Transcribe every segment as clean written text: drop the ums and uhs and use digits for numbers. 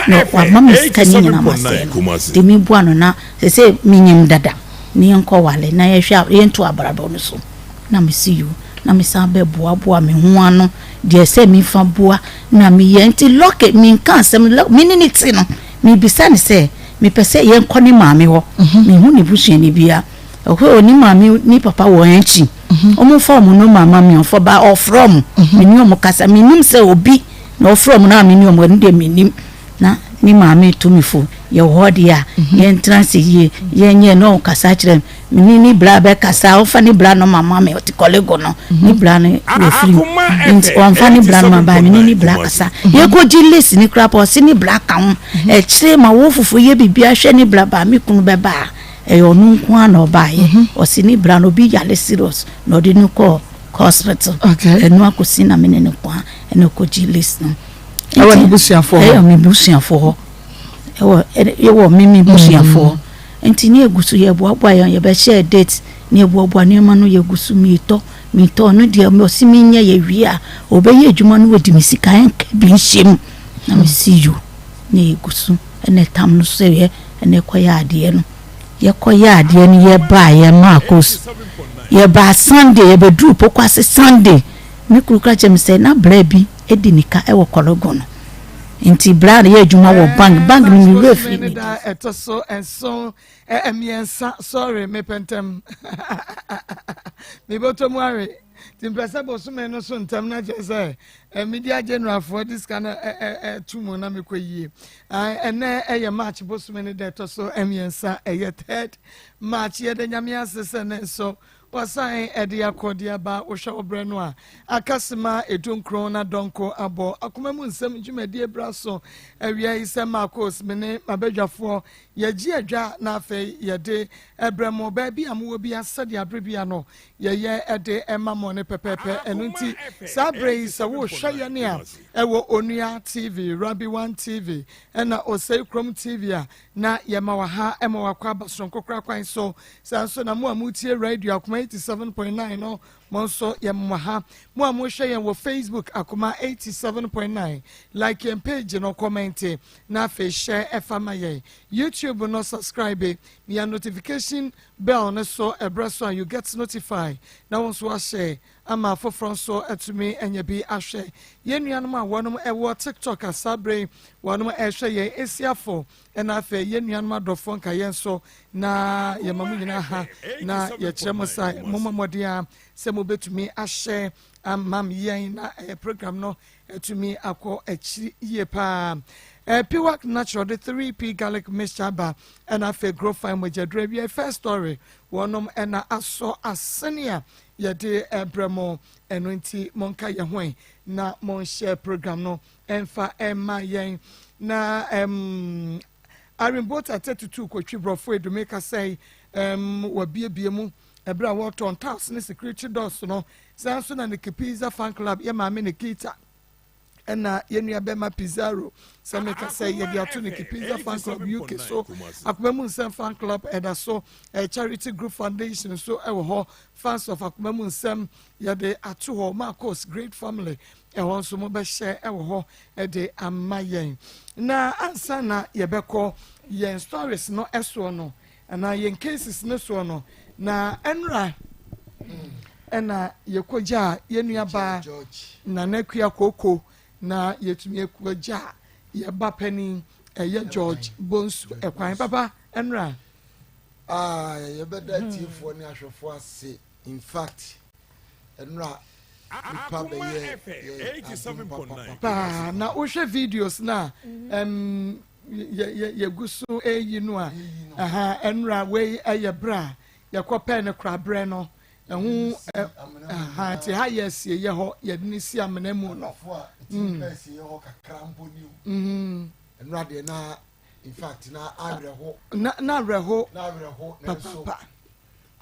Na wama me sika ne nyina masɛe no. Nti meboa no na sɛsɛ menyim dada ne yɛnkɔ wale na yɛhwɛ yɛnto abrabɔ no so. Na mese yo, na mesan bɛboaboa me ho ano deɛ sɛ mefa boa na meyɛ. Nti lɔke menka asɛm, me ne ne te no, mebisa ne sɛ mepɛ sɛ yɛnkɔ ne maame hɔ, mehu ne busuani bia ɛhɔ, ne maame ne papa wɔ akyi, ɔmo fa ɔmo no mama mi, ɔfɔ ba ɔfrɛ ɔmo, me ne ɔmo kasa. Menim sɛ obi na ɔfrɛ ɔmo na me ne ɔmo, ɛno deɛ menim. Na ne maame to mi fo, yɛwɔ hɔ deɛ a yɛntena se yie, yɛnyɛ na ɔkasa kyerɛ me ne ne bra bɛkasa. Ɔfa ne bra no mama me, ɔte kɔlego no, ne bra no wɔfiri mu, nti ɔmfa ne bra no ma ba me ne ne bra kasa. Yɛkɔgye list ne kora pa, ɔse ne bra ka ho. Ɛkyerɛ ma wo fufuo yɛ biribi ahwɛ ne bra ba me kunu bɛba a, ɛyɛ ɔno nko a na ɔbaayɛ. Ɔse ne bra no obi yale serious na ɔde no kɔ hospital. Ɛno akɔsi na me ne ne ko a ɛna ɔkɔgye list no. Ɛwɔ ne busuafoɔ hɔ? Ɛyɛ me busuafoɔ hɔ, ɛwɔ ɛwɔ me busuafoɔ hɔ. Nti ne egu so yɛboaboa yɛn, yɛbɛhyɛ date ne yɛboaboa nneɛma no, yɛgu so miitɔ miitɔ no deɛ ɔsi mi nyɛ. Yɛwie a, ɔbɛyɛ adwuma no, wɔdi mi sika ɛnka bi nhyɛ mu na mi si yo. Ne yɛgu so ɛna ɛtam no so yɛ ɛna ɛkɔyɛ adeɛ no. Yɛkɔyɛ adeɛ no, yɛbaa yɛ maakos, yɛbaa Sunday, yɛbɛduru Pokuase Sunday. Me kuru kura kyerɛ mi sɛ na bra bi edi ne ka ɛwɔ Kɔlɔgɔ no, nti bra no yɛ adwuma wɔ bank no mi wura fi ne da ɛtɔ so 7, 3, sorry, mepɛ ntɛm, mebɔtɔ mu awe nti mpɛ sɛ bosome no so ntɛm na kyerɛ sɛ media generalfoɔ de sika no ɛto mu na mekɔ yie. Ɛnɛ ɛyɛ March bosome no da ɛtɔ so 3, ɛyɛ third March. Yɛde Nyame ase sɛ ne nso wasan ɛde akɔ de aba. Wohwɛ wo berɛ no a akasema 19 na dɔnko abɔ. Akoma mu nsɛm dwumadie bra so awia yi sɛ Marcos me ne mabadwafoɔ yɛgye adwa na afei yɛde ɛbrɛ mo baabi a mowɔ bi sɛdeɛ abere bia no yɛyɛ ɛde ɛma mo ne pɛpɛɛpɛ. Ɛno nti saa berɛ yi sɛ wohwɛ yɛne a ɛwɔ Onua TV, Rabi One TV ɛna Osei Kurom TV a, na yɛma wɔ ha, ɛma wakɔ aba soronko kora kwan so. Saa nso na mo a motie radio Akoma 87.9 no, mo nso yɛma ha. Mo a mohwɛ yɛn wɔ Facebook, Akoma 87.9, like yɛn page no, comment na afei hyɛ ɛfa ma yɛn. YouTube no, subscribe, mia notification bell no so, ɛberɛ so a you get notified na wɔn nso ahyɛ ama afoforɔ nso atumi anya bi ahwɛ. Yɛn nuanom a wɔnom ɛwɔ TikTok asabere, wɔnom ɛhwɛ yɛn esiafo, ɛna afei yɛn nuanom adɔfoɔ nka yɛn nso na yɛma mo nyinaa ha na yɛkyerɛ mo sa mo mmɔden a sɛ mobɛtumi ahyɛ ama yɛn na ɛyɛ program no atumi akɔ akyiri yie paa. Piwak Natural de 3P garlic mixture aba, ɛna afei Grow Fine mogyaduro awie. First Story wɔnom ɛna asɔ asene a yɛde ɛbrɛ mo. Ɛno nti monka yɛn ho na monhyɛ program no ɛmfa ɛma yɛn. Na Arimbota 32 kotwi borɔfo edume kasa yi wɔbiebie mu ɛberɛ a wɔtɔn tiles ne security doors no. Saa nso na ne Pizza fan club, yɛ maame Nikita ɛna yɛn nua bɛrima Pizarro, sɛ meka sɛ yɛde ato ne Pizza fan club UK so. Akoma mu nsɛm fan club ɛda so, Charity Group Foundation nso ɛwɔ hɔ, fans of Akoma mu nsɛm yɛde ato hɔ. Marcos Great Family ɛhɔ nso mobɛhyɛ ɛwɔ hɔ ɛde ama yɛn. Na ansa na yɛbɛkɔ yɛn stories no ɛsoɔ no anaa yɛn cases no soɔ no, na ɛnra ɛna yɛkɔgya a yɛn nua baa Nana Akua Koko na yɛtumi akɔgya yɛba panin ɛyɛ George Bonsu ɛkwan papa ɛnra. Yɛbɛda atiefoɔ ne ahwɛfoɔ ase. In fact, ɛnra nipa bɛyɛ yɛ adum papapa. Paa, na wohwɛ videos na yɛ yɛgu so ɛyi no a, aha ɛnra wei ɛyɛ berɛ a yɛkɔ pɛɛ ne koraberɛ no ɛho aha. Nti ha yɛ asieyɛ hɔ, yɛde ne si amena mu no. Ɛsieyɛ hɔ kakra mpo ni o. Ɛnra deɛ na in fact na awerɛho. Na awerɛho. Na awerɛho nanso papapa.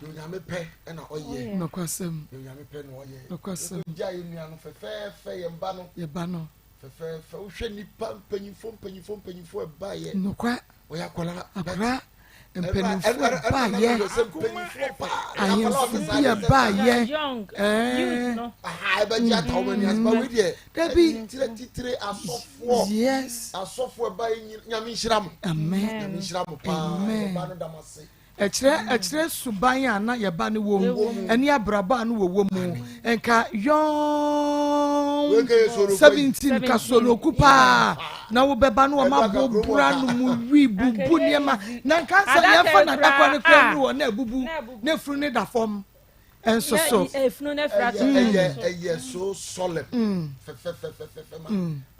Deɛ Onyame pɛ ɛna ɔyɛ. Nokwasɛm. Deɛ Onyame pɛ na ɔyɛ. Nokwasɛm. Gya yɛ nua no fɛfɛɛfɛ, yɛn ba no. Yɛba no. Fɛfɛɛfɛ. Wohwɛ nipa mpanyinfoɔ mpanyinfoɔ mpanyinfoɔ ɛba yɛ. Nokwa. Ɔyɛ akwadaa. Akwadaa. Mpanimfoɔ baayɛ, ahemfo bi a baayɛ. Dabi. Yes. Amen. Amen. Ɛkyerɛ ɛkyerɛ suban a na yɛ ba no wɔ mu ɛne abrabɔ a no wɔwɔ mu. Nka yɔn 17 nka soloku paa na wobɛba no wɔn abobora no mu wi bubu nneɛma na nka sɛ yɛmfa n'adakɔ no kura mu wɔ na abubu na efunu ne da fam nso so. Efunu ne fira to. Ɛyɛ ɛyɛ so solemn fɛfɛfɛfɛfɛ ma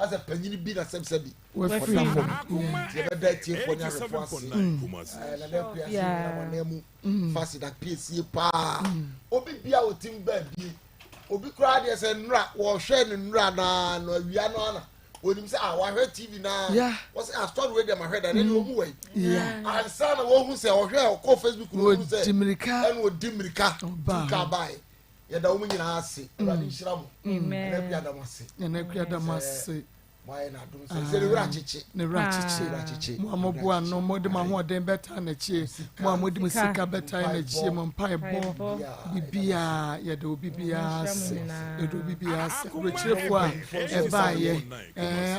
asɛ panyin bi na sɛbisɛbi. Wafiri ɔda fam mu. Nti yɛbɛda atiefoɔ ne ahwɛfoɔ ase. Nana Akua ase nyina wɔn nan mu fa aseda piesie paa. Obi bia ɔtim baa bie, obi koraa deɛ sɛ nnura wɔhwɛ no nnura naa no awia no ana onim sɛ ah wahwɛ TV naa wɔsɛ ah story wei deɛ mahwɛ da ne deɛ ɔmu wɔ yi ansa na wɔhu sɛ ɔhwɛ ɔkɔ Facebook no ɔhu sɛ Wɔdi mmirika. Ɛna ɔdi mmirika Ɔbaa. tu kaa baeɛ. Yɛda wɔn nyinaa ase. Awurade nhyira mo. Nana Akua da mo ase. Nana Akua da mo ase. Moayɛ n'adom sɛ sɛ ne werɛ akyekye. Ne werɛ akyekye. Werɛ akyekye. Mo a moboa no, mode mo ahoɔden bɛtaa n'akyi, mo a mode mo sika bɛtaa n'akyi, mo mpaebɔ, biribiaa, yɛda obi biara ase, yɛda obi biara ase. Aburokyerɛfoɔ a ɛbaayɛ,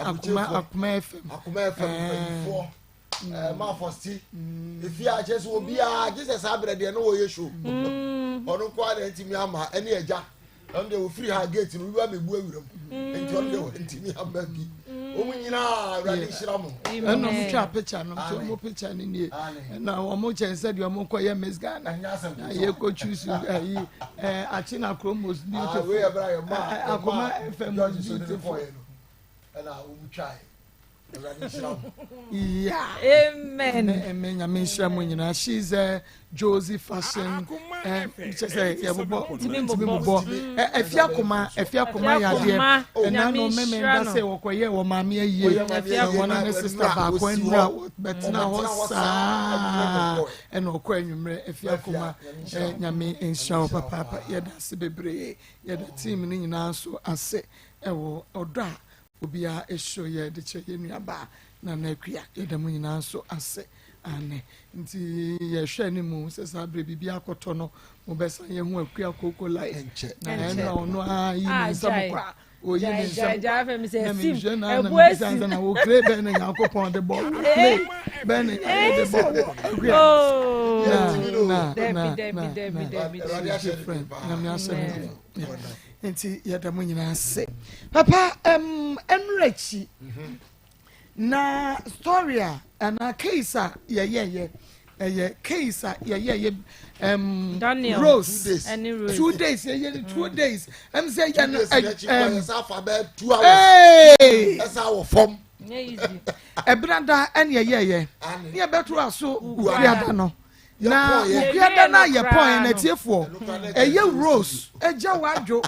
Akoma, Akoma FM. Akoma FM mpanyinfoɔ, Maafɔsti efi a kyerɛ sɛ obiara gye sɛ saa berɛ deɛ ne wɔyɛ show, ɔno nko ara na ntumi ama ɛne agya. Ɔno deɛ ofiri ha gate no wiwa bɛbu awura mu, nti ɔno deɛ wɔntumi ama bi. Wɔn nyinaa, Awurade nhyira mo. Ɛna ɔmo twa picture no nti ɔmo picture no nie. Ɛna ɔmo kyɛn sɛ deɛ ɔmo kɔ yɛ Miss Ghana Ɛnyɛ asɛm na ketewa. yɛ kɔ choose ɛyi Akyina Kuro most Ah, beautiful. wei yɛ bɛrɛ yɛ maa Akoma FM George most so de ne beautiful. kɔɔyɛ no ɛna wɔn twa yɛ. Awurade nhyira mo. Amen. Amen. Nyame nhyira mo nyinaa. She's a Josie Fashion. Kyɛ sɛ yɛbobɔ Ntumi ntumi mbobɔ. bobɔ. Ɛfi Akoma, Ɛfi Akoma yɛ adeɛ. Akoma, ɛna Nyame no mɛmɛ nhyira nda no. sɛ wɔkɔyɛ wɔ maame ayie. Wɔyɛ maame na ayie wɔn na ne sister nnura baako wɔsi nnura hɔ. bɛtena hɔ Ɔbɛtena hɔ saa saa, ɛna ɔkɔ anwummerɛ. Ɛfi Akoma, Nyame nhyira wo. Nyame nhyira wo Nyame nhyira wo papaapa. paa. Yɛda ase bebree. Yɛda team no nyinaa nso ase ɛwɔ ɔdɔ a obiara ɛhyɛ yɛ de kyerɛ yɛn nuabaa Nana Akua. Yɛda mu nyinaa nso ase ane. Nti yɛhwɛ anim sɛ saa berɛ biribi akɔtɔ no, mobɛsan yɛho Akua Koko Live. Ɛnkyɛ. Na Ɛnkyɛ. ɛna ɔno a yi Ah, ne nsɛm gyae. kɔ a oyi ne Gyae, nsɛm gyae, gyae, afei mi sɛ na esim, mehwɛ na na ɛbu mebisa esi. sɛ na wo clay bɛn na Nyankopɔn de bɔ wo, clay bɛn na Nyame de bɔ wo, Akua? Oh. Na Yɛntumi no. na Dabi, na dabi, na dabi, na dabi, Awurade dabi. ahyɛ ne different den paa. Nyame ahyɛ ne Amen. den. Yeah. Nti yɛda mo nyinaa ase papa. Ɛnora akyi na story a anaa case a yɛyɛyɛ, ɛyɛ case a yɛyɛyɛ Daniel. Rose. 2 days. Ɛne Rose. 2 days, yɛyɛ no 2 days sɛ yɛ no 2 days n'akyi kɔ yɛ sa afa bɛyɛ 2 hours. Hey! Ɛsa wɔ fam. Nyɛ easy. Ɛbenada ɛne yɛyɛyɛ Ane. ne yɛbɛto aso Wukuada. Wukuada no na Yɛpɔn yɛ. wukuada no a Yɛwie no yɛpɔn yɛ koraa no. n'atiefoɔ. Ɛno koraa na Ɛyɛ Rose agya wadwo,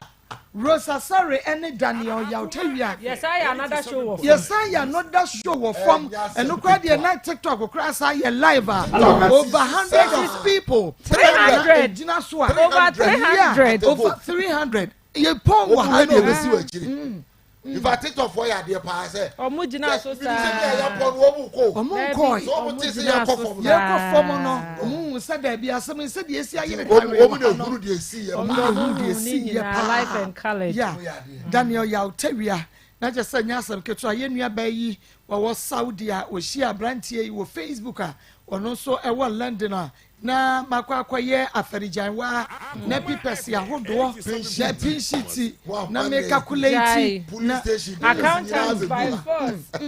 Rose Asare ɛne Daniel Yawtawia. Yɛsan yɛ another show wɔ fam. Yɛsan yɛ another show wɔ fam. Ɛnyɛ asɛm Ɛno koraa deɛ ketewa. na TikTok koraa san yɛ live a over hundred of people 300. gyina so a Over 300. Yeah, over 300 yɛ pɔn wɔ Wɔn ha mu no. deɛ bɛsi wɔ akyiri nfa TikTok fɔ yɛ adeɛ paa sɛ Ɔmo gyina so sɛ bi sɛ bi a saa. yɛpɔ no wɔn mu kɔ. Ɔmo Dabi, nkɔɛ. Sɛ ɔmo ɔmo te sɛ gyina yɛkɔ so fam no. saa. Yɛkɔ fam no, ɔmo hu sɛ daabi asɛm yi sɛdeɛ esi ayere wɔn tare wɔn wɔ na ha no. ehuru deɛ esi yɛ Ɔmo paa. na ehuru deɛ Ne esi yɛ nyinaa paa. life and colored. Yeah. Ɔmo yɛ adeɛ. Daniel Yawtawia na kyerɛ sɛ nyɛ asɛm ketewa. Yɛn nua baa yi wɔwɔ Saudi a wɔhyia aberanteɛ yi wɔ Facebook a ɔno nso ɛwɔ London a na makɔ akɔyɛ afɛrigyanwa na papers ahodoɔ na pink sheet na me calculate Gyae. na Police station Accountant by force.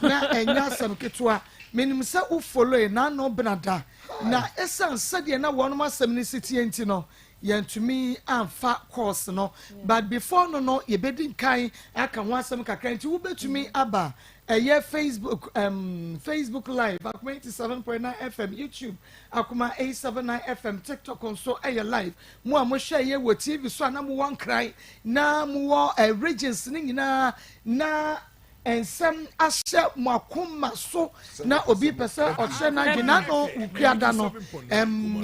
Na ɛnyɛ asɛm ketewa. Menim sɛ wo follow yi n'ano benada na ɛsiane sɛdeɛ na wɔnom asɛm no si tie nti no, yɛntumi amfa course no, but before no yɛbɛdi nkan aka ho asɛm kakra. Nti wobɛtumi aba ɛyɛ Facebook, Facebook Live, Akoma 87.9 FM, YouTube, Akoma 879 FM, TikTok nso ɛyɛ live. Mo a mohwɛ yɛ wɔ TV so a na mowɔ Nkran na mowɔ regions ne nyinaa na Nsɛm ahyɛ mo akoma so na obi pɛ sɛ ɔkyerɛ n'adwene n'ano wukua no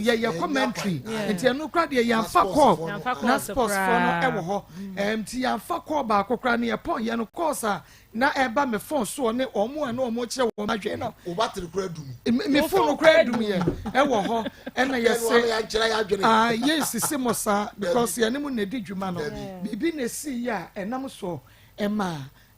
yɛyɛ commentary, nti ɛno kora deɛ yɛnfa call na sports foɔ no ɛwɔ hɔ nti yɛnfa call baako kora no, yɛpɔn yɛ no calls a na ɛba me phone soɔ ne ɔmo a na ɔmo kyerɛ wɔn adwene no. O battery kura dum. Me phone kora dum yɛ ɛwɔ hɔ ɛna yɛsɛ yɛsɛ ah, yɛn sisi mo saa because yɛne mu na edi dwuma no, biribi na esi yɛ a ɛnam so ɛma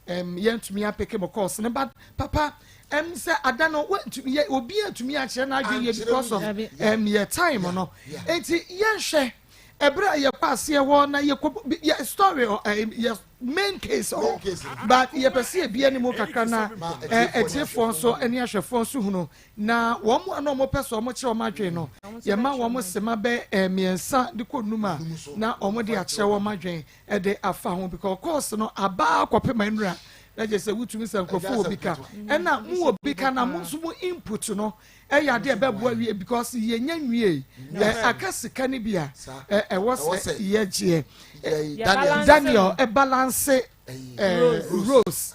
yɛntumi apeke mo calls ne. But papa, sɛ ada no wɔntumi yɛ, obi antumi akyerɛ n'adwene yɛ because of yɛ time no. Eti yɛnhwɛ ɛberɛ a yɛkɔ aseɛ hɔ na yɛkɔ yɛ story ɔ yɛ main case main ɔ case no. But yɛpɛ sɛ yɛbia ne mu kakra na ɛtiefoɔ nso ne ahwɛfoɔ nso hunu na wɔn mu a na wɔn pɛ sɛ wɔn kyerɛ wɔn adwene no, yɛma wɔn sema bɛ 3 de kɔ 5 a 5 so. Na wɔn de akyerɛ wɔn adwene ɛde afa ho, because course no abaa kɔpem nwura na gye sɛ wotumi sɛ nkurɔfoɔ wɔ bi ka ɛna mu wɔ bi ka na mo nso mo input no ɛyɛ adeɛ ɛbɛboa wie, because yɛnya nwie ɛ aka sika no bi a Saa. ɛwɔ Ɛwɔ sɛ sɛ yɛgyeɛ. Yɛ- Yɛ Daniel balance. Daniel ɛbalance ɛyi, Rose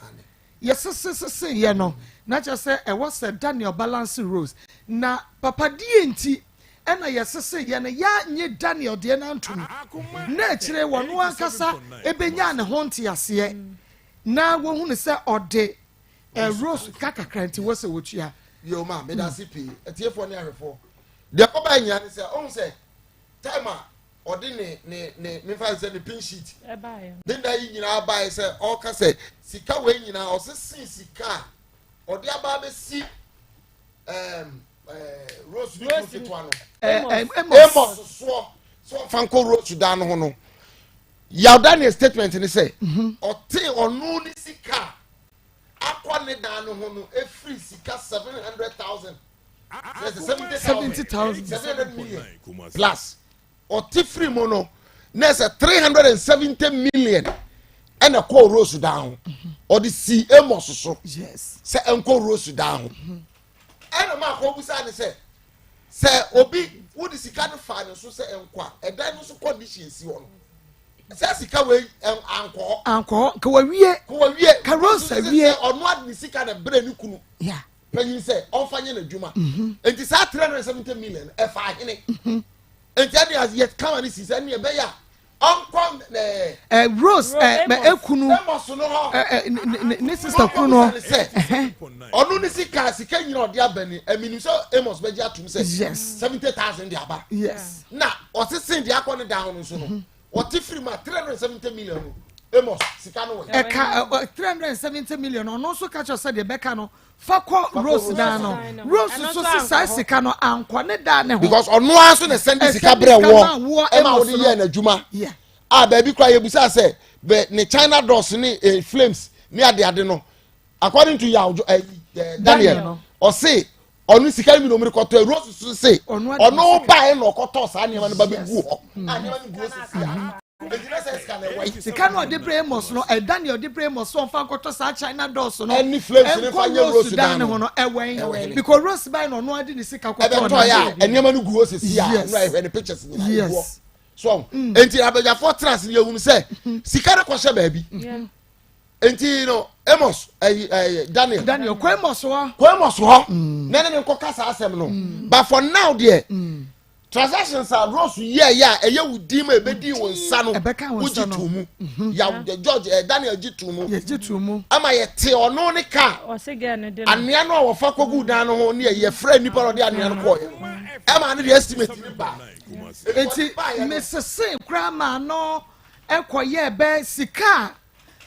yɛsesesese yɛ no na kyerɛ sɛ ɛwɔ sɛ Daniel balance Rose na papa die, nti ɛna yɛsese yɛ no yɛanye Daniel deɛ no antom na akyire wɔno ankasa ɛbɛnya ne ho nteaseɛ na wɔhunu sɛ ɔde Rose ka kakra nti wɔ sɛ wɔtua. Yo ma meda ase pii, atiefoɔ ne ahwɛfoɔ. Deɛ ɔba nyina ne sɛ ɔhu sɛ time a ɔde ne mefa sɛ ne pink sheet ɛbaeɛ ne nda yi nyinaa baeɛ sɛ ɔka sɛ sika wei nyinaa ɔsese sika a ɔde aba abɛsi Rose ne kunu Rose ketewa no Amos. Amos soɔ sɛ ɔfa nkɔ Rose dan no ho no, Yaw Daniel statement ne sɛ ɔte ɔno ne sika a akɔ ne dan no ho no efiri sika 700,000, 70,000. 70,000. 700 million plus ɔte firi mu no na ɛsɛ 370 million ɛna kɔɔ Rose dan ho, ɔde si Amos so sɛ ɛnkɔ Rose dan ho. Ɛna maa kɔ busa ne sɛ obi wode sika no fa ne so sɛ ɛnkɔ a, ɛdan no so condition si hɔ no sɛ sika wei ankɔ hɔ. Ankɔ hɔ nka wawie. Kò wawie. Ka Rose awie. Sɛ ɔno ade ne sika na brɛ ne kunu panyin sɛ ɔnfa nyɛ n'adwuma, nti saa 370 million ɛfa ahene, nti ɛde as yɛ kama ne si sɛ ɛne ɛbɛyɛ a ɔnkɔ ɛɛ Rose mɛ Amos. ekunu Amos no hɔ. ɛ ɛ ne sister kunu no. Sɛ ɔno ne sika nyina ɔde aba ni, ɛminim sɛ Amos bɛgye atum sɛ 70,000 de aba na ɔsese de akɔ ne dan ho no nso no, ɔte firi mu a 370 million no, Amos sika no wɔ. Ɛka ɛ 370 million, ɔno nso ka kyerɛ sɛ deɛ bɛka no fa kɔ kɔ Rose Rose dan no. dan no. Rose Ɛno nso nso si saa ankɔ hɔ. sika no ankɔ ne dan ne ho. Because ɔno ara nso na sɛnde Ɛsɛnde sika brɛ sika maa wɔ woɔ ɛma Amos wɔde no. yɛ n'adwuma a baabi kora yɛbusa sɛ bɛ ne china doors ne flames ne adeade no, according to yaw eh, Daniel Daniel no. ɔse ɔno sika no bi na ɔmo de kɔtɔ. Rose so se Ɔno ade ɔno sika. baeɛ na ɔkɔtɔ saa nneɛma no ba bɛ gu hɔ a nneɛma no gu hɔ sisi a, eti na sɛ sika na ɛwɔ yi. Sika no ɔde brɛ Amos no, Daniel ɔde brɛ Amos so ɔmfa nkɔtɔ saa china doors no Ɛne flames ne fa ɛnkɔ nyɛ Rose Rose dan dan ne no. ho no, ɛwɛn Ɛwɛn. because Rose ban na ɔno ade ne sika kɔtɔ. Ɛbɛtɔ yɛ a nneɛma no gu hɔ sisi a nnura ɛhwɛ ne pictures nyinaa egu hɔ so. Enti abadwafoɔ tena ase no, yɛhunu sɛ sika no kɔhyɛ baabi. Enti no Amos ɛyi ɛyi Daniel Daniel kɔ Amos hɔ. Kɔ Amos hɔ na ne nkɔka saa asɛm no. But for now deɛ, transactions a Rose yɛ yɛ a ɛyɛ wo din ma ebedi wo nsa no, Ɛbɛka wo nsa wogye no. to mu yaw George Daniel gye to mu. Yɛgye to mu. Ama yɛte ɔno ne kaa ɔse girl no de no anwea no a wɔfa kɔgu dan no ho ne yɛfrɛ nipa na ɔde anwea no kɔɔyɛ no, ɛma ne de estimate ne ba. Eti mesese koraa maa no ɛkɔyɛ bɛ sika a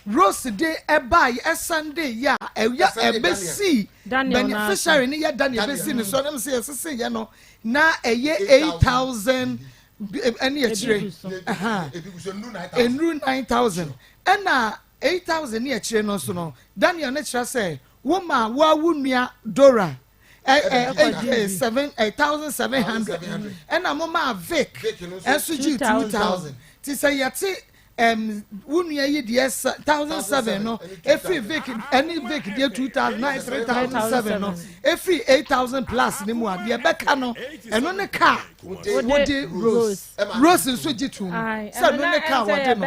Rose de ɛbaa ɛsan de yɛ a ɛyɛ Ɛsan de ɛbɛsi Daniel beneficiary ne yɛ Daniel Daniel. bɛsi ne so, ɛnam sɛ yɛsese yɛ no na ɛyɛ 8,000 ɛne akyire. Ebi gu so. Ebi gu so nnu 9,000. Enuru 9,000, ɛna 8,000 ne akyire no nso no, Daniel ne kyerɛ sɛ woma wawu nua Dora ɛ ɛ ɛ seven ɛ 1,700, ɛna mo maa Vic Vic no nso ɛnso gye 2,000, ti sɛ yɛte. Wo nua yi deɛ 1,007 no efiri Vic ɛne Vic deɛ 2,000 na 3,007 no efiri 8,000 plus ne mu a, deɛ bɛka no, ɛno ne kaa wode Rose. Rose nso gye tum sɛ ɛno ne kaa wɔde no,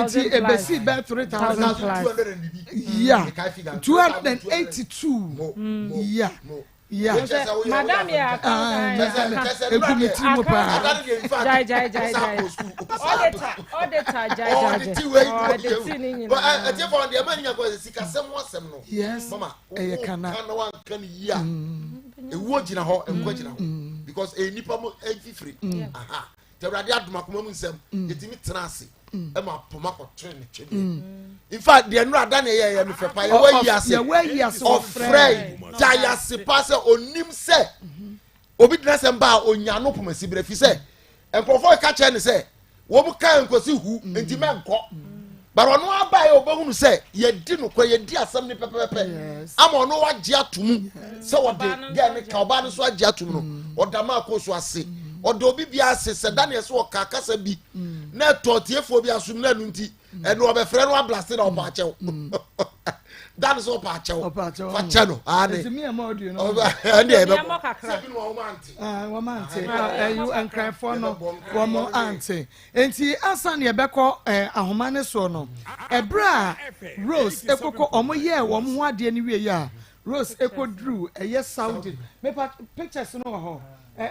nti ebesi bɛɛ 3,000, yeah, 282, yeah. Madam yɛ accountant. Egu mi tiri mu paa. Jai jai jai jai, auditor, auditor, jai jai jai, audit ni nyinaa. Ɛtiɛ fɔ deɛ ɛma ni nyakɔ sɛ sikasɛm ho asɛm no. Mama ɛyɛ kana. Kana wa nka ni yia, ewuo gyina hɔ, nkwa gyina hɔ, because ɛyɛ nipa mo ɛnfifiri aha tɛwurade adum akoma mu nsɛm, yɛtumi tena ase ɛma pɔmɔ akɔtɔ ne twɛdeɛ. In fact, deɛ nura da ne yɛ yɛ mi fɛ pa, yɛwɔ yi ase. Yɛwɔ ayi ase. Ɔfrɛ gya yase pa sɛ onim sɛ obi dina sɛm ba a onya no pɔmɔ si brɛ fi sɛ nkurɔfoɔ ka kyerɛ ne sɛ wɔn ka nkosi hu nti mɛ nkɔ, but ɔno aba yɛ ɔbɛhunu sɛ yɛdi nokorɛ, yɛdi asɛm ne pɛpɛpɛ ama ɔno wagye ato mu sɛ wɔde gɛɛ ne ka. Ɔbaa no nso agye ato mu no, ɔda maa kɔ so ase, ɔda obi bi ase sɛ Daniel sɛ ɔka kasa bi na ɛtɔ tiefoɔ bi asom na ɛno nti ɛno ɔbɛfrɛ no ablase na ɔpa akyɛw dan sɛ ɔpa akyɛw. Ɔpa akyɛw. Fa kyɛ no ane. Nti mi yɛ ma audio no. Ɛne ɛbɛbɔ. Yɛmmɔ kakra. Sɛ bi no wɔn ante. Ah, wɔn ante. Ɛyi nkranfoɔ no wɔn ante, nti ansa na yɛbɛkɔ ahoma ne soɔ no, ɛbrɛ a Rose ekoko wɔn yɛɛ wɔn ho adeɛ no wie yɛ a, Rose ekoduru ɛyɛ Saudi. Mepa pictures no wɔ hɔ,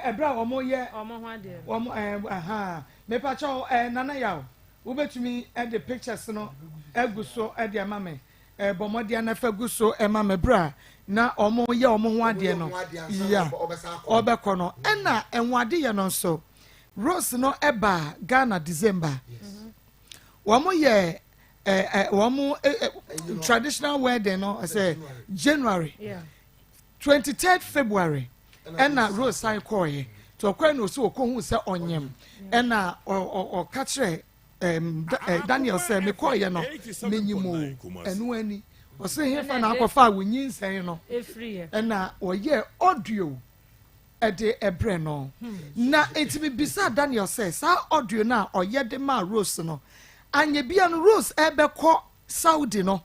ɛbrɛ a wɔn yɛ ɔmo ho adeɛ no. Wɔn ɛha mepa kyɛw, Nana Yaw, wobɛtumi ɛde pictures no egu so ɛde ama me. Bɔ mmɔden anafa gu so ɛma me brɛ a na wɔn yɛ wɔn ho adeɛ no ya ɔbɛkɔ no. Ɛna ɛnwade yɛ no nso, Rose no ɛba Ghana December, wɔn yɛ ɛ ɛ wɔn ɛ ɛ traditional wedding no ɛsɛ January 23rd February, ɛna Rose san kɔɔyɛ tí ɔkɔɛ na osi ɔkɔhu sɛ ɔnyɛm, ɛna ɔ ɔ ɔka kyerɛ Daniel sɛ mekɔɔyɛ no menyim o. Ɛno ani ɔsɛ hefa na akɔfa a wonyinsɛn no? Efiri yɛ. Ɛna ɔyɛ audio ɛde ɛbrɛ no, na eti mi bisa Daniel sɛ saa audio no a ɔyɛ de maa Rose no, anya bia no Rose ɛbɛkɔ Saudi no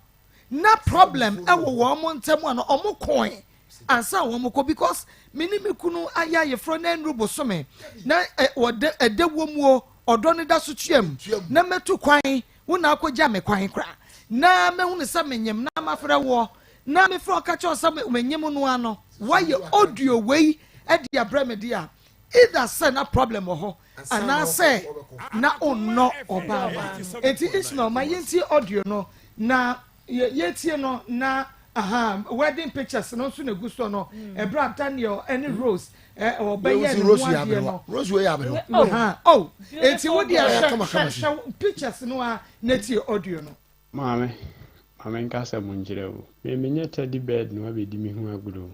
na problem ɛwɔ wɔn mo ntɛm a no ɔmo kɔn ansa wɔn kɔ, because me ne me kunu ayɛ ayeforo na enuru bosome na ɛ wɔde ɛdɛ wɔ mu o, ɔdɔ no da so tuam na mɛtu kwan, wo na akɔgya me kwan kora na mɛhunu sɛ menyim na mafrɛ woɔ na mefrɛ ɔka kyerɛ sɛ menyim no ano, wayɛ audio wei ɛde abrɛ me de a, either sɛ na problem wɔ hɔ anaasɛ na ɔnnɔ ɔbaa no. Eti Ismail, ma yɛntie audio no na yɛtie no na aha wedding pictures no nso na egu so no, ɛbrɛ a Daniel ɛne Rose ɔbɛyɛ ne ho adeɛ no. Rose wei yɛ aberewa. Aha, oh, eti wo deɛ hwɛ hwɛ hwɛ pictures no a na tie audio no. Maame, maame, nkasa mu nkyerɛ wo. Me menyɛ teddy bird na wabɛdi me ho agorɔ o.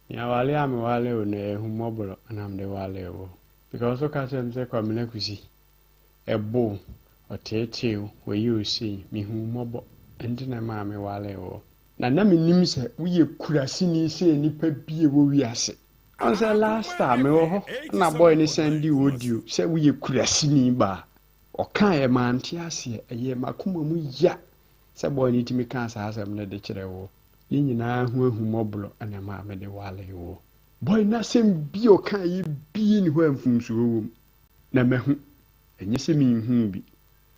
Me awale a mewale wo no, ɛyɛ ahummɔborɔ na mede wale wo. Because woka kyerɛ me sɛ Kwamina Kusi ɛbo wo, ɔteetee wo, wɔyi wo sei, mehu wo mmɔbɔ nti na ɛmaa me wale wo. Na na menim sɛ woyɛ kuraseni sɛ nnipa bi a ɛwɔ wiase. Ɔn sɛ last time mewɔ hɔ na boy ne send audio sɛ woyɛ kuraseni baa. Ɔkaeɛ mante aseɛ, ɛyɛ m'akoma mu ya sɛ boy no tumi kaa saa asɛm no de kyerɛ wo. Ne nyinaa ho ahummɔborɔ na ɛmaa mede walee wo. Boy no asɛm bi a ɔkaeɛ bie ni hɔ a mfomsoɔ wɔ mu. Na mahu, ɛnyɛ sɛ menhuu bi.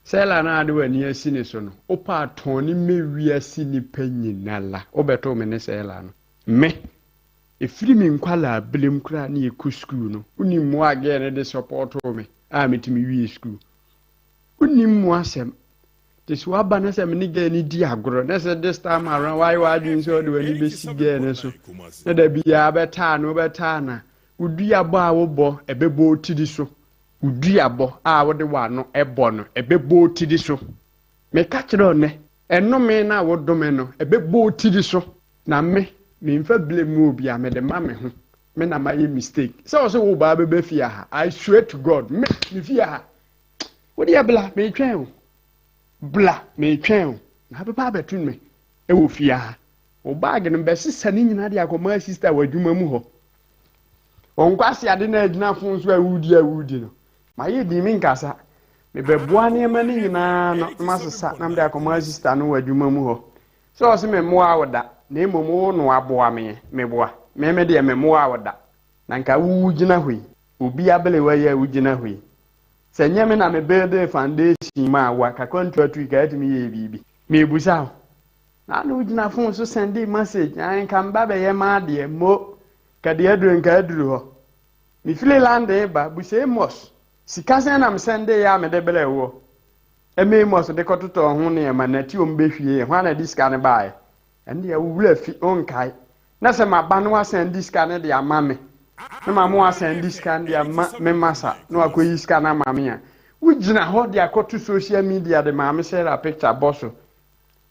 Sɛla no a ade w'ani asi ne so no, wopɛ atɔn ne mɛ wiase nnipa nyinala. Wobɛtoo me ne Sɛla no. Me, ɛfiri me nkwalaa berɛm koraa ne yɛkɔ sukuu no, wonim mmoa a girl no de supportoo me a metumi wie sukuu. Wonim mu asɛm. Nti sɛ woaba na sɛ me ne girl no di agorɔ na sɛ this time around woayɛ w'adwene sɛ wode w'ani bɛsi girl no so na da biara bɛtaa no, wobɛtaa no a, wo duabɔ a wobɔ ɛbɛbɔ wo tiri so. Wo duabɔ a wode w'ano bɔ no, ɛbɛbɔ wo tiri so. Meka kyerɛ wo nnɛ, ɛnome no a wodome no, ɛbɛbɔ wo tiri so. Na me, memfa blame mu obi a mede ma me ho. Me na mayɛ mistake. Sɛ wɔ sɛ wo baa bɛba fie ha, I swear to God, me, me fie ha. Wo deɛ bla, metwɛn o. Bla, metwɛn o. Na abɛba abɛto me ɛwɔ fie ha. Wo bag no bɛsesa ne nyinaa de akɔma sister wɔ adwuma mu hɔ. Wɔn kwasi ade na agyina fon so a wudi no. Mayɛ din, me nkasa. Mebɛboa nneɛma no nyinaa ano na masesa na mede akɔma sista no wɔ adwuma mu hɔ. Sɛ ɔse memmoaa wo da, na mmom wo na woaboa me, meboa. Me me deɛ memmoaa wo da. Na nka wo wogyina hɔ yi, obi abelewa yi a wogyina hɔ yi, sɛ nyɛ me na me buildee foundation maa wo a, ka kwantu atui ka atumi yɛɛ biribi. Mebusa wo. Na na wogyina phone so sɛndee message, ae nka meba bɛyɛ m'adeɛ, mo, ka deɛ aduru nka aduru hɔ. Mefiri London reba, busa Amos, sika sɛn na mesɛndee a mede brɛɛ woɔ? Ɛma Amos de kɔtotɔɔ ho nneɛma, na ti wɔn bɛhwieeɛ, hwan na ɛde sika no baeɛ? Ɛno deɛ wo werɛ fi, wonkae. Na sɛ maba na woasan de sika no de ama me, na mama woasan de sika no de ama me masa, na wakɔyi sika no ama me a, wogyina hɔ de akɔto social media de Maame Sarah picture bɔ so.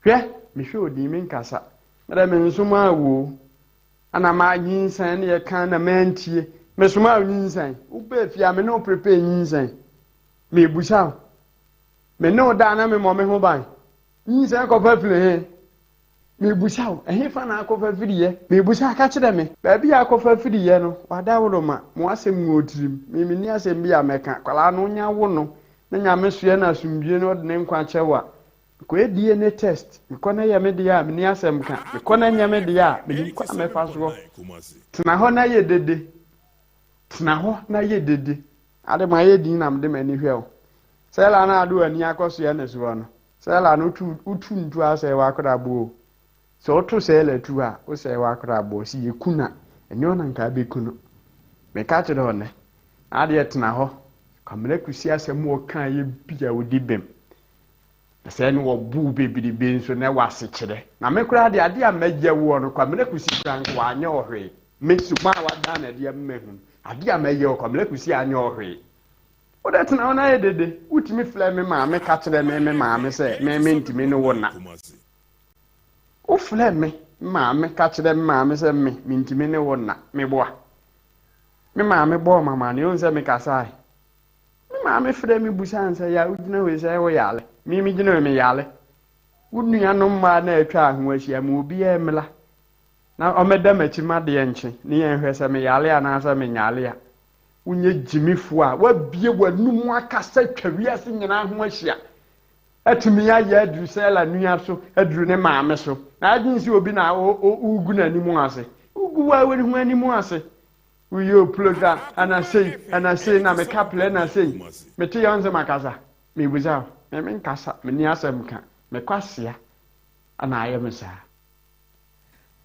Hwɛ, mehwɛ odin, menkasa. Medɛ mensomaa wo o. Ana ma nyinsɛn ne yɛka na mantie. Mesomaa wo nyinsɛn. Wobaa fie a me ne wo prepare nyinsɛn. Mebusa wo. Me ne wo da na memmɔ me ho ban. Nyinsɛn kɔfa firi he? Mebusa wo, ɛhefa na akɔfa firiiɛ? Mebusa, ka kyerɛ me. Baabi a akɔfa firiiɛ no, w'adaworoma, mo asɛm ngu wo tirim. Me menni asɛm bi a mɛka. Akwadaa no, wonya wo no, na Nyame soɛ no asomdwie na ɔde ne nkwa kyɛ wo a, mekɔyɛ DNA test, mekɔ na ɛyɛ me deɛ a, menni asɛm ka. Mekɔ na ɛnyɛ me deɛ a, menim kwan a mɛfa soɔ. Tena hɔ na yɛ dede. Tena hɔ na yɛ dede. Ade mayɛ din na mede m'ani hwɛ wo. Sɛla na ade w'ani akɔ soɛ ne soɔ no. Sɛla no wotu wotu ntu asɛe w'akorabɔ o. Sɛ woto sɛla tu a, wosɛe w'akorabɔ. Sɛ yɛku no a, ɛnyɛ wo na nka abɛku no. Meka kyerɛ wo nnɛ, na adeɛ tena hɔ. Kwamina Kusi asɛm a ɔkaeɛ bi a wodi bem. Na sɛ ɛne wɔboo bebrebe nso na ɛwɔ asekyerɛ. Na me koraa deɛ adeɛ a mɛyɛ woɔ no Kwamina Kusi koraa nka wanyɛ wo hwee. Me suban a wadan no adi ama mahu no, adeɛ a mɛyɛ wo Kwamina Kusi anyɛ wo hwee. Wo deɛ tena hɔ na yɛ dede. Wotumi frɛ me maame ka kyerɛ me me maame sɛ me mentumi ne wo nna. Wofrɛ me maame ka kyerɛ me maame sɛ me mentumi ne wo nna. Meboa. Me maame bɔɔ me amaneɛ, wohu sɛ mekasae. Me maame frɛɛ me bisaa me sɛ, Ya, wogyina hɔ yi sɛ woyare? Me megyina hɔ yi meyare. Wo nuanom mmaa no a atwa ho ahyia, ma obiara mmra na ɔmmɛda m'akyi ma adeɛ nkye ne yɛnhwɛ sɛ meyare anaasɛ menyare a. Wonyɛ gyimifoɔ a woabue w'anum akasa atwa wiase nyinaa ho ahyia atumi ayɛ aduru Sela nua so, aduru ne maame so. Na adwene sɛ obi na wogu n'anim ase. Wogu w'anim anim ase. Woyɛ o program ana sei ana sei na meka plɛ na sei mete yɛ ɔnsɛ makasa mebusa o me menkasa menni asɛm ka me kwasea ana ayɛ me saa.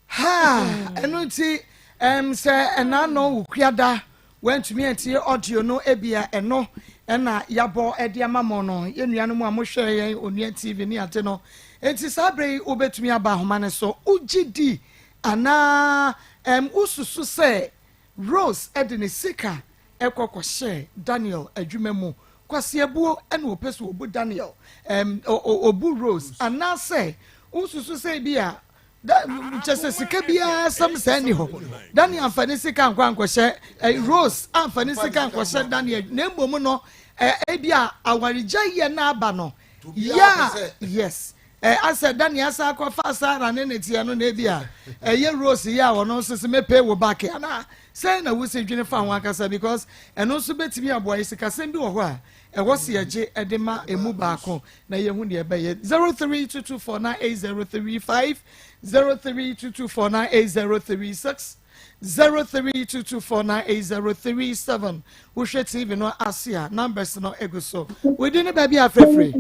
Haa ɛno nti ɛm sɛ ɛna no wo kuada wantumi antie audio no ebia ɛno ɛna yabɔ ɛde ama mo no yɛn nuanom a mohwɛ yɛn Onua TV ne ade no enti saa bere yi wobɛtumi aba ahoma no so wogye di Anaa ɛm wususu sɛ Rose de ne sika kɔ kɔhyɛɛ Daniel adwuma mu? Kwaseabuo na ɔpɛ sɛ ɔbu Daniel, ɛm ɔbu Rose? Anaasɛ wususu sɛ ebia da kyɛ sɛ sika biara asɛm saa nni hɔ? Daniel amfa ne sika ankɔ ankɔhyɛ ɛ Rose amfa ne sika ankɔhyɛ Daniel na mmom no ɛ ebia awaregyaeɛ no aba no yɛ a yes Ɛ asɛ da nea asan akɔfa Sarah ne ne teɛ no na ebia ɛyɛ Rose yɛ a ɔno nso se mɛpay wo back anaa? Sɛn na wusi dwene fa ho ankasa because ɛno nso betumi aboa yɛ sikasɛm bi wɔ hɔ a ɛwɔ se yɛgye de ma emu baako na yɛhu deɛ ɛbɛyɛ. 0322498035 0322498036 0322498037 Wohwɛ TV no ase a, numbers no egu so. Wo din ne baabi a afrɛfiri.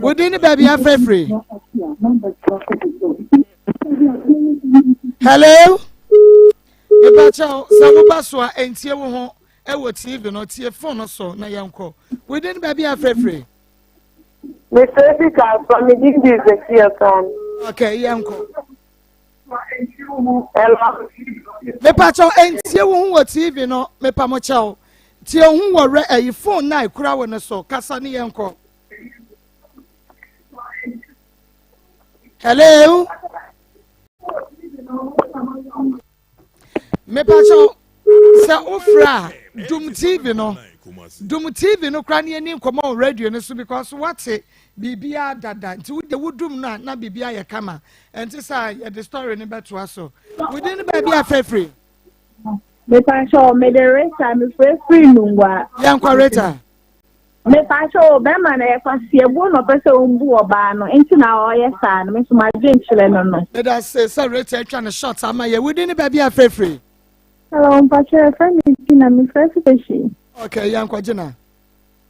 Wo din ne baabi a afrɛfiri. Hello? Mepakyɛw, sɛ woba so a, ɛntie wo ho ɛwɔ TV no, tie phone no so na yɛnkɔ. Wo din ne baabi a afrɛfiri. Mefrɛ fi Kasoa, me din de Ezekiel Sani. Okay, yɛnkɔ. Hello. Mepakyɛw ntie wo ho wɔ TV no mepa mo kyɛw tie wo ho wɔ rɛ ɛyi phone na ekura wo no so kasa ne yɛn kɔ. Hello. Mepakyɛw sɛ wofrɛ a dum TV no dum TV no kora ne ani nkɔmɔ wɔ radio no so because wate biribiara dada nti wode wodum no a na biribiara yɛ kama ɛnte sɛ yɛde story no bɛtoa so wodin no baabi afrɛfiri. Mepakyɛw mede Rita mefrɛ firi Nungua. Yɛnkɔ Rita. Mepakyɛ o, bɛrima no ɛyɛ kwaseabuo na ɔpɛ sɛ ɔmbu ɔbaa no nti na ɔyɛ saa no, me nso m'adwene kyerɛ no no. Meda se sɛ Rita atwa ne short ama yɛ. Wodi ne baabi a frɛfiri. Hello, mpakyɛ yɛfrɛ me Gina, mefrɛ fi Teshie. Okay, yɛnkɔ Gina.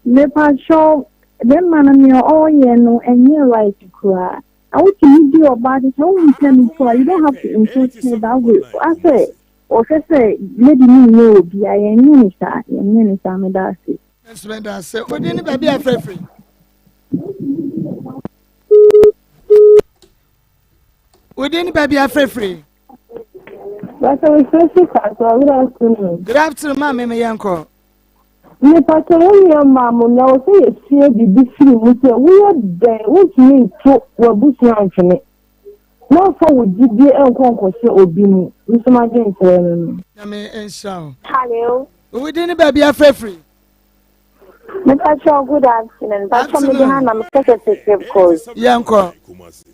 Mepakyɛ bɛrima no nea ɔreyɛ no ɛnyɛ right koraa. Na wotumi di ɔbaa kyɛ sɛ wompɛ no mpo a you don't have to insult her that way. Asɛ ɔhwɛ sɛ lady no nyɛ obi a yɛnyɛ ne saa, yɛnyɛ ne saa, meda ase. Nso meda ase. Wodi ne baabi a frɛfrɛ. Wodi ne baabi a frɛfrɛ. Bàtà mefrɛ fi Kasoa, good afternoon. Good afternoon, maame me yɛnkɔ. Mepatɔ wo nua maa mo na wɔ sɛ yɛsua biribi firi mu sɛ woyɛ dɛn wontumi nto w'abusua ntwene na mfa wo gyidie nkɔ nkɔhyɛ obi mu nso m'adwenkyerɛ no no. Nyame nhyira wo. Hello. Wo din ne baabi afrɛ firi? Mepakyɛw good afternoon. Pakyɛw mede ha na mekasa fi Cape Coast. Yɛnkɔ.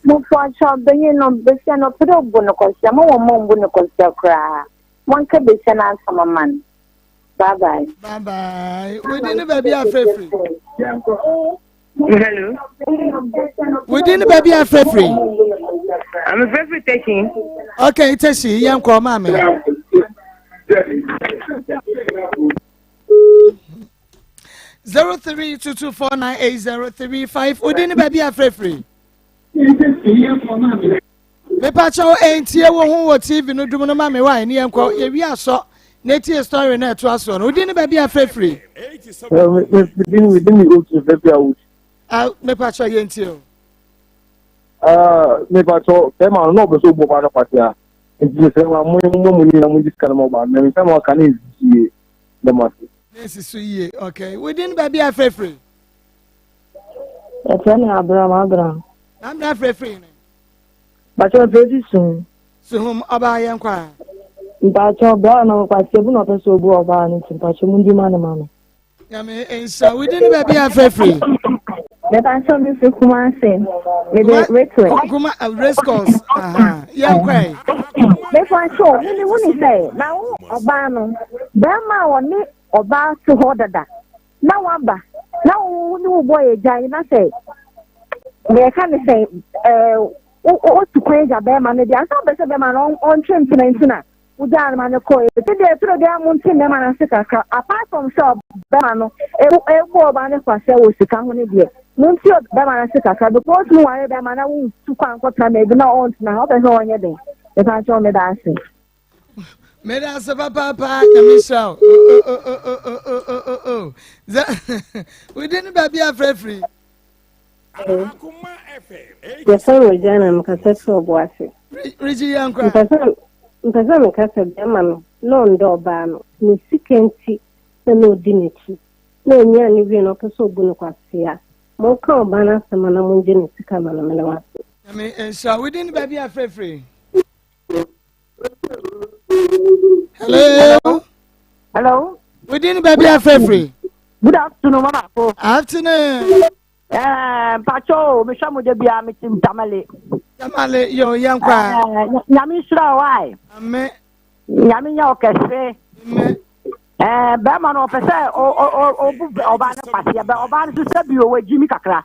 Mepakyɛw benyin no besia no ɔpɛ dɛ obu no kɔsia mo wɔn mo mbu no kɔsia koraa. Monka besia no asɛm ma no. Bye bye. Bye bye. Wo din ne baabi afrɛ firi? Hello. Wo din ne baabi afrɛ firi? I'm frɛ firi Teshi. Okay, Teshi, yɛnkɔ maame. 0322498035 wodi ne baabi afrɛfiri mepakyɛw ɛntie wo ho wɔ tv no dum no ma me wae ne yɛnkɔ yɛwi asɔ na etie story na ɛto asoɔ no wodi ne baabi afrɛfiri mepakyɛw yɛntie o mepakyɛw bɛrima no na ɔpɛ sɛ ɔbɔ ba no kwatea nti mesrɛ ma mo mo mo nyina mo gye sika no ma ɔba no na mesɛ ma ɔka ne nsisi yie dɛ mo ase. Ne nsisi yie okay wodi ne baabi afrɛfrɛ. Yɛfrɛ me Abram Abram. Abram afrɛfrɛ ne. Bàtchɛ ɔfrɛ fi sum. Suhum ɔbaa yɛn kɔ a. Mpakyɛ ɔbaa no kwasia bu na ɔpɛ sɛ ɔbu ɔbaa no nti mpakyɛ mu ndi ma ne ma no. Nyame nhyira wo din baabi a frɛfrɛ. Mepakyɛ me firi Kumasi. Mede Rachel. Kuma eh, race course. Yɛn kɔɛ. Mepakyɛ me me hu ni sɛ na wo ɔbaa no bɛrima a ɔne ɔbaa te hɔ dada na waba na wo ne wo bɔ yɛ gyae na sɛ yɛka ne sɛ ɛɛ wotu kwan gya bɛrima no deɛ ansa wopɛ sɛ bɛrima no ɔntwe mpena nti na wogyaa no ma no kɔɔ ɛti deɛ ɛtoro deɛ mo nte mmarima no ase kakra apart from sɛ ɔbɛrima no ebu ɔba no kwasɛ wɔ sika ho no deɛ mo nte ɔbɛrima no ase kakra because mo ware bɛrima na wontu kwan kɔtena baabi na ɔntena hɔ ɔpɛ sɛ ɔnyɛ den mepa nkyɛn meda ase. Meda ase papaapa nyame nhyira wo. Wodi ne baabi afrɛfiri. Yɛfrɛ me Regina, mekasa fi Ɔboase. Reggie yɛn kora. Mpɛ sɛ meka sɛ bɛrima no na ɔndɔ ɔbaa no, ne sika nti na na ɔdi n'akyi. Na ɔnyaa no wie no ɔpɛ sɛ ɔbu no kwasea. Monka ɔbaa no asɛm na mongye ne sika ma no meda mo ase. Nyame nhyira wo din ne baabi a frɛfrɛ. Hello. Hello. Wo din ne baabi a frɛfrɛ. Good afternoon, Mama. Afternoon. Eh, mpacho o, mehwɛ mo da biara mete Tamale. Tamale, yo, yɛn kwa. Eh, nyame nhyira wo ai. Amen. Nyame nyɛ wo kɛse. Amen. Eh, bɛrima no ɔpɛ sɛ ɔbu ɔbaa no kwaseɛ bɛ ɔbaa no so sɛ bi ɔwɔ agyimi kakra.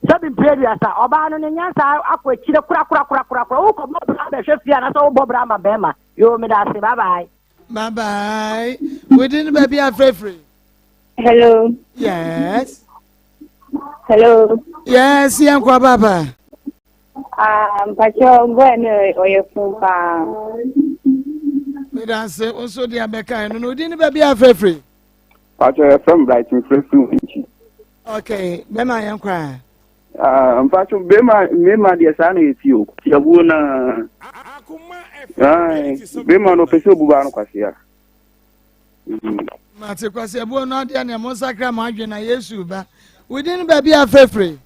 Sɛ bi mpere aduasa ɔbaa no ne nyansa akɔ akyire korakorakorakorakora wokɔ bɔ bra bɛhwɛ fie anaasɛ wobɔ bra ma bɛrima. Yo, meda ase, bye bye. Bye bye. Within baabi afrɛfrɛ. Hello. Yes. Hello. Yes, yɛn kɔ papa. Ah, mpakyɛ boy no ɔyɛ fun paa. Meda ase wo nso deɛ bɛka ɛno no wodin ne baabi afrɛfrɛ. Pakyɛ yɛfrɛ m Bright mfrɛfiri wo nkyi. Okay, bɛma yɛn kɔ a. Ah, mpakyɛ bɛma mmarima deɛ saa na yɛti o. Tiabuo naa. Bɛma no ɔpɛ sɛ obu baa no kwasea. Mate kwasi abuo no adeɛ nea monsakra mo adwene na Yesu ba. Within baabi a frɛfrɛ.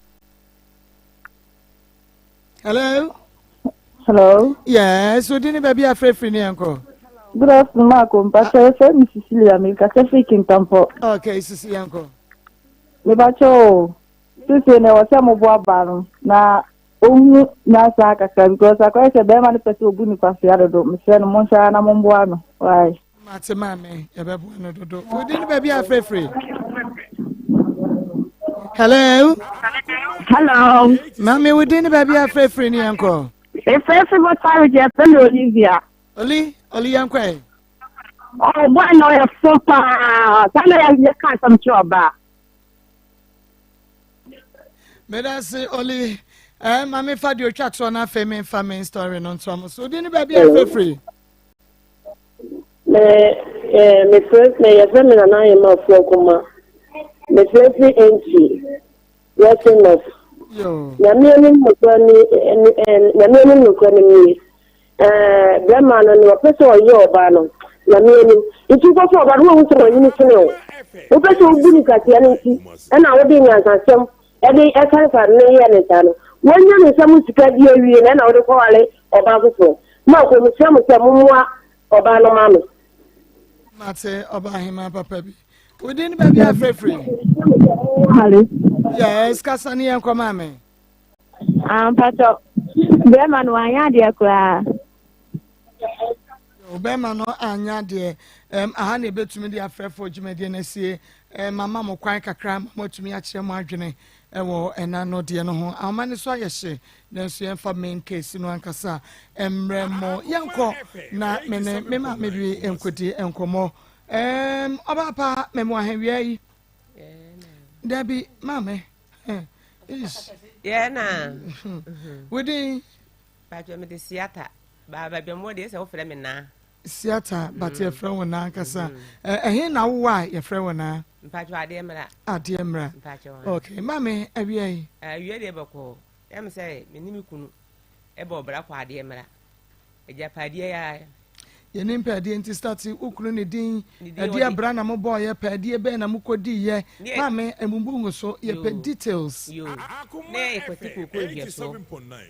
Hello. Hello. Yes, within baabi a frɛfrɛ ne yɛnkɔ. Good afternoon, Marco. Mpakyɛ yɛfrɛ me Cecilia, mekasa firi Kintampo. Okay, Sisi yɛnkɔ. Mepakyɛ o, sese na ɛwɔ sɛ moboa ba no na Ɔnhu nyansa kakra because akɔyɛ sɛ bɛrima no pɛ sɛ ɔbu no kwasea dodo mesrɛ no monhwɛ ara na momboa no why. Mate maame yɛbɛboa no dodo. Wodi ne baabi a frɛfrɛ. Hello. Hello. Maame, wo din ne baabi a frɛfrɛ ni yɛn kɔ. Efefe Botari jɛ fɛ mi Olivia. Oli, Oli yɛn kɔ ɛ. Ɔbɔ na ɔyɛ fo paa. Saa na yɛ ka asɛm kyerɛ ɔbaa. Meda se Oli. Eh, maame fa deɛ otwa toɔ na afei memfa main story no ntoa mo so. Wo din ne baabi a frɛfrɛ. Me eh, mefrɛ me yɛfrɛ me Nana Ahema Afuakuma. Mefrɛ firi Antwi, Western North. Nyame anim nokorɛ ni eh, Nyame anim nokorɛ no nie. Eh, bɛrima no ne ɔpɛ sɛ ɔyɛ ɔbaa no Nyame anim. Nti wokɔfa ɔbaa no woahu sɛ wanyini sene wo. Wopɛ sɛ wobu no katea no nti ɛna wode nyansasɛm ɛde ɛsarefare no yɛ ne saa no. Wanya ne nsa mu sika di awie na ɛna wode kɔware ɔbaa foforɔ. Ma kɔ mesrɛ mo sɛ mommoa ɔbaa no ma me. Mate ɔbaa hemaa papa bi. Wo din ne baabi a frɛfrɛ? Hello. Yes, kasa ne yɛn kɔ maa me. Ah, mpatɔ. Bɛrima no wanyɛ adeɛ koraa. Bɛrima no anyɛ adeɛ. Um, aha na ebetumi de afrɛfo dwumadie no asie. Um, mama mo kwan kakra ma moatumi akyerɛ mo adwene ɛwɔ ɛna no deɛ no ho. Ahoma no so ayɛ hye. Nanso yɛmfa main case no ankasa mmerɛ mo. Yɛnkɔ na me ne me maame bi nkɔdi nkɔmmɔ. Um, ɔbaa pa mɛmo ahɛnwia yi. Dabi, maame. Ish. Yɛ na. Wodin? Patwa mede siata. Baaba dwamɔ deɛ sɛ wofrɛ me naa. Siata, but yɛfrɛ wo naa ankasa. Ɛhe na wowɔ a yɛfrɛ wo naa? Mpatwa adeɛ mmra. Adeɛ mmra. Mpatwa. Okay, maame awia yi. Awia deɛ bɔkɔɔ. Ɛyɛ me sɛ me ne me kunu bɔ ɔbra kɔ adeɛ mmra. Agyapadeɛ a. Yɛnim pɛɛdeɛ nti starte wo kunu ne din. Ɛdeɛ bra na mo bɔɔyɛ pɛɛdeɛ bɛn na mo kɔ diiɛ. Maame mbubu ngu so yɛpɛ details. Yoo na yɛkɔte kooko nhwɛsoɔ.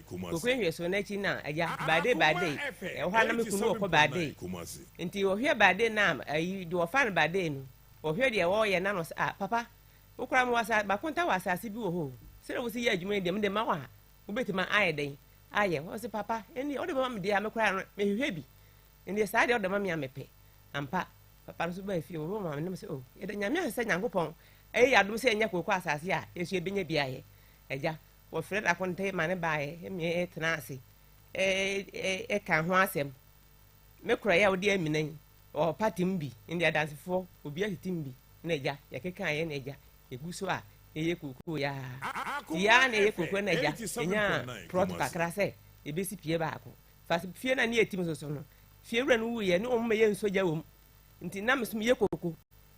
Kooko nhwɛsoɔ no akyi na agya baade baade ɛwɔ hɔ a na me kunu wɔkɔ baade nti wɔhwɛ baade na ayi deɛ wɔfa no baade no wɔhwɛ deɛ wɔyɛ na no sɛ ah papa Wo koraa mewɔ asase, m'akonta wɔ asase bi wɔ hɔ o. Sɛdeɛ wosi yɛ adwuma yi deɛ, mede ma wo a, wobɛtumi ayɛ dɛn ayɛ? Ɔse, papa, ɛnneɛ wode bɛma me deɛ a, me koraa no, mehwehwɛ bi. Ɛnneɛ saa deɛ wode ma me a, mepɛ. Ampa, papa no nso baa fie, wɔbɛma me, na mese, oh, yɛda Nyame ase sɛ Nyankopɔn ayɛ yɛn adom sɛ yɛanya kooko asase a, yɛn nso yɛbɛnya bi ayɛ. Agya, wɔfrɛɛ no akonta yi ma no baeɛ, me yɛtenaa ase, ɛkaa ho asɛm. Me koraa yi a wode amina yi, ɔpa tem bi, ɛndeɛ adansefoɔ, obiara tetem bi. na agya yɛkeka yɛ na agya yɛgu so a yɛyɛ kookoo yi ara nti yɛ ara na yɛyɛ kookoo na agya yɛnya prɔt kakra sɛ yɛbɛsi pie baako fa fie na ne yɛtim soso no fie wura no wuyɛ ne wɔn mɛyɛ nsɔ gya wɔ mu nti na mesom yɛ kooko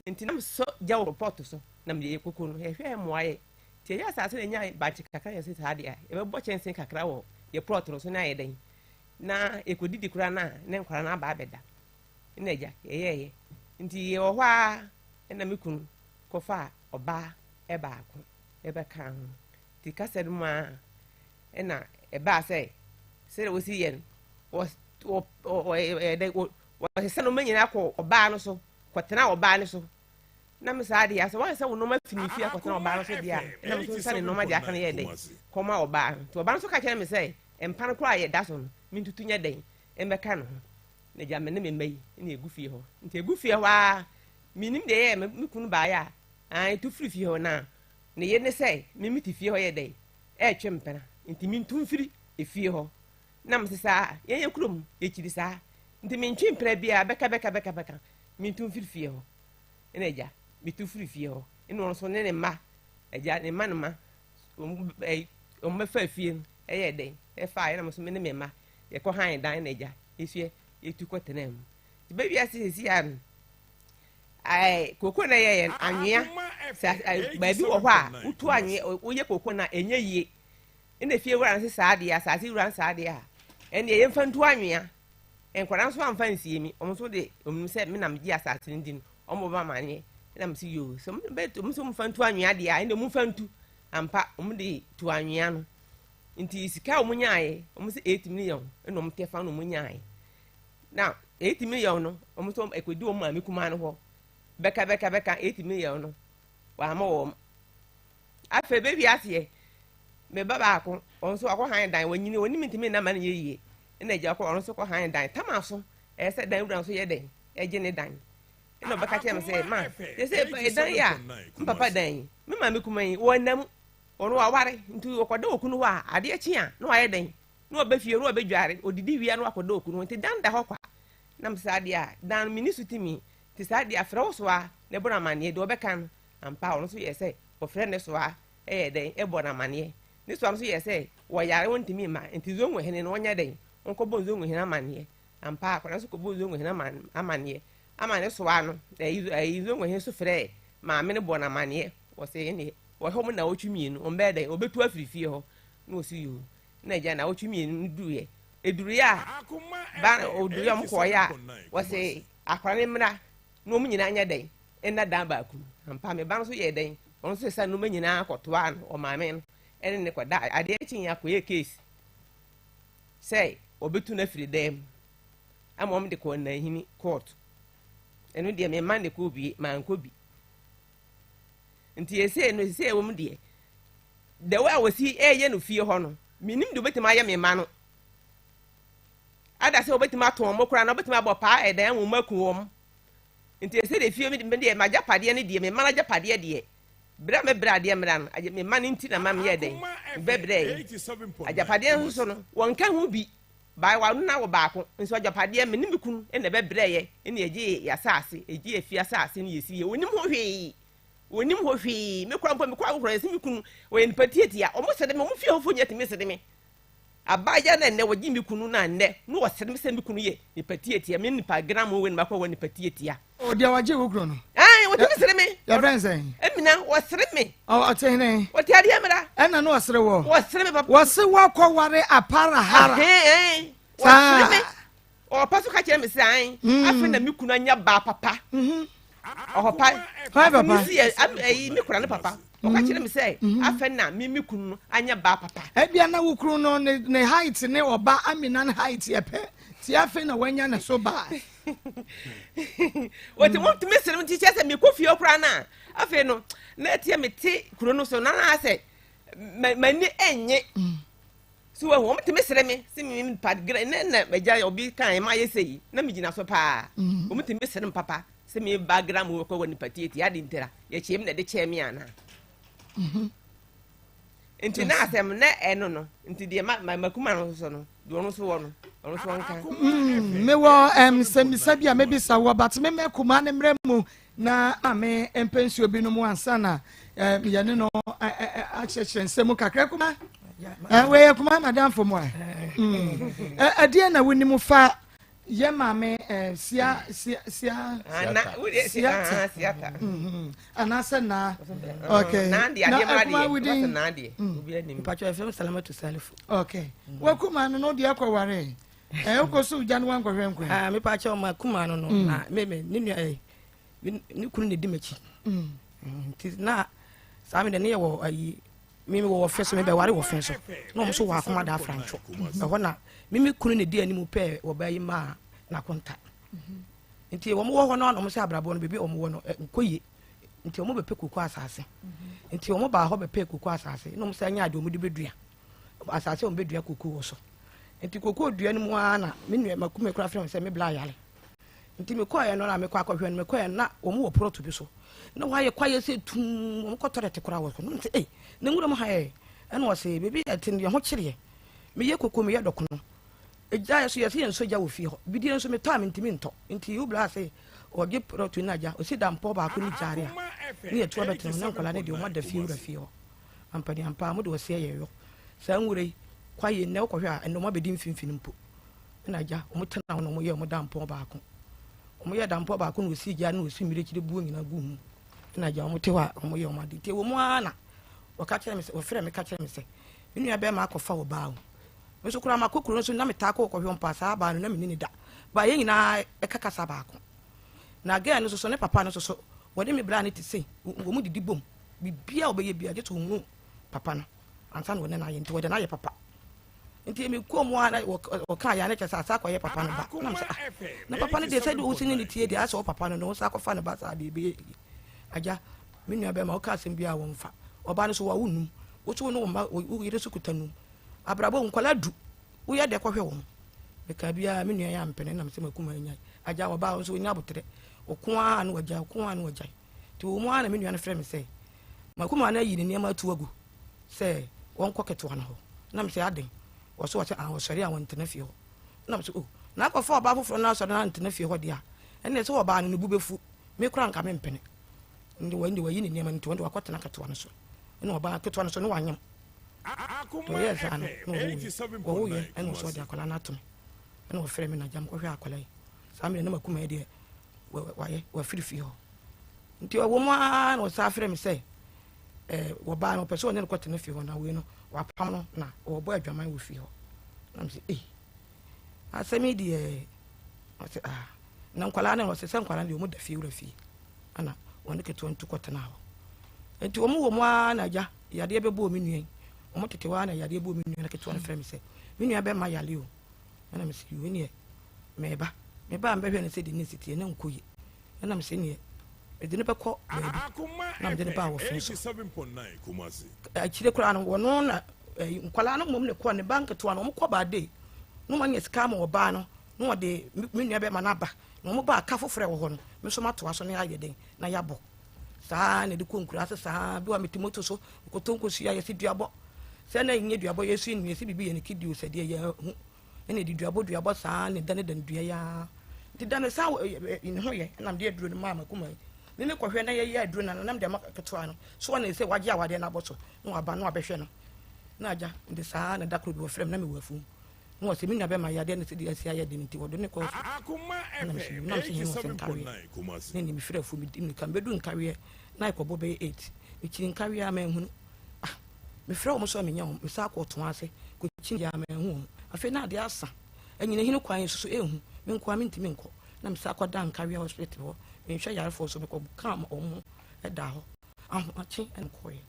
nti na mesɔ gya wɔ pɔt so na mede yɛ kooko no yɛhwɛ mmoa yɛ nti ɛyɛ asase na ɛnya bankye kakra yɛ sɛ saa deɛ yɛbɛbɔ kyɛnse kakra wɔ yɛ prɔt no so na ayɛ dɛn na yɛkɔdidi koraa na ne nkwadaa no aba abɛda Nna agya, yɛyɛeɛ. Nti yɛwɔ hɔ ara na me kunu kɔfaa ɔbaa baako bɛkaa ho. Nti kasa no mu ara na ɛbaa sɛ sɛdeɛ wɔsi yɛ no, wɔsesa nneɛma nyinaa kɔ ɔbaa no so, kɔtena ɔbaa no so. Na me saa deɛ, sɛ wɔasesa wo nneɛma fi ne fie akɔtena ɔbaa no so deɛ a, ɛna me nso nsa ne nneɛma deɛ aka no yɛ dɛn kɔma ɔbaa no. Nti ɔbaa no nso ka kyerɛ me sɛ mpa no koraa a yɛda so no, mentutu nyɛ dɛn mmɛka ne ho. Na gya me ne me mma yi na egu fie hɔ. Nti egu fie hɔ ara, menim deɛ ɛyɛɛ me, me kunu baeɛ a, ae, tu firi fie hɔ na ne yere ne sɛ me mete fie hɔ yɛ dɛn, ɛretwe mpena, nti mentu mfiri efie hɔ. Na mese saa, yɛn yɛ kurom, yɛkyiri saa, nti mentwe mpena biara, bɛka bɛka bɛka bɛka, mentu mfiri fie hɔ. Ɛna agya, metu firi fie hɔ. Ɛna ɔno nso ne ne mma, agya, ne mma ne mma, wɔn bɛfa fie no, ɛyɛ dɛn, ɛfaa, ɛna me nso me ne me mma, yɛkɔ han dan na agya yɛsua yɛtu kɔ tena mu nti bɛ wiase sisi a no ɛɛ koko na yɛyɛ no anwea sɛ baabi wɔ hɔ a wotu anwea woyɛ koko na ɛnyɛ yie ɛna fie wura no sɛ saa deɛ asase wura no saa deɛ a ɛnneɛ yɛmfa ntu anwea nkwadaa nso amfa nsie mi wɔn nso de wɔn sɛ me na megye asase no di no wɔn bɔ ma amaneɛ ɛna mo sɛ yoo sɛ wɔn bɛ wɔn nso mfa ntu anwea deɛ a ɛnna wɔn mfa ntu ampa wɔn de tu anwea no. Nti sika a wɔn nyaeɛ, wɔn sɛ 8 million ɛna wɔn tɛ fa na wɔn nyaeɛ. Na 8 million no, wɔn nso ɛkɔdi wɔn maame kumaa no hɔ. Bɛka bɛka bɛka 8 million no, wɔama wɔn. Afei bɛwi aseɛ, me ba baako, wɔn nso akɔ han dan, wɔnyini, wɔn nim ntumi nna ma no yɛ yie. Ɛna agya kɔ, ɔno nso kɔ han dan. Tama so, ɛyɛ sɛ dan wura nso yɛ dɛn, ɛgye ne dan. Ɛna ɔbɛka kyerɛ me sɛ, ma, sɛ ɛdan yi a, mpapa dan yi, me maame kuma yi, wɔnam, ɔno waware, nti ɔkɔda okunu hɔ a, adeɛ kye a, na wayɛ dɛn? Na ɔbɛ fie, na ɔbɛdware, ɔdidi wie a, na wakɔda okunu hɔ, nti dan da hɔ kwa. Na me saa deɛ a, dan no, menni so tumi, nti saa deɛ a, frɛ wo soa na ɛbɔ no amanneɛ, deɛ ɔbɛka no, ampa, ɔno nso yɛɛ sɛ ɔfrɛ ne soa, ɛyɛ dɛn, ɛbɔ no amanneɛ. Ne soa no nso yɛɛ sɛ wɔyare, wɔntumi mma, nti Zongo hene no, ɔnyɛ dɛn, ɔnkɔbɔ Zongo hene amanneɛ. Ampa, akwadaa no nso kɔbɔɔ Zongo hene amanneɛ, ama ne soa no, ɛyi, ɛyi, Zongo hene nso frɛɛ maame no bɔɔ no amanneɛ, wɔsɛ ɛneɛ, wɔhwɛ wɔn nnawɔtwe mmienu, wɔn bɛyɛ dɛn, wɔbɛtu afiri fie hɔ, na wɔsi yoo, na agya nnawɔtwe mmienu no duruiɛ, ɛduruiɛ a, ba, ɔduruiɛ a wɔn kɔɔeɛ a, wɔsɛ akwadaa no mmra, na wɔn nyinaa nyɛ dɛn, nna dan baako mu. Ampa, me ba no nso yɛɛ dɛn, ɔno nso sesa nneɛma nyinaa kɔtoaa no, ɔmaame no ɛne ne kɔda, adeɛ kyeeɛ akɔyɛ case sɛ wɔbɛtu no afiri dan mu ama wɔn de kɔɔ Nanhini court. Ɛno deɛ me mma ne kɔɔ bie, mankɔ bi. Nti ɛsei no, ɛsei ɛwɔ mu deɛ, the way a wɔsi ɛyɛ no fie hɔ no, menim deɛ wɔbɛtumi ayɛ me mma no. Ada sɛ wɔbɛtumi ato wɔn koraa na wɔbɛtumi abɔ paa ɛdan ama wɔn aku wɔn. Nti ɛsei deɛ fie me deɛ m'agyapadeɛ no deɛ, me mma no agyapadeɛ deɛ, Berɛ a mɛbrɛ adeɛ mmra no, agye me mma no nti na ma meyɛɛ dɛn? Mebɛbrɛeɛ. Agyapadeɛ nso so no, wɔnka ho bi. Baayewa no na wɔ baako, nso agyapadeɛ me ne me kunu na ɛbɛbrɛeɛ na yɛgyee yɛn asase, yɛgyee afie asase no yɛsiiɛ. Wɔnnim ho hwee. Wɔnnim ho hwee. Me koraa mpo, mekɔ awokorɔ, yɛse me kunu, ɔyɛ nipa tiatia. Wɔsere me, wɔn fie hɔfoɔ nyinaa tumi sere me. Abaayewa no a nnɛ wɔgye me kunu no a nnɛ na wɔsere me sɛ me kunu yɛ nipa tiatia, me nipa gram wei na makɔ wɔ nipa tiatia. O deɛ wɔgye wo kunu no. Ɛn wɔtumi sere me. Yɛfrɛ no sɛn? Emina wɔsere me. Ɔte hene? Wɔte adeɛ mmra. Ɛna no wɔsere wɔ. Wɔsere me papa. Wɔse wakɔ ware aparahara. Ɛn wɔsere me. Ɔpa so ka kyerɛ me sɛ an mm. afei na me kunu anya baa papa. Mm-hmm. Ɔhɔpa. Papa. Me si yɛ ɛyi me kura ne papa. Ɔka kyerɛ me sɛ mm-hmm. afei na me me kunu no anya baa papa. Ebia na wo kunu no ne ne height ne ɔba Amina ne height yɛ pɛ. Ti afei na wanya ne so baa. Wɔte wɔn tumi sere ti kyerɛ sɛ mekɔ fie koraa na afei no na ɛteɛ mete kuro no so na na asɛ m'ani ɛnye. Mm. So wahu? Wɔn tumi sere me sɛ me nipa grɛ ne na agya obi kan ɛma ayɛ sɛ yi na me gyina so paa. Mm. Wɔn tumi sere me papa sɛ me ba gra mu kɔ wɔ nipa tietie adi ntira yɛkyɛ mu na ɛde kyɛɛ me ana. Mm-hmm. Nti na asɛm na ɛno no nti deɛ ma ma makuma no nso no deɛ ɔno nso wɔ no ɔno nso ɔnka. Mm, mewɔ nsɛmmisa bi a mebisa wɔ but me mɛkuma ne mmerɛ mu Na maame mpɛ nsuo bi nom ansa na yɛne no akyerɛkyerɛ nsɛm mu kakra. Kuma, wei yɛ kuma madamfo mu a. Ɛdeɛ na wonim fa yɛ maame sia sia sia siata anaasɛ naa okay na ɛkuma wodin mpatwa ɛfɛm salamatu salifu okay wakuma no no deɛ kɔ ware Ɛɛ wokɔ so gya no wankɔhwɛ nkwa. Ah mepa kyɛw ma kuma no no mm. na me me ne nua eh ne kunu na di m'akyi. Mm. Mm, nti na saa me de ne yɛ wɔ ayi me me wɔ fɛ so me bɛware wɔ fɛ so na wɔn nso wɔ akoma da afrantwo ɛhɔ na me me kunu na di anim pɛɛ wɔ baa yi maa n'akonta mm-hmm. nti wɔn wɔ hɔ no na wɔn sɛ abrabɔ no beebi wɔn wɔ no nkɔ yie nti wɔn bɛpɛ koko asase mm-hmm. nti wɔn baa hɔ bɛpɛ koko asase na wɔn sɛ anya adeɛ wɔn de bɛdua asase a wɔbɛdua kokoo wɔ so. Nti kokoo dua no mu ara na me nua makume kora frɛ me sɛ me bla yare. Nti mekɔɛ no na mekɔ akɔhwɛ no mekɔɛ na wɔn wɔ prɔto bi so. Na wɔayɛ kwaeɛ sɛ tum wɔn kɔ tɔlɛt koraa wɔ so. Na mese ei na nwura mu ha yɛ ɛna wɔse baabi a ɛte no yɛn ho kyereɛ. Meyɛ koko meyɛ dɔkono. Egya yɛ so yɛse yɛn nsɔ gya wɔ fie hɔ. Bidie nso metɔ a mentumi ntɔ. Nti wo bla se ɔgye prɔto no agya ɔsi dampɔ baako ne gyaare a ne yɛtu abɛtena ho na nkwadaa no deɛ wɔn ada fie wura fie hɔ. Ampaneampa ara, mode ɔseɛ yɛ yɔ. Saa nwura yi, kwaeɛ yi, nnɛ wokɔhwɛ a, ɛnnɛ wɔabɛdi mfimfini mpo. Ɛna agya, wɔtena hɔ na wɔyɛɛ wɔn dampɔn baako. Wɔyɛɛ dampɔn baako na wɔsii gya na wɔsii mmirekyire buo nyinaa guu mu. Ɛna agya, wɔte hɔ a, wɔyɛ wɔn ade. Nti ɛwɔ mu ara na wɔka kyerɛ me sɛ, wɔfrɛ me ka kyerɛ me sɛ, me nua bɛrima akɔfa ɔbaa o. Me nso koraa makɔ kuro no so na metaa kɔ kɔhwɛ wɔn paa, saa baa no na menni ne da. Baa yɛn nyinaa ɛka kasa baako. Na gɛɛ no nso so, ne papa no nso so, wɔde me braa no te sei, wɔn didi bom. Biribiara a ɔbɛyɛ biara, gye sɛ ɔhunu papa no ansa na ɔne no ayɛ. Nti wɔde no ayɛ papa. Nti mekɔɔ mu a na wɔkaa yɛ a na kyerɛ sɛ asa akɔyɛ papa no ba. Na mesɛ ah, na papa no deɛ sɛdeɛ wosi ne ne tie deɛ asɛ wo papa no na wo sa akɔfa ne ba saa deɛ ɛbɛyɛ yie. Agya, me nua bɛrima woka asɛm biara a wɔmfa. Ɔbaa no so wawo num. Wo so wo ne wo mma wo yere so kuta num. Abrabɔ nkwadaa du. Woyɛ dɛ kɔhwɛ wɔn. Mekaa biara me nua yɛ ampene na mesɛ makuma anyae. Agya ɔbaa nso ɔnya aboterɛ. Ɔko ara na wagyae, ɔko ara na wagyae. Nti wɔ mu ara na me nua no frɛ me sɛ, M'akumaa no ayi ne nneɛma atu agu sɛ wɔnkɔ ketewa no hɔ. Na me sɛ, Adɛn? Wɔso wɔsɛ, ah, wɔsɔre a wɔntena fie hɔ. Na me sɛ, oh, na akɔfa ɔbaa foforɔ na asɔre na antena fie hɔ deɛ a, ɛnneɛ sɛ ɔbaa no ne bo bɛfu. Me koraa nka mempene. Nde wɔn de wayi ne nneɛma no nti wɔn de wakɔtena ketewa no so. Ɛna ɔbaa ketewa no so no wanyem. Nti ɔyɛɛ saa no, na wɔwoeɛ. Wɔwoeɛ ɛna ɔsɛ ɔde akwadaa no ato me. Ɛna ɔfrɛ me na gya mekɔhwɛ akwadaa yi. Saa mmerɛ na makuma yi deɛ wayɛ wafiri fie hɔ. Nti ɔwɔ mu ara na ɔsan frɛ me sɛ ɛɛ wɔbaa no ɔpɛ sɛ ɔne no kɔtena fie hɔ na wei no wapam no na ɔrebɔ adwaman wɔ fie hɔ. Na me sɛ ei asɛm yi deɛ ɔsɛ ah na nkwadaa no ɔsɛ sɛ nkwadaa no deɛ wɔn da fie wura fie ɛna wɔn ketewa ntu kɔtena hɔ. Nti wɔn wɔ mu ara na agya yadeɛ bɛbɔɔ me nua yi wɔn tete hɔ ara na yadeɛ bɔɔ me nua no ketewa no frɛ me sɛ me nua bɛma yale o. Ɛna mese wei neɛ meba. Meba a mebɛhwɛ no sɛdeɛ ne si teɛ na nkɔ yie. Ɛna mese neɛ mede no bɛkɔ baabi na mede no baa wɔfee so. Akyire koraa no wɔno na nkwadaa no mmom ne kɔ ne ba nketewa no wɔn kɔ baade na wɔn anya sika ama ɔbaa no na wɔde me nua bɛma no aba na wɔn ba aka foforɔ ɛwɔ hɔ no me nso matoa so na yɛayɛ den na yɛabɔ saa na ɛde kɔ nkura ase saa bi wa mete moto so kɔtɔ nkosua yɛsi duabɔ sɛ na ɛnyɛ duabɔ yɛsi nnua yɛsi biribi yɛ ne kidi o sɛ deɛ yɛ hu ɛna ɛde duabɔ duabɔ saa na ɛdane dane dua ya nti dane saa ne ho yɛ ɛna mede aduro no maa makuma yi ne ne kɔhwɛ na yɛyɛ aduro no na mede ama ketewa no so ɔne sɛ wagye awadeɛ no abɔ so na waba na wabɛhwɛ no na agya nti saa na da koro bi wɔfrɛ me na mewɔ afuom na wɔsɛ me nua bɛma yadeɛ no sɛ deɛ asi ayɛ den nti wɔde ne kɔ so na mesɛ na mesɛ hene wɔsɛ nkaweɛ ne ne mefiri afuom medi mmirika mebɛdu nkaweɛ na ɛkɔbɔ bɛyɛ 8 mekyiri nkaweɛ a manhunu Ah, mefrɛ wɔn so a mennya wɔn, mesan kɔ ɔtoa ase kɔkyini a manhu wɔn. Afei na adeɛ asa, anyinahini kwan yi soso ɛnhu, me nko ara mentumi nkɔ. Na mesan kɔda Nkawia hospital hɔ, menhwɛ yarefoɔ so, mekɔkaa wɔn ho daa hɔ. Ahomakye na mekɔeɛ.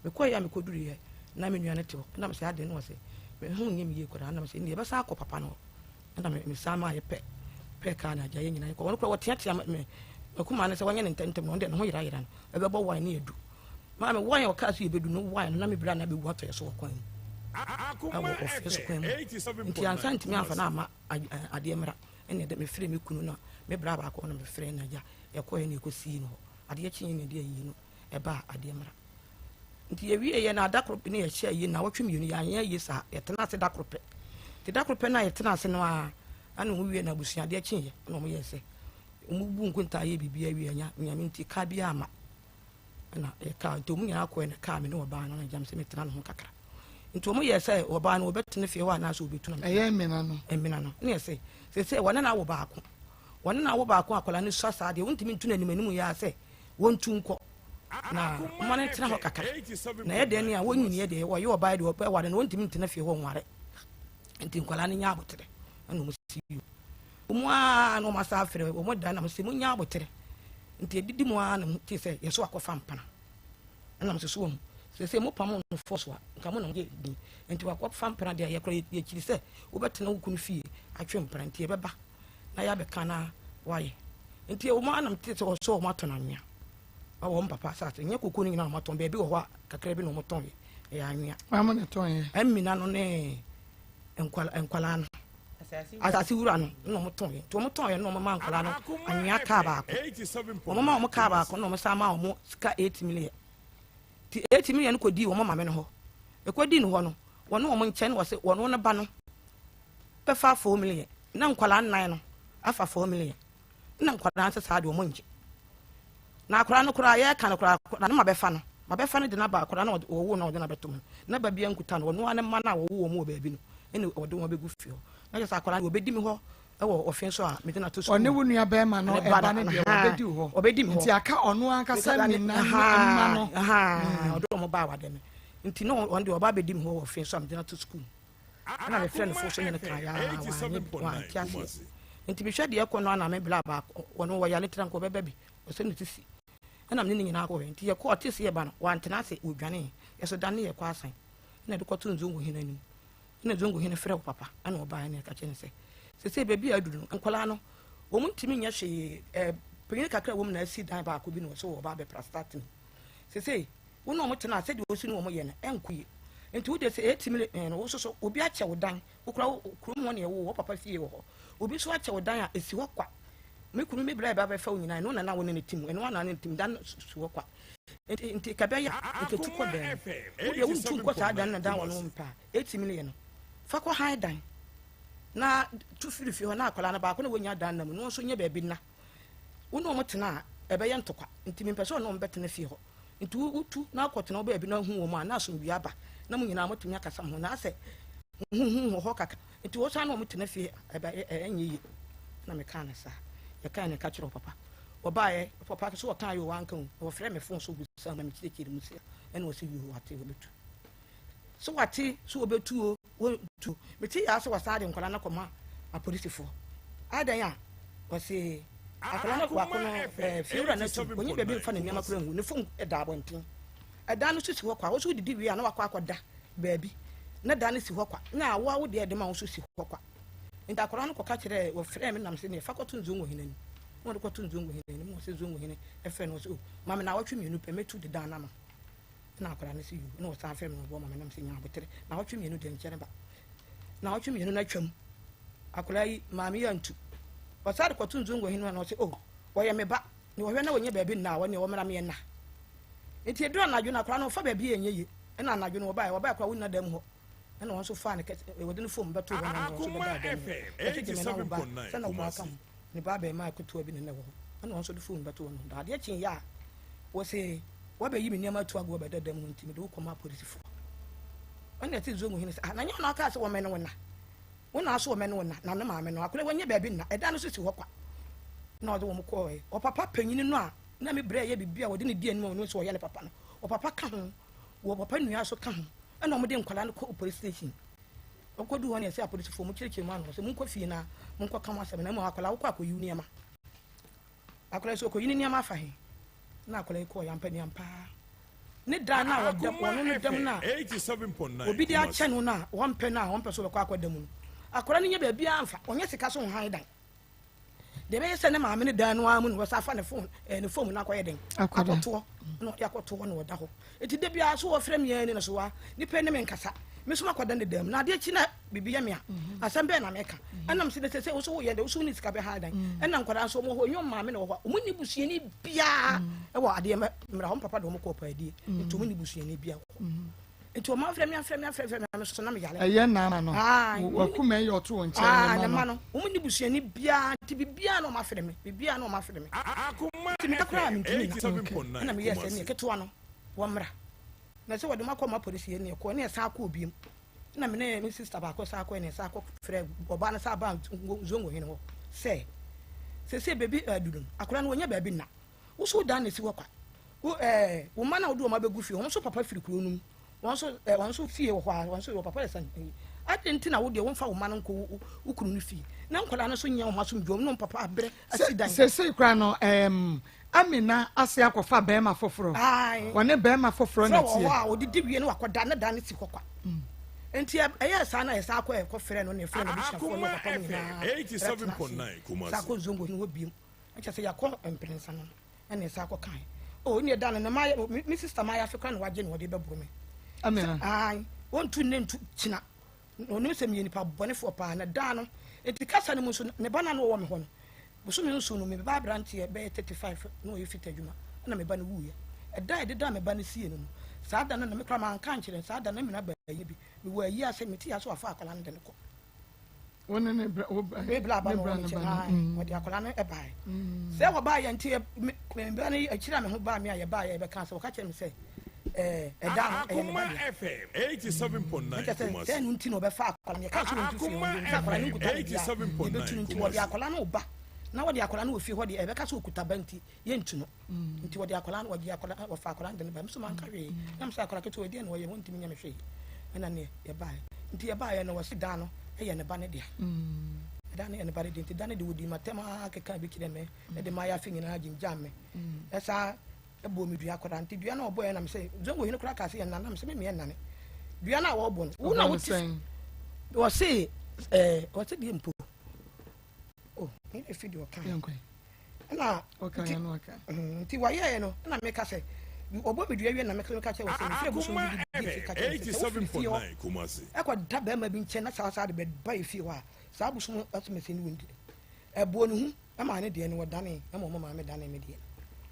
Mekɔeɛ a mekɔduruiɛ na me nua no te hɔ. Na mesɛ adeɛ no wɔ sɛ me ho nyɛ me yie koraa. Na mesɛ ɛnneɛ yɛbɛsan akɔ papa no hɔ. Ɛna me mesan maa yɛpɛ pɛɛ kaa na agya yɛn nyinaa yɛkɔ. Wɔn koraa wɔteatea me m'akumaa no sɛ wɔnyɛ no ntɛmntɛm na ɔno deɛ ne ho yerayera no ɛbɛbɔ wan ne adu. Maame, wɔn a wɔkaa so yɛbɛdu no wae no na me bra na bɛwu atɔ yɛ so wɔ kwan mu ɛwɔ ɔfeɛ so kwan mu nti ansa ntumi amfa no amma adeɛ mmra ɛna ɛdɛ mefrɛ me kunu na me bra baako na mefrɛ no agya yɛkɔɛ na yɛkɔsii no hɔ adeɛ kyeeɛ na ɛde ayie no ɛbaa adeɛ mmra nti yɛwie yɛ na ada koro ne yɛhyɛ ayie na wɔtwe mmienu yɛanyɛ ayie saa yɛtena ase da koro pɛ nti da koro pɛ no a yɛtena ase no a ɛna wɔn wie na abusua adeɛ kyeeɛ ɛna wɔn yɛ sɛ wɔn bu nkontaa yɛ biribi awie anya nyame nti ka bi ama Ɛna yɛkaa nti wɔn nyinaa kɔɛ na kaa me ne ɔbaa no na gyam sɛ metena ne ho kakra nti wɔn yɛ sɛ ɔbaa no wɔbɛtena fie hɔ anaasɛ wɔbɛtu no. Ɛyɛ mmena no. Mmena no ne yɛ sɛ sɛ wɔne no awo baako wɔne no awo baako akwadaa no sua saa deɛ wɔntumi ntu no anim anim yɛ sɛ wɔntu nkɔ na wɔma no ntena hɔ kakra na yɛ deɛ ne a wɔnyini yɛ deɛ wɔyɛ ɔbaa deɛ ɔbɛware no wɔntumi ntena fie hɔ nware nti nkwadaa no nya abotere ɛna wɔn si Wɔn ara na wɔasan afrɛ wɔn da na mese monya aboterɛ. Nti ɛdidi mu ara na mete sɛ yɛso akɔfa mpena. Ɛna mese so wɔn sɛ mopam no fɔ so a nka mo na mogye din. Nti wakɔfa mpena deɛ yɛkora yɛkyiri sɛ wobɛtena wo kunu fie atwe mpena nti yɛbɛba na yɛabɛka na wayɛ. Nti wɔn ara na mete sɛ wɔsɛ wɔn atɔ no anwea wɔ wɔn papa asase nyɛ koko no nyinaa na wɔatɔn baabi wɔ hɔ a kakra bi na wɔtɔn yɛ ɛyɛ anwea. Wɔn na tɔn yɛ. Ɛmina no ne nkwalaa no. Asase wura no na wɔn tɔn yɛ nti wɔn tɔn yɛ na wɔn ma nkwadaa no anwea kaa baako wɔn ma wɔn kaa baako na wɔn san ma wɔn sika eight million ti eight million no kɔ di wɔn maame no hɔ ekɔ di no hɔ no wɔn ne wɔn nkyɛn wɔ se wɔn ne ba no bɛfa 4 million na nkwadaa nnan no afa 4 million na nkwadaa nso saa de wɔn ngye na akwadaa no koraa yɛreka no koraa na ne ma bɛfa no ma bɛfa no de n'aba akwadaa no wɔwo na ɔde n'abɛto mu na ba bia nkuta no ɔno ara ne mma no a wɔwo wɔn wɔ baabi no ɛna ɔde wɔn abɛgu fie hɔ na kyerɛ sɛ akwadaa no wɔbɛdi mi hɔ ɛwɔ ɔfe so a mede no ato sukuu. Ɔne wo nua bɛrima no ɛba no deɛ wɔbɛdi hɔ ɔbɛdi mi hɔ nti aka ɔno ankasa nina ne mma no ɔde wɔn ba awadeɛ no nti na ɔno deɛ ɔba abɛdi mi hɔ wɔ ɔfe so a mede no ato sukuu. Ɛna mefrɛ no fo so ne no kaa yaa wanyɛ bi wante aseɛ nti mehwɛ deɛ ɛkɔ no ana me bla baako wɔno wɔyale tra nka ɔbɛba bi ɔsɛ ne sisi ɛna mene ne nyinaa kɔɛ nti yɛkɔ ɔte se yɛba no wantena ase ɔdwane yɛso dane yɛkɔ asan ɛna de kɔto nzongo hene anim ɛna nzongo hene frɛ wo papa ɛna ɔbaa ɛna ɛka kyerɛ ne sɛ sese baabi a aduru no nkɔlaa no wɔn ntumi nyɛ hwee ɛɛ panyin kakra wɔm na asi dan baako bi na ɔsɛ wɔ ɔba abɛpra start no sese Wo ne wɔn tena a, sɛdeɛ wosi ne wɔn yɛ no, ɛnkɔ yie. Nti wo deɛ sɛ ɛtumi eh, no, wo nso so, obi akyɛ wo dan, wo koraa wo kurom hɔ na ɛwɔ, wo papa fie wɔ hɔ. Obi nso akyɛ wo dan a, ɛsi hɔ kwa. Me kunu me bra ɛba bɛfa wo nyinaa ɛno na na wo ne no te mu ɛno ara na ne no te mu dan no si hɔ kwa nti nti kɛbɛyɛ a nka tu kɔ dan mu wo deɛ wontu nkɔ saa dan no na dan wɔ no mpɛ a ɛtumi no yɛ no fa kɔ han dan na tu firi fie hɔ na akwadaa no baako na wɔnya dan na mu na wɔn nso nyɛ baabi nna wo ne wɔn tena a ɛbɛyɛ ntɔkwa nti mempɛ sɛ ɔne wɔn bɛtena fie hɔ Nti wotu na akɔtena wo baabi na ahu wɔn a, na asomdwoeɛ aba, na mo nyinaa moatumi akasa mo ho. Na asɛ huhu wɔ hɔ kakra nti wosan ne wɔn tena fie a, ɛbɛ ɛnyɛ yie. Na mekaa no saa. Yɛkae no ka kyerɛɛ ɔpapa. Wɔbaeɛ, papa so ɔkaeɛ o, wanka o. Wɔfrɛɛ me fon so bisaa me na mekyerɛkyerɛɛ mu sei a, ɛna ɔse yoo, wate, wɔbɛtu. So wate sɛ wɔbɛtu o, wɔntu o. Mete yɛ ara sɛ wɔsan de nkwadaa no akɔma apolisifoɔ. Adɛn a? Wɔse akwadaa no baako no eh, fiewura no atu, ɔnyi baabi mfa ne nneɛma koraa ngu, ne fon da abɔnten. Ɛdan no so si hɔ kwa, wo nso wodidi wie a na wakɔ akɔda baabi, na dan no si hɔ kwa, na awoa wo deɛ de ma wo nso si hɔ kwa. Nti akwadaa no kɔka kyerɛɛ, wɔfrɛɛ me nam sɛ neɛ fa kɔto Nzongo hene anim. Na wɔde kɔto Nzongo hene anim, na wɔsɛ Nzongo hene frɛ no, wɔsɛ o, ma me naawɔtwe mmienu pɛ, mɛtu de dan no ama. Ɛna akwadaa no sɛ yoo, ɛna wɔsan frɛ me na wɔbɔ ma me nam sɛ nya abotere, naawɔtwe mmienu deɛ nkyɛre ba. Naawɔtwe mmienu no atwam, akwadaa yi, maame yi antu. Ɔsan de kɔto Nzongo hene hɔ na ɔse, oh, wɔyɛ me ba, na wɔhwɛ na wɔnyɛ baabi nna a, wɔne wɔmmra me nna. Nti ɛduru anadwo no, akwadaa no ɔfa baabi a ɛnyɛ yie. Ɛna anadwo no wɔbaeɛ, wɔbaeɛ koraa wɔnna dan mu hɔ. Ɛna wɔn nso faa no kɛse, wɔde no fam bɛtoo hɔ na wɔn nso bɛdaa dan mu hɔ. Yɛse gye me na wo ba, sɛ na ɔkɔ aka ho, ne ba abarimaa ketewa bi na na ɛwɔ hɔ. Ɛna wɔn nso de fam bɛtoo hɔ na ɔda. Adeɛ kyeeɛ a, wɔse, Woabɛyi me nneɛma atu agu ɔbɛda dan mu hɔ nti, mede wo kɔma apolisifoɔ. Ɛna ɛte Zongo hene sɛ, ah, na nyɛ ɔno ɔkaa sɛ wɔmmɛne wo nna? Wo na aso wɔmmɛne wo nna, na ne maame no, akwadaa yi wanyɛ baabi nna, ɛdan no so si hɔ kwa. Na ɔde wɔn kɔɔɛ. Ɔpapa panyini no a na me brɛ yɛ biribi a wɔde ne di anim a ɔno nso ɔyɛ ne papa no, ɔpapa ka ho, wɔ papa nua nso ka ho, ɛna wɔde nkwadaa no kɔ police station. Wɔkɔdu hɔ no yɛsɛ apolisifoɔ mo kyerɛkyerɛ mu ano sɛ monkɔ fie na monkɔka mo asɛm na mmom akwadaa wokɔ akɔyi nneɛma. Akwadaa yi sɛ ɔkɔyi ne nneɛma afa he? Na akwadaa yi kɔɔ yampa ni ampa ara. Ne dan no a ɔda ɔno no dam no a obi de akyɛ no no a wɔmpɛ no a ɔmpɛ sɛ ɔbɛkɔ akɔda mu no, akwadaa no nyɛ baabiara mfa, ɔnyɛ sika so nhan dan. Deɛ ɛbɛyɛ sɛ ne maame ne dan no ara mu na wɔsa afa ne fon ɛɛ ne fom no akɔyɛ den akɔtoɔ na ɔde akɔtoɔ na ɔda hɔ. Eti da biara so wɔfrɛ me ara ni na so wa nipa ne me nkasa me nso makɔda ne dan mu na adeɛ kyi na biribi yɛ me a mhm. asɛm bɛɛ na mɛka mhm. ɛnam sɛ sɛ sɛ wo so woyɛ dɛ wo so wone sika bɛha dan mhm. ɛna nkwadaa nso wɔn hɔ ɛnyɛ maame na wɔ hɔ a wɔn ni busuani biara ɛwɔ adeɛ mmerɛ wɔn papa de wɔn kɔɔ paadie nti wɔn ni busuani biara wɔ hɔ nti wɔn afrɛ mi afrɛ mi afrɛ mi mi soso na mi yare. ɛyɛ nana no wakuma yi ɔto wɔn nkyɛn ne ma no wɔn ni busuani biara nti bibiara na wɔn afrɛ mi bibiara na wɔn afrɛ mi nti mi kakra mi ntumi na ɛna mi yɛ sɛ ne ketewa no wɔn mmra na sɛ wɔde mo akɔ ma polisi yɛ ne ɛkɔ ne ɛsan akɔ obiem. Ɛna me ne me sista baako san kɔe na yɛsan kɔ frɛ ɔbaa no san baa Zongo hene hɔ sɛ sese baabi aduru no akwadaa no wɔnyɛ baabi nna wo so dan na esi hɔ kwa wo ɛɛ wo mma na wode wɔn abɛgu fie wɔn nso papa firi kuro no mu wɔn nso ɛɛ wɔn nso fie wɔ hɔ a wɔn nso wɔ papa yɛ sɛn adi nti na wo deɛ wɔmfa wo mma no nkɔ wo wo kunu no fie na nkwadaa no nso nyɛ wɔn asomdwoɔ ne wɔn papa abrɛ asi dan. Sese kura no ɛɛm Amina ase akɔfa bɛrima foforɔ. Wɔne bɛrima foforɔ na teɛ. Sɛ wɔ hɔ a ɔdidi wie no wakɔda ne dan no si hɔ kwa. Mm. Nti ɛyɛ saa na yɛsan akɔ ɛkɔ frɛ no na ɛfrɛ no abusuafoɔ ne ɔpapa mu nyinaa ɛtena ase saa kɔ zongo no hɔ biem ɛkyɛ sɛ yɛakɔ mprɛnsa no ɛna ɛsan akɔ kan o ne ɛda no ne ma me sista ma yɛafe kora na wagye na ɔde bɛboro me. Amina. Wɔntu ne ntu kyina. Na ɔnim sɛ meyɛ nipa bɔnefoɔ paa, na daa no, enti kasa no mu nso, ne ba no a na ɔwɔ me hɔ no, bosome nson no, me ba aberanteɛ bɛyɛ 35 na ɔyɛ fita adwuma, ɛna me ba no wuiɛ. Ɛda a yɛde daa me ba no siee no no, saa da no na me koraa manka ankyerɛ no, saa da no na Amina baa ayie bi, mewɔ ayie ase, mete ase wafa akwadaa no de no kɔ. Wo ne ne bra, wo ba, me bra ba no wɔ me nkyɛn, ae, wɔde akwadaa no baeɛ. Sɛ wɔbaeɛ nti, me ba no akyiri a me ho baa me a yɛbaeɛ yɛbɛka sɛ wɔka kyerɛ me sɛ ɛda no ɛyɛ ne ba dea. Ɛkyɛ sɛ sɛ ɛno nti na ɔbɛfa akwadaa no yɛka sɛ wɔntu fie hɔ nti akwadaa no nkuta ne dea yɛbɛtu no nti wɔde akwadaa no ba na wɔde akwadaa no wɔ fie hɔ deɛ ɛbɛka sɛ ɔkuta ba nti yɛntu no nti wɔde akwadaa no wɔgye akwadaa wɔfa akwadaa no de no ba nso manka hwee na mesɛ akwadaa ketewa deɛ na ɔyɛ wɔntumi nyɛ me hwee ɛna neɛ yɛbaeɛ nti yɛbaeɛ no wɔse dan no ɛyɛ ne ba no dea ɛdan no yɛ ne ba no dea nti dan no de wɔdii matɛm ara keka bi kyerɛ me ɛde mayɛ afe nyinaa gyingyaa me ɛsaa bɔɔ me dua koraa nti dua no a ɔbɔeɛ na mesɛ zongo hene koraa kaa sɛ yɛnnane na mesɛ me meɛ nnane dua no a wɔbɔ no wo na wote wɔse ɛɛ wɔse deɛ mpo o ne efi deɛ ɔka ɛna nti nti wɔyɛɛ no ɛna meka sɛ ɔbɔ me dua wie na meka meka kyerɛ wɔ sɛ mefiri abosom bi di fi ka kyerɛ sɛ wofiri fie hɔ ɛkɔ da bɛrima bi nkyɛn na saa saa de bɛba efie hɔ a saa abosom asɛmɛsɛ ne wɔn di ɛboɔ ne ho. Ɛmaa ne deɛ no wɔdanee, ɛma wɔn maame danee me deɛ.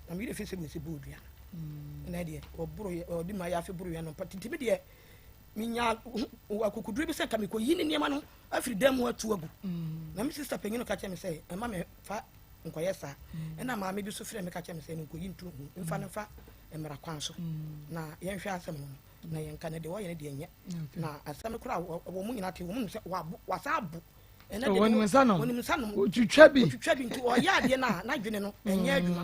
Na me werɛ fi sɛ mesi bɔɔ dua no. Ɛna deɛ wɔboro wɔde ma yɛafe boro yɛn no mpa titi me deɛ menya akokoduro bi sɛ nka mekɔyi ne nneɛma no afiri dan mu atu agu. Mm. Na me sista panyin no ka kyerɛ me sɛ ɛma me fa nkɔyɛ saa. Mm. Ɛna maame bi so frɛ me ka kyerɛ me sɛ nkɔyi ntu ho mfa no mfa mmara kwan so. Mm. Na yɛnhwɛ asɛm no na yɛnka no deɛ wɔyɛ no deɛ nyɛ. Na asɛm no koraa wɔn mu nyinaa te wɔn mu sɛ wasan abo ɛnɛ de wɔnim nsa nom wɔnim nsa nom otwitwa bi otwitwa bi nti ɔyɛ adeɛ no a n'adwene no ɛnyɛ adwuma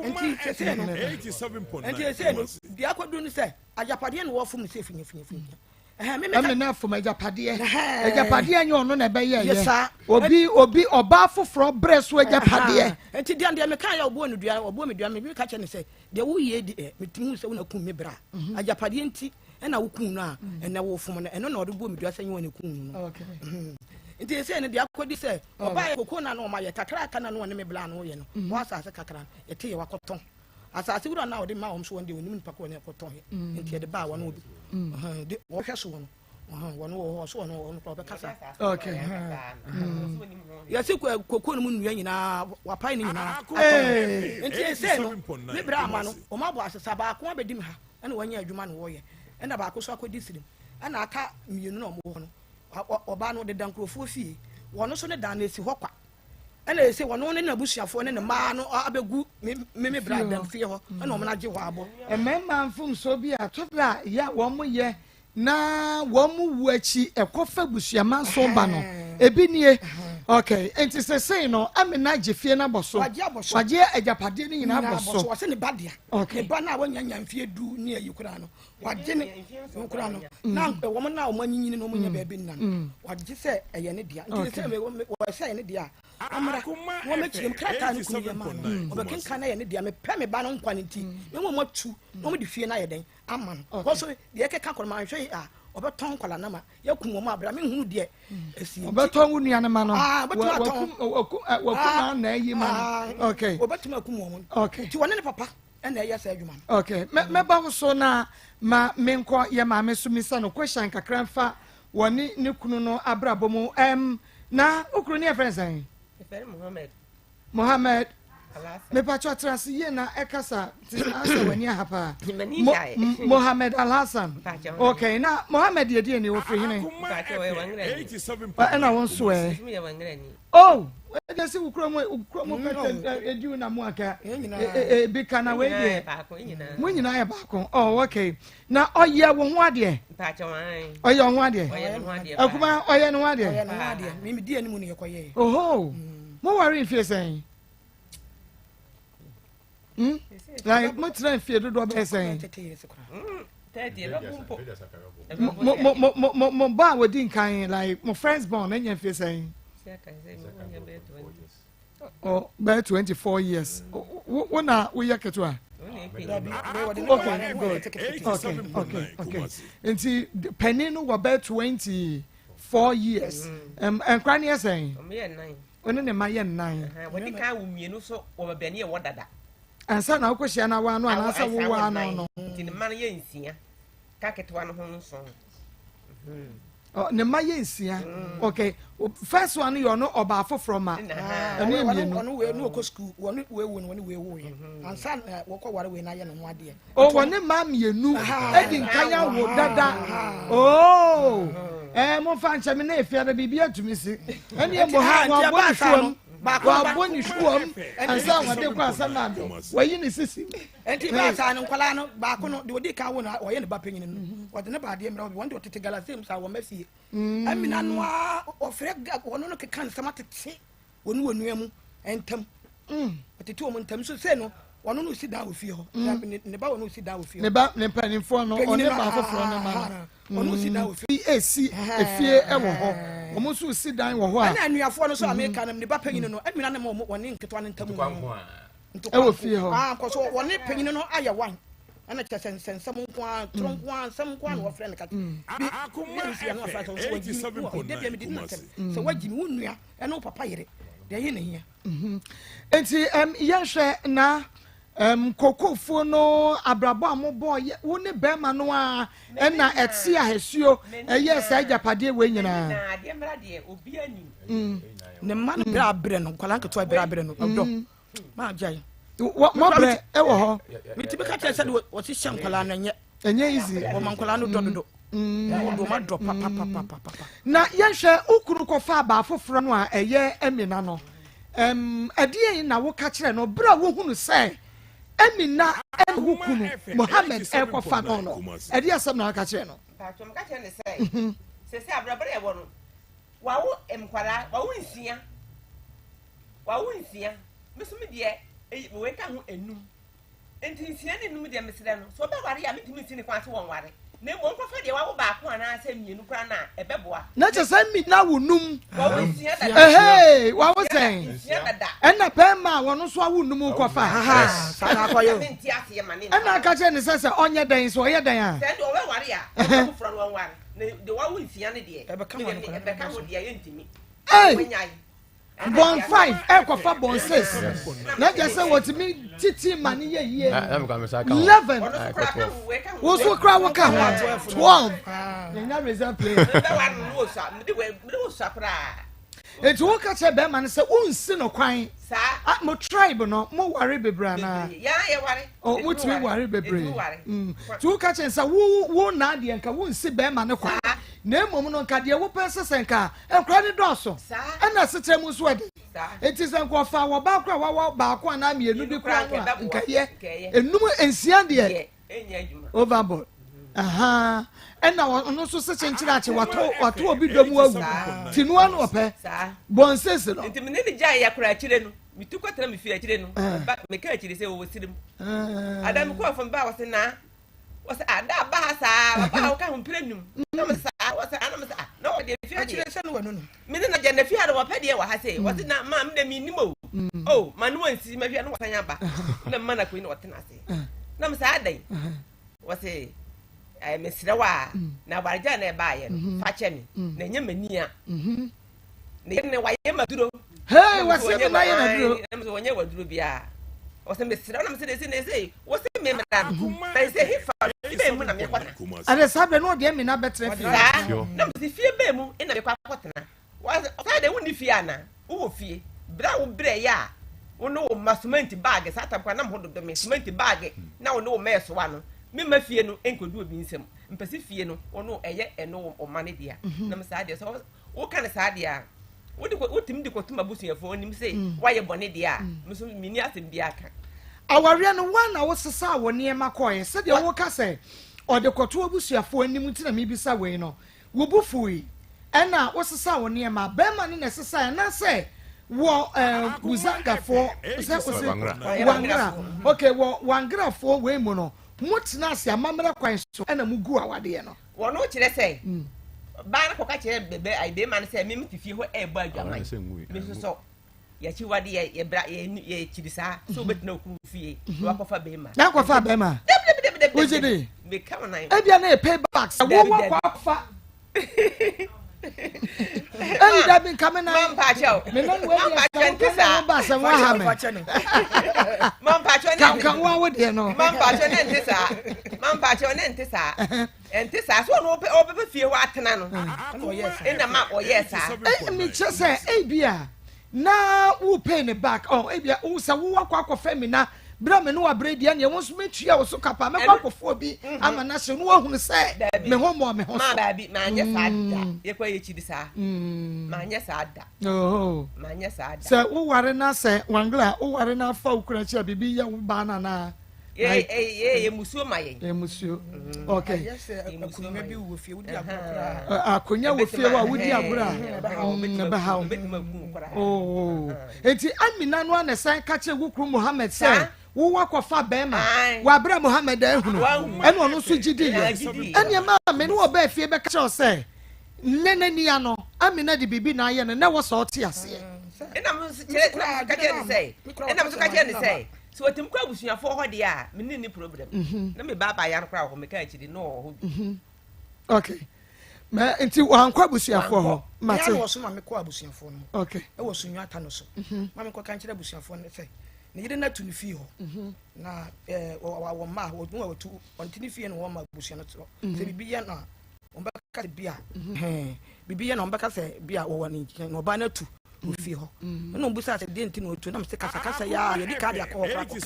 nti sese no nti sese no deɛ akɔduru no sɛ agyapadeɛ na wɔfom no sɛ funyafunyafunya ɛmɛ na fom agyapadeɛ agyapadeɛ nyɛ ɔno na ɛbɛyɛ yɛ obi obi ɔbaa foforɔ brɛ so agyapadeɛ nti deɛ deɛ meka yɛ ɔboɔ no dua ɔboɔ me dua me ka kyɛ ne sɛ deɛ woyɛ di ɛ metumi hu sɛ wona kum me bra agyapadeɛ nti ɛna wokum no a mm. ɛnɛ wofom no ɛno na ɔde bɔ me dua sɛ nyɛ wɔne kum no no mm-hmm. nti ɛsɛ no deɛ akɔdi sɛ ɔbaeɛ koko na no ɔma yɛ kakra aka na no ɔne me bla no yɛ no mm-hmm. wɔ asase kakra no yɛte yɛ wakɔtɔn asase wura no a ɔde ma wɔn so wɔn deɛ onim nipa korɔ ne ɛkɔtɔn yɛ mm. nti yɛde baa wɔn obi de wɔhwɛ so wɔn wɔn wɔ hɔ so wɔn wɔn korɔ ɔbɛkasa yɛsi koko no mu nnua nyinaa wapae ne nyinaa nti ɛsɛ no me bra ama no wɔn abɔ asesa baako abɛdi mi ha ɛna wɔnyɛ adwuma na wɔyɛ ɛna baako so akɔdi sirim ɛna aka mmienu na wɔn wɔ hɔ no ɔbaa no ɔdeda nkurɔfoɔ fie wɔn nso ne dan no esi hɔ kwa ɛna ese wɔn ne n'abusuafoɔ ne ne mmaa no abɛgu me me bra dam fie hɔ ɛna wɔn agye hɔ abɔ. Mmarima mfomsoɔ bi a tɔ da a yɛ wɔn yɛ na wɔn wu akyi ɛkɔfa abusuaman so ba no ebi nie okay nti sesei no amena gye fie no abɔ so wagye agyapadeɛ no nyinaa abɔ so wɔsɛ ne ba dea ne ba no a wanya nya mfeɛ du ne ayi koraa no wagye ne koraa no na wɔn na wɔn anyinyini na wɔn nya baabi nna no wagye sɛ ɛyɛ ne dea nti sɛ wɔsɛ ɛyɛ ne dea ɔmmra na wɔmɛkyerɛ mu krataa no kunu yɛ maa no ɔbɛkenkan na ɛyɛ ne dea mepɛ me ba no nkwa no nti na wɔn atu na wɔn de fie no ayɛ dɛn ama no kɔ so deɛ ɛkeka kɔ no manhwɛ yi a ɔbɛtɔn nkwadaa no ma yɛkum wɔn abira menhunu deɛ ɛsi ɔbɛtɔn wo nua no ma no ah, wakum ah, na ayi ma no ah, okay ɔbɛtumi akum wɔn okay nti wɔne ne papa ɛna ɛyɛ saa adwuma no okay mɛba wo so na ma menkɔ yɛ maame so misa no question kakra mfa wɔne ne kunu no abrabɔ mu ɛm na wo kunu ne yɛfrɛ sɛn Mohammed, mepakyɛ tra ase yie na ɛkasa ti asɛ w'ani aha paa. Mohammed Alhassan. Okay, na Mohammed yɛ deɛ ni ofiri hene. Ɛna wɔn nso ɛ. Oh, ɛdeɛ si wukuro mu wukuro mu pɛtɛ edi na mu aka ebi ka na wei deɛ. Mo nyinaa yɛ baako. Oh, okay. Na ɔyɛ wo ho adeɛ. Ɔyɛ wo ho adeɛ. Akuma ɔyɛ ne ho adeɛ. Ɔyɛ ne ho adeɛ. Mimi di anim ne yɛkɔ yɛ. Oho. Mm. Mo ware mfie sɛn? Hmm? Like mo tena mfie dodoɔ bɛyɛ sɛn? Mo mo mo mo mo ba a wɔdi nkan like mo friends born ɛnyɛ mfie sɛn? Oh, bɛyɛ 24 years wo na woyɛ ketewa okay good okay okay okay nti panin no wɔ bɛyɛ 24 years nkora ne yɛ sɛn ɔne ne ma yɛ nnan wɔde kan wo mmienu so wɔ baabi ne yɛwɔ dada ansa na wokɔhyia no awa no anaasɛ wowɔ ano no nti ne ma no yɛ nsia ka ketewa no ho nson ne mma yɛ nsia mm. okay first one yɛ ɔno ɔbaa foforɔ ma ɛno yɛ mmienu ɔno wei no ɔkɔ sukuu wɔne wei wo no wɔne wei wo yɛ mm-hmm. ansa na wɔkɔ ware wei na ayɛ ne ho adeɛ o wɔne mmaa mmienu edi nkan awo dada ooo ɛɛ mo fa nkyɛn mi na efia dɛ biribi atumi si ɛne emu ha wɔabɔ ne suwam wɔabɔ ne suwam ansa wɔde kɔ asɛm ado wɔyi ne sisi. Enti baa saa no, nkwadaa no, baako no, deɛ ɔdi kan wo no, ɔyɛ ne ba panyin no, mhm. ɔde ne ba adeɛ mmerɛ wɔn deɛ ɔtete galasee mu saa wɔn afie. Mm. Amina no a ɔfrɛ wɔn no keka nsɛm atete wɔn wɔ nua mu ntam. Mm. Ɔtete wɔn ntam so sɛ no wɔn no si dan wɔ fie hɔ. Mm. Ne ba wɔn no si dan wɔ fie hɔ. Ne ba ne mpanimfoɔ no ɔne ba foforɔ no ma no. Ɔno si dan wɔ fie. Esi efie wɔ hɔ. Wɔn nso si dan wɔ hɔ a. Ɛna anuafoɔ no so a meka no ne ba panyin no amina ne ma wɔne nketewa no ntam. ɛwɔ fie hɔ. Ah, nkɔ so wɔne panyin no ayɛ wan ɛna kyerɛ sɛ nsɛnsɛm nko ara toro nko ara nsɛm nko ara na wɔfrɛ no kata mm. bi ne nsia no afra sɛ wɔsɛ wagyi mi wɔ de bia mede no atɛm mm. sɛ wagyi mi wo nua ɛne wo papa yere deɛ ɛyɛ na hia. Mhm. nti yɛhwɛ na. Um, kokofoɔ no abrabɔ a mobɔɔ yɛ wo ne bɛrima no a ɛna ɛte ahasuo ɛyɛ saa agyapadeɛ wei nyinaa. Mm. Ne mma no brɛ abrɛ no nkwadaa nketewa brɛ abrɛ no ɔdɔ mm. maa gya yi. Mɔbrɛ ɛwɔ hɔ. Metumi ka kyerɛ sɛ de wɔsi hyɛ nkwadaa no ɛnyɛ. Ɛnyɛ easy. Wɔma nkwadaa no dɔ dodo. Mm. Wɔn dɔ ma dɔ papapapapa. Na yɛnhwɛ okunu kɔfa abaa foforɔ no a ɛyɛ Amina no. Um, ɛdeɛn na woka kyerɛ no berɛ a wohunu sɛ Amina ɛne wo kunu Mohammed ɛrekɔfa no no? Ɛdeɛ asɛm na woka kyerɛ no? Mpatsɔ meka kyerɛ no sɛ, mhm. sɛsɛ abrabɔ na ɛwɔ no, wawo nkwadaa, wawo nsia, wawo nsia, me so me deɛ, wei ka ho enum. Enti nsia ne num deɛ mesrɛ no, sɛ ɔbɛware a mentumi nsi ne kwan so wɔnware, na mmom ɔnkɔfa deɛ wawo baako anaasɛ mmienu koraa no a, ɛbɛboa. Na kyerɛ sɛ mi na wo num. Wawo nsia dada. Ehee, wawo sɛn? Nsia dada. Ɛna bɛrima a wɔn nso awo num kɔfa. Saa na akɔyɛ o. Mente aseɛ ma ne Ɛna aka kyerɛ ne sɛ sɛ ɔnyɛ dɛn sɛ ɔyɛ dɛn a. Sɛ ɛnde ɔbɛware a, ɔmfa foforɔ no ɔnware, na deɛ wawo nsia no deɛ, Ɛbɛka ho medeɛ no koraa. ɛbɛka ho deɛ yɛntumi. Ei! Wanyae. Bɔn five ɛkɔfa bɔn six na kyerɛ sɛ wɔtumi titi ma ne yɛ yie 11 woso kora woka ho 12 yɛnya reserve player nti woka kyerɛ bɛrima no sɛ wonsi no kwan mo tribe no mo ware bebree anaa oh, motumi ware bebree mm. nti woka kyerɛ sɛ wo wo naa deɛ nka wonsi bɛrima no kwan na mmom no nka deɛ wopɛ sɛ sɛ nka Nkora no dɔɔso, ɛna asetra mu nso ɛden. Enti sɛ nka ɔfaa wɔ baako a wawa baako anaa mmienu bi koraa no a, nka yɛ. Enum nsia deɛ overboard. Aha. Ɛna ɔno nso se kyenkyere akye wato wato obi dɔ mu awu. Ti no ano ɔpɛ. Bɔnsese no. Nti me ne ne gyae yɛ koraa akyire no, metu kɔtena me fie akyire no, meka akyire sɛ ɔwɔ sirim. Ada mekɔɔ fam baa wɔse naa wɔsɛ ah da ba ha saa ba ha wɔka ho mpere num na mo saa wɔsɛ ah na mo sɛ ah na wɔde efi ha deɛ akyerɛ sɛ no wɔ no no me ne na gya na fi ha de wɔpɛ deɛ wɔ ha sɛ wɔsɛ na maa me de mi nim o o ma ne wɔn nsi ma hwɛ na wɔsan aba na mma na koyi na wɔtena ase na mo saa adan wɔsɛ ɛɛ mesrɛ wa na awaregya na ɛbaayɛ no fa kyɛ me na ɛnyɛ m'ani a. Ne yere ne wayɛ maduro. Hey, wɔsɛ me na yɛ maduro. Na mesɛ wɔnyɛ waduro biara. Wɔsɛ mesrɛ na mesɛ desi na ɛsɛ wɔsɛ me mmra no. Na ɛsɛ hefa fie bɛn mu na mekɔtena. Ɛdɛ saa bɛ na ɔdeɛ me na bɛtena fie. Saa na mesɛ fie bɛn mu na mekɔ akɔtena. Wɔsɛ saa deɛ wonni fie ana? Wowɔ fie. Berɛ a wo brɛ yɛ a wo ne wo mma sumɛnti baage saa tam koraa na mo ho dodo me sumɛnti baage na wo ne wo mma ɛsoa no me mma fie no nkɔdu obi nsam mpɛ sɛ fie no wo no ɛyɛ ɛno wo mma no dea na mesɛ saa deɛ sɛ Woka no saa deɛ a, wode kɔ wotumi de kɔto m'abusuafoɔ anim sɛ mm. woayɛ bɔne deɛ a, mm. me nso menni asɛm biara ka. Awareɛ no woa na wosesaa wɔ nneɛma kɔɛ sɛdeɛ woka sɛ ɔde kɔto abusuafoɔ anim nti na mebisa wei no wo bo fui ɛna wosesaa wɔ nneɛma bɛrima no na ɛsesae anaasɛ wɔ ɛɛ wuzangafoɔ sɛ wose wangra ok wɔ wangrafoɔ wei mu no mo tena ase amammerɛ kwan so ɛna mo gu awadeɛ no. Wɔn kyerɛ sɛ baa no kɔka kyerɛ bɛbɛ ayi bɛrima no sɛ mimi te fie hɔ ɛrebɔ adwaman mi nso so yɛkyiwade yɛ yɛbra yɛ yɛkyiri saa sɛ wobɛtena okunu fie na wakɔfa bɛrima. Na akɔfa bɛrima. Dabi dabi dabi. Wogye di. Meka wɔn nan. Ebia na yɛ pay back sɛ wo wakɔ akɔfa. Eyi dabi nka me nan. Mampakyɛw. Me nan wei deɛ sɛ woka ne ho ba sɛ woaha me. Mampakyɛw ne. Ka ka wo awo deɛ no. Mampakyɛw ne nte saa. Mampakyɛw ne nte saa. Ɛnte saa so ɔno ɔpɛ ɔbɛpɛ fie hɔ atena no. Ɛna ma ɔyɛɛ saa. Ɛyɛ mi kyerɛ sɛ ebi a na wo pay ne back ɔ ebi a wo sɛ wo wakɔ akɔfɛ mi na bere a me ne wabere deɛ neɛ wo nso metua wo so kapa mɛkɔ akɔfo obi ama no ahyew na wahunu sɛ me ho mmɔɔ me ho so. Maa daabi manyɛ saa da yɛkɔ yɛ kyiri saa manyɛ saa da manyɛ saa da. Sɛ woware na sɛ wangla woware na afa wo kura akyi a biribi yɛ wo baa no anaa. Yɛ musuo ma yɛn. Yɛ musuo okay. Akonnwa bi wɔ fie wodi agorɔ koraa. Akonnwa wɔ fie hɔ a wodi agorɔ a ɛbɛha wo. Eti Amina no a na ɛsan ka kyerɛ wo kunu Muhammad sɛ wowɔ akɔfa bɛrima wɔ abere a Muhammad ahunu ɛna ɔno nso gye di yɛ ɛnneɛ maa me ne ɔbaa fie bɛka kyerɛ sɛ nnɛ n'ani ano Amina de biribi na ayɛ no na ɛwɔ sɛ ɔte aseɛ. Ɛna mo nso kyerɛ ka kyerɛ ne sɛ ɛna mo nso ka kyerɛ ne sɛ Sɛ wɔtumi kɔ abusuafoɔ hɔ deɛ a, me ne nni problem. Mhm. Na me ba abaayewa no koraa wɔ hɔ, meka akyiri na ɔwɔ hɔ bi. Mhm. Okay. Mɛ nti wankɔ abusuafoɔ hɔ. Mate. Mea na wɔsoma me kɔ abusuafoɔ no. Okay. Ɛwɔ Sunyata no so. Mhm. Ma me kɔ ka nkyerɛ abusuafoɔ no sɛ. Ne yere no atu ne fie hɔ. Mhm. Na ɛɛ wɔ mma a wɔn a wɔtu wɔn ne fie na wɔn ma abusua no te hɔ. Mhm. Sɛ biribi yɛ no a wɔn bɛka sɛ bi a mhm. hɛn biribi yɛ na wɔn bɛka sɛ bi a wɔwɔ ne nkyɛn na ɔbaa no atu wɔ fie hɔ. Ɛna wɔn bisa sɛ deɛ nti na wɔtu nam sɛ kasakasa yɛ a yɛde kaadi akɔ hɔ koraa kɔka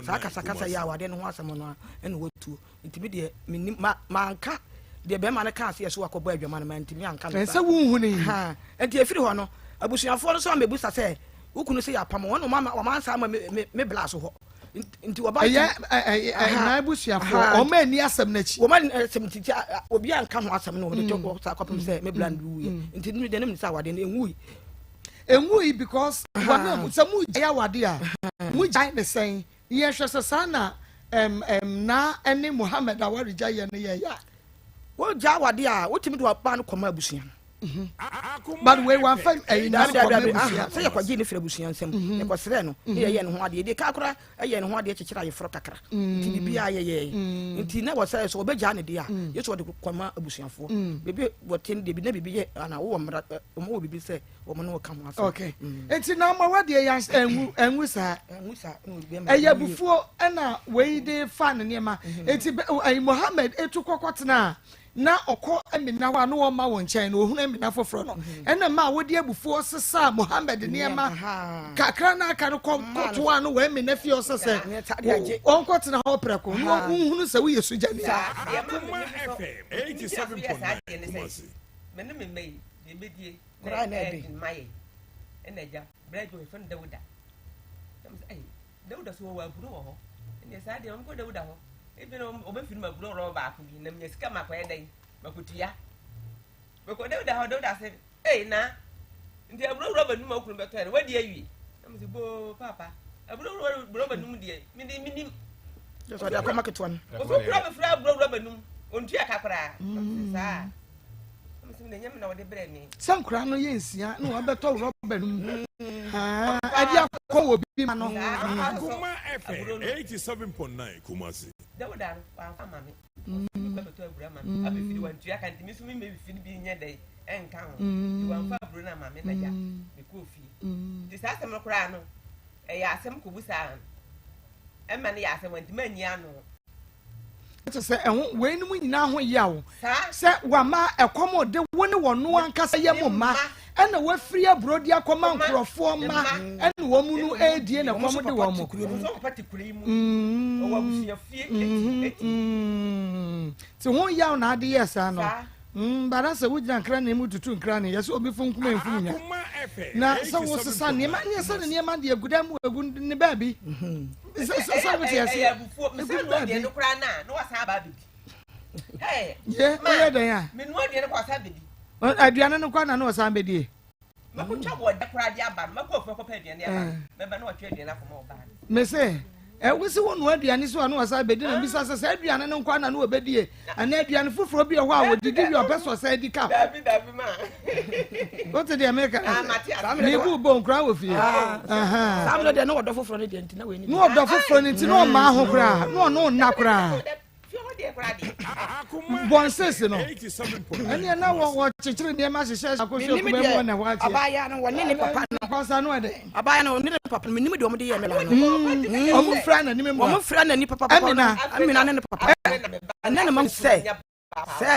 saa kasakasa yɛ a wɔadeɛ no ho asɛm no a ɛna wɔtuo. Nti me deɛ mennim ma manka deɛ bɛrima no kaa sɛ yɛso wakɔbɔ adwama no mantumi anka no saa. Ɛsɛ wonhu ne yi. Nti ɛfiri hɔ no abusuafoɔ no nso amɛbusa sɛ wo kunu sɛ yɛapam wɔn na wɔn ansa ama me me me bla so hɔ nti wɔba ɛyɛ ɛnan abusuafoɔ wɔn ani asɛm n'akyi wɔn ani asɛm nti ti obi anka ho asɛm no wɔn de to hɔ saa kɔpem sɛ me bla no wuiɛ mm. nti ne deɛ ne mu sɛ awadeɛ no ɛnwui ɛnwui because wɔn sɛ mo gyae awadeɛ a mo gyae ne sɛn Yɛhwɛ sɛ saa na ɛm ɛm Naa ne Muhammad awaregyaeɛ no yɛeɛ a. Wogya awadeɛ a, wotumi de w'aba no kɔma abusua no. But wei wamfa ɛyi na kɔma abusua. Sɛ yɛkɔgyee no firi abusua nsam, yɛkɔsrɛɛ no, ne yɛyɛɛ ne ho adeɛ. Yɛde ka koraa yɛɛ ne ho adeɛ kyekyeree ayeforɔ kakra. Nti biribiara yɛyɛe. Nti na wɔ sɛ sɛ wɔbɛgyaa no deɛ a, gye sɛ wɔde kɔma abusuafoɔ. Baabi wɔte no deɛ, na biribi yɛ anaa wowɔ mmara, wɔwɔ biribi sɛ wɔn ne wɔka ho asɛm. Okay. Mm. Nti na ama wadeɛ yɛ ɛngu ɛngu saa. Ɛngu saa. Ɛyɛ abufuo ɛna wei de fa ne nneɛma. Mm-hmm. Nti ɛyi Mohammed etu kɔkɔ tena na ɔkɔ Amina hɔ a na wɔma wɔn nkyɛn na ohunu Amina foforɔ no mm-hmm. ɛna maa wɔde abufuo sesa Mohammed nneɛma kakra na aka no kɔ kɔtoa no wɔ Amina fie ɔsɛ sɛ ɔnkɔ tena hɔ prɛko na wɔhunu sɛ woyɛ sogyani. Akoma FM 87.9 Kumasi. Koraa na ɛde. Ma yɛ ɛna agya brɛ dwo efɛ no Dawuda na mo sɛ ɛyi Dawuda so wɔ aburo wɔ hɔ ɛnna saa deɛ wɔn kɔ Dawuda hɔ ebi na wɔbɛfiri mu aburo rɔba baako bi na menya sika ma kɔyɛ dɛn makotua mekɔ Dawuda hɔ Dawuda sɛ ɛyi na nti aburo rɔba num a okunu bɛtɔ yɛ no wadi awie na mo sɛ boo paapa aburo rɔba num deɛ mede menim ɔde akɔma ketewa no ɔsɛ okura bɛfiri aburo rɔba num ontua ka koraa saa. Sɛ nkwadaa no yɛ nsia na wɔabɛtɔ rɔba no mu ɛde akɔ wɔ bi ma no. Akoma FM 87.9 Kumasi. Dawuda no wamfa ama me. Ɔbɛtɔ aburo ama me. Abɛfiri wantua ka nti me nso me mɛfiri bi nyɛ dɛn ɛnka ho. Nti wamfa aburo no ama me na gya mekɔɔ fie. Nti saa asɛm no koraa no ɛyɛ asɛm kɔbu saa no ɛma no yɛ asɛm wantumi anyi ano. Kyerɛ sɛ ɛho weinom nyinaa ho yaw sɛ wama ɛkɔm de wo ne wɔn ankasa yɛ mo mma ɛna wafiri aburo de akɔma nkurɔfoɔ mma ɛna wɔn mu no ɛredie na ɛkɔm de wɔn mo. Ti ho yaw na ade yɛ saa no. Mm, bara sɛ wogyina nkrane mu tutu nkrane yɛ sɛ obi fom kuma mfom nya na sɛ wosesa nneɛma nyɛ sɛ ne nneɛma deɛ agu dan mu agu ne baabi sɛ sɛ sɛ wote ase egu baabi yɛ woyɛ dɛn a aduane no kɔ na na ɔsan bɛdie Mɛkɔtwa wɔ da koraa de aba no, mɛkɔ afuo akɔpɛ aduane aba no, mɛba na watwa aduane akɔma ɔbaa no. Me se, ɛ wo se wonoa aduane so a na wasan bɛdi na mbisa sɛ saa aduane no nko na na wɔbɛdie anaa aduane foforɔ bi wɔ hɔ a wɔdidi wie ɔpɛ sɛ ɔsan di ka ho. Dabi dabi ma. Wote deɛ meka no ase? Mebu bɔ nkura wɔ fie. Saa mmerɛ deɛ na ɔdɔ foforɔ no deɛ nti na wei ne. Na ɔdɔ foforɔ no nti na ɔmaa ho koraa na ɔno nna koraa. Bɔnsese no ɛneɛ na wɔkyekyere nneɛma hyehyɛ akosua kuma mu wɔ na hɔ akyeɛ. Abaayewa no wɔne ne papa no. Kɔsa no ɛdɛ. Abaayewa no wɔne ne papa no menim deɛ wɔde yɛ me la no. Wɔn fira n'anim mu. Wɔn fira n'ani papa papa. Ɛmina. Ɛmina ne ne papa. Ɛnɛ ne ma sɛ sɛ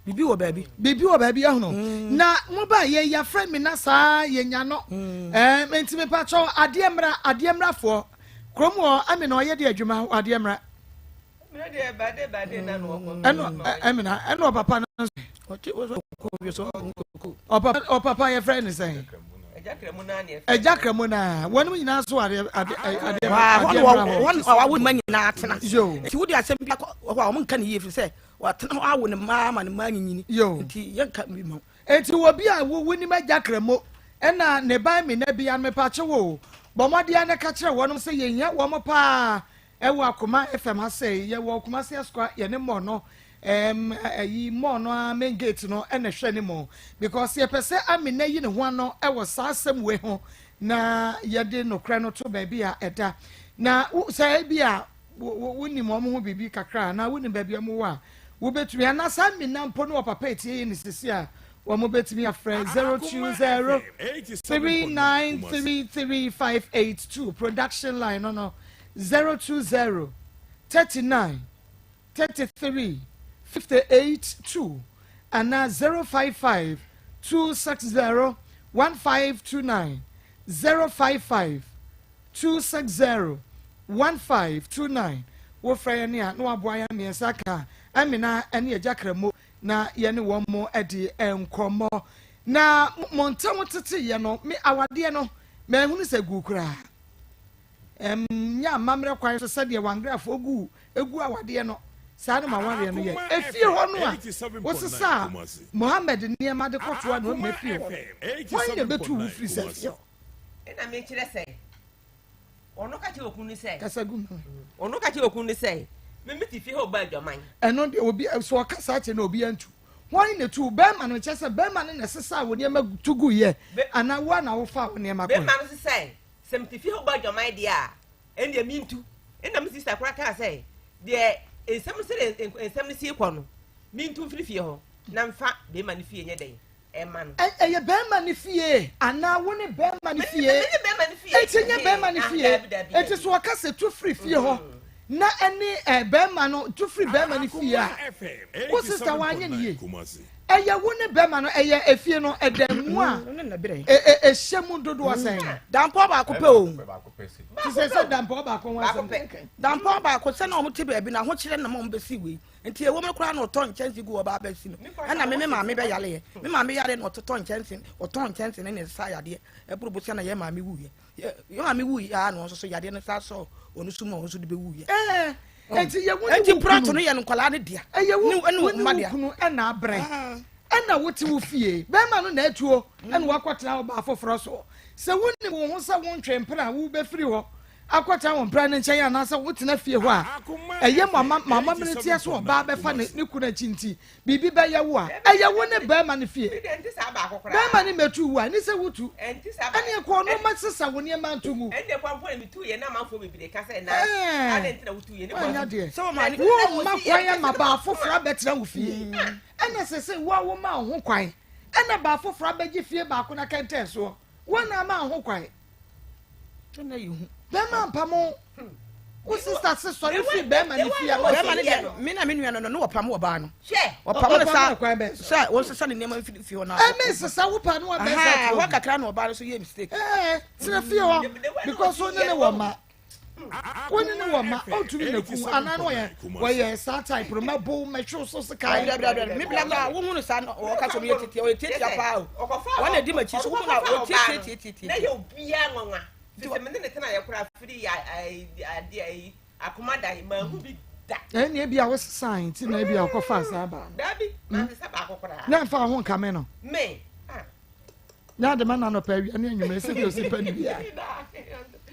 biribi wɔ baabi. Biribi wɔ baabi ahunu. Na mo ba yɛ yɛafrɛ mi na saa yɛnya no. Ɛɛ nti mepakyɛw adeɛ mmra adeɛ mmrafoɔ. Kurom hɔ Amina ɔyɛ de adwuma wɔ adeɛ mmra. Ɛno Amina ɛno ɔpapa no nso. Ɔpapa yɛfrɛ ne sɛn? Ɛgya kramu naa wɔn nyinaa so adeɛ adeɛ adeɛ adeɛ mmra hɔ. Wɔn awo mma nyinaa tena. Nti wodi asɛm bi akɔ hɔ a wɔn nka ne yie fi sɛ wɔatena hɔ awo ne mma ama ne mma anyinyini. Nti yɛnka bi ma. Enti obi a wo wonim Agya Kramo ɛna ne ba Amina bia no mepakye wo o, bɔ mmɔden ara na ka kyerɛ wɔnom sɛ yɛhia wɔn paa ɛwɔ Akoma FM ha sɛi, yɛwɔ Kumasi Asukwa yɛne mall no ɛɛm ɛyi mall no ara main gate no ɛna ɛhwɛ anim because yɛpɛ sɛ Amina yi ne ho ano ɛwɔ saa asɛm wei ho na yɛde nokorɛ no to baabi a ɛda na wo sɛ ebi a Wonim wɔn ho biribi kakra anaa wonim baabi a wɔwɔ a, wobɛtumi anaa saa Mina mpo ne ɔpapa etie yɛ ne sisi a, Wɔn bɛtumi afrɛ 020 3933 582 production line no no 020 39 33 58 2 anaa 055 260 1529 055 260 1529 Wofrɛ yɛn a na waboa yɛn mmiɛnsa ka Amina ne Agya Kramo na yɛne wɔn mo adi nkɔmmɔ. Na mo ntam teteyɛ no, me awadeɛ no, manhunu sɛ guu koraa. Ɛnyɛ amammerɛ kwan so sɛdeɛ Wangrafoɔ gu gu awadeɛ no, saa na m'awareɛ no yɛ. Efie hɔ no a wosesaa Mohammed nneɛma de kɔtoa na ɔmma fie hɔ no, hwan na ɛbɛtuu wo firi saa fie hɔ? Ɛna mekyerɛ sɛ ɔno ka kyerɛ okunu no sɛ. Kasa gu mu. Ɔno ka kyerɛ okunu no sɛ me me te fie hɔ ɔba adwaman. Ɛno deɛ obi so ɔka saa kyerɛ na obi antu. Hwan na tu bɛrima no kyerɛ sɛ bɛrima no na ɛsesaa wo nneɛma tu gu yɛ anaa wo a na wofa wo nneɛma kɔɛ. Bɛrima no sesae sɛ me te fie hɔ ɔba adwaman deɛ a ɛndeɛ mentu. Ɛna me sista koraa kaa sɛ deɛ nsɛm sɛdeɛ nsɛm no si kɔ no mentu mfiri fie hɔ na mfa bɛrima no fie nyɛ dɛn ɛma no. Ɛyɛ bɛrima no fie anaa wo ne bɛrima no fie? Eti nyɛ bɛrima no fie. Eti so ɔka sɛ tu firi fie hɔ na ɛne ɛ bɛrima no tu firi bɛrima no fie a, wo sista wanyɛ ne yie. Ɛyɛ wo ne bɛrima no ɛyɛ efie no ɛdan mu a ɛhyɛ mu dodoɔ sɛn? Dampɔ baako pɛ o. Ti sɛ sɛ dampɔ baako ho asɛm. Dampɔ baako sɛ na wɔn te baabi na ahokyerɛ na wɔn bɛsi wei. Nti ɛwɔ mu koraa na ɔtɔ nkyɛnse gu ɔbaa bɛsi no ɛna me me maame bɛyaleɛ me maame yare na ɔtotɔ nkyɛnse ɔtɔn nkyɛnse ne ne nsa yadeɛ ɛboro bosia na yɛ maame wuiɛ yɛ maame wuiɛ a na ɔnso so yadeɛ no sa sɔ ɔno so mu a ɔno nso de bɛwuiɛ ɛɛ nti yɛ wo ne nti wo prɔto kunu no yɛ no nkwadaa no dea ɛyɛ wo ne wo ne ne mma wo dea kunu ɛna abrɛ ɛna wote wo fie bɛrima no na atuo ɛna wakɔtena ɔbaa foforɔ so sɛ wonim wo ho sɛ wontwe mpena a wobɛfiri hɔ akɔtena wo mpena no nkyɛn anaasɛ wotena fie hɔ a, ɛyɛ mo ama mo amammerɛ ntia sɛ ɔbaa bɛfa ne ne kunu akyi nti biribi bɛyɛ wo a, ɛyɛ wo ne barima no fie. Barima no mmɛtu wo a, ɛne sɛ wotu. Ɛneɛ kɔ ɔno ma sesa wo nneɛma nto ngu. Ɛɛ, woanya deɛ. Womma kwan ama baa foforɔ abɛtena wo fie. Ɛna sese wo a woma wo ho kwan, ɛna baa foforɔ abɛgye fie baako na kɛntɛn soɔ. Wo na ama wo ho kwan. Bɛrima mpamo wo sista se sɔre firi bɛrima ne fie ama bɛrima ne deɛ me na me nua no no ne wɔpam ɔbaa no wɔpam no sa sɛ wɔnsesa ne nneɛma mfiri fie hɔ na ɛme nsesa wo pa no wa bɛsa hɔ kakra na ɔbaa no so yɛ mistake ɛɛ tena fie hɔ because wo ne ne wɔ ma wo ne ne wɔ ma ɔntumi na ku anaa no wɔyɛ wɔyɛ saa type no mɛbo mɛhwew so sekan me bla bla wo hunu saa no ɔka sɛ ɔyɛ tiatia ɔyɛ tiatia paa o wɔn na di m'akyi so wo hunu a ɔyɛ tiatia tiatia na yɛ obiara nwanwa sɛ me ne ne tena yɛ koraa firi adeɛ yi akoma da ma hu bi da ɛnna ebi a wosesan nti na ebi a ɔkɔfa saa baa no dabi maa sesa baako koraa na nfa ho nkame no me ah na ade ma no anɔpa awia ne anwummerɛ sɛdeɛ ɔsi pɛ no bia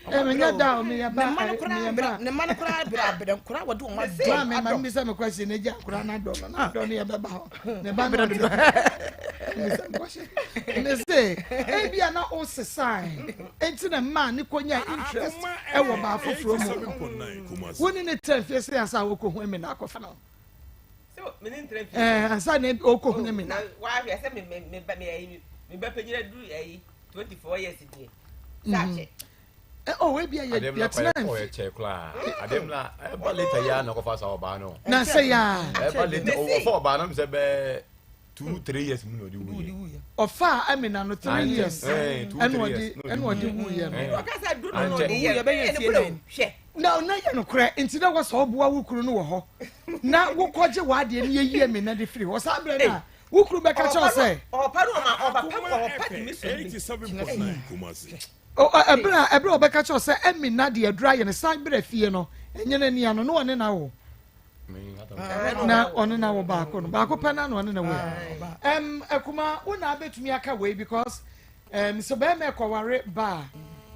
ɛmenyɛ da o meyɛ ba meyɛ ba ne mma no koraa brɛ abrɛ nkora wɔde wɔn adɔ maame ma mbisa me kwasi ne gya nkora no adɔ no na adɔ no yɛbɛba hɔ ne ba no adɔ mbisa me kwasi ne se ebia na wosesae enti na mmaa ne kɔnya interest ɛwɔ baa foforɔ mu wo ne ne tɛ mfie sɛ ansa wokɔhu emi na akɔfa no ɛɛ ansa na ɔkɔ hunu mi na. wahwɛ sɛ me me me ba me me ba panyin aduru ɛyi 24 years deɛ sɛ akyɛ. ɔ ebi yɛ yɛ tena nfi. ɔyɛ kyɛ koraa adem na ɛba later ya na ɔkɔfa sa ɔbaa no. na sɛ ya. ɛba later ɔfa ɔbaa no sɛ bɛɛ 2, 3 years mu na ɔde wuyɛ. Ɔfa Amina no 3 years ɛna ɔde ɛna ɔde wuyɛ no. Ɔkasa duro no na ɔde yɛ ɛyɛ no kura o hwɛ. Na na yɛ no korɛ nti na wɔsɛ ɔboa wo kunu no wɔ hɔ na wokɔgye w'adeɛ no yɛyi Amina de firi hɔ saa berɛ no a wo kunu bɛka kyerɛ wo sɛ. Ɔpa no ɔma ɔba pa ɔpa tumi so bi. Ɛberɛ a ɛberɛ a ɔbɛka kyerɛ wo sɛ Amina de aduru ayɛ no san berɛ fie no ɛnyɛ n'ani ano na ɔne no awo. Na ɔne na wo baako no baako pɛ na na ɔne na wo akuma wo na abɛtumi aka wei because sɛ bɛrima ɛkɔware ba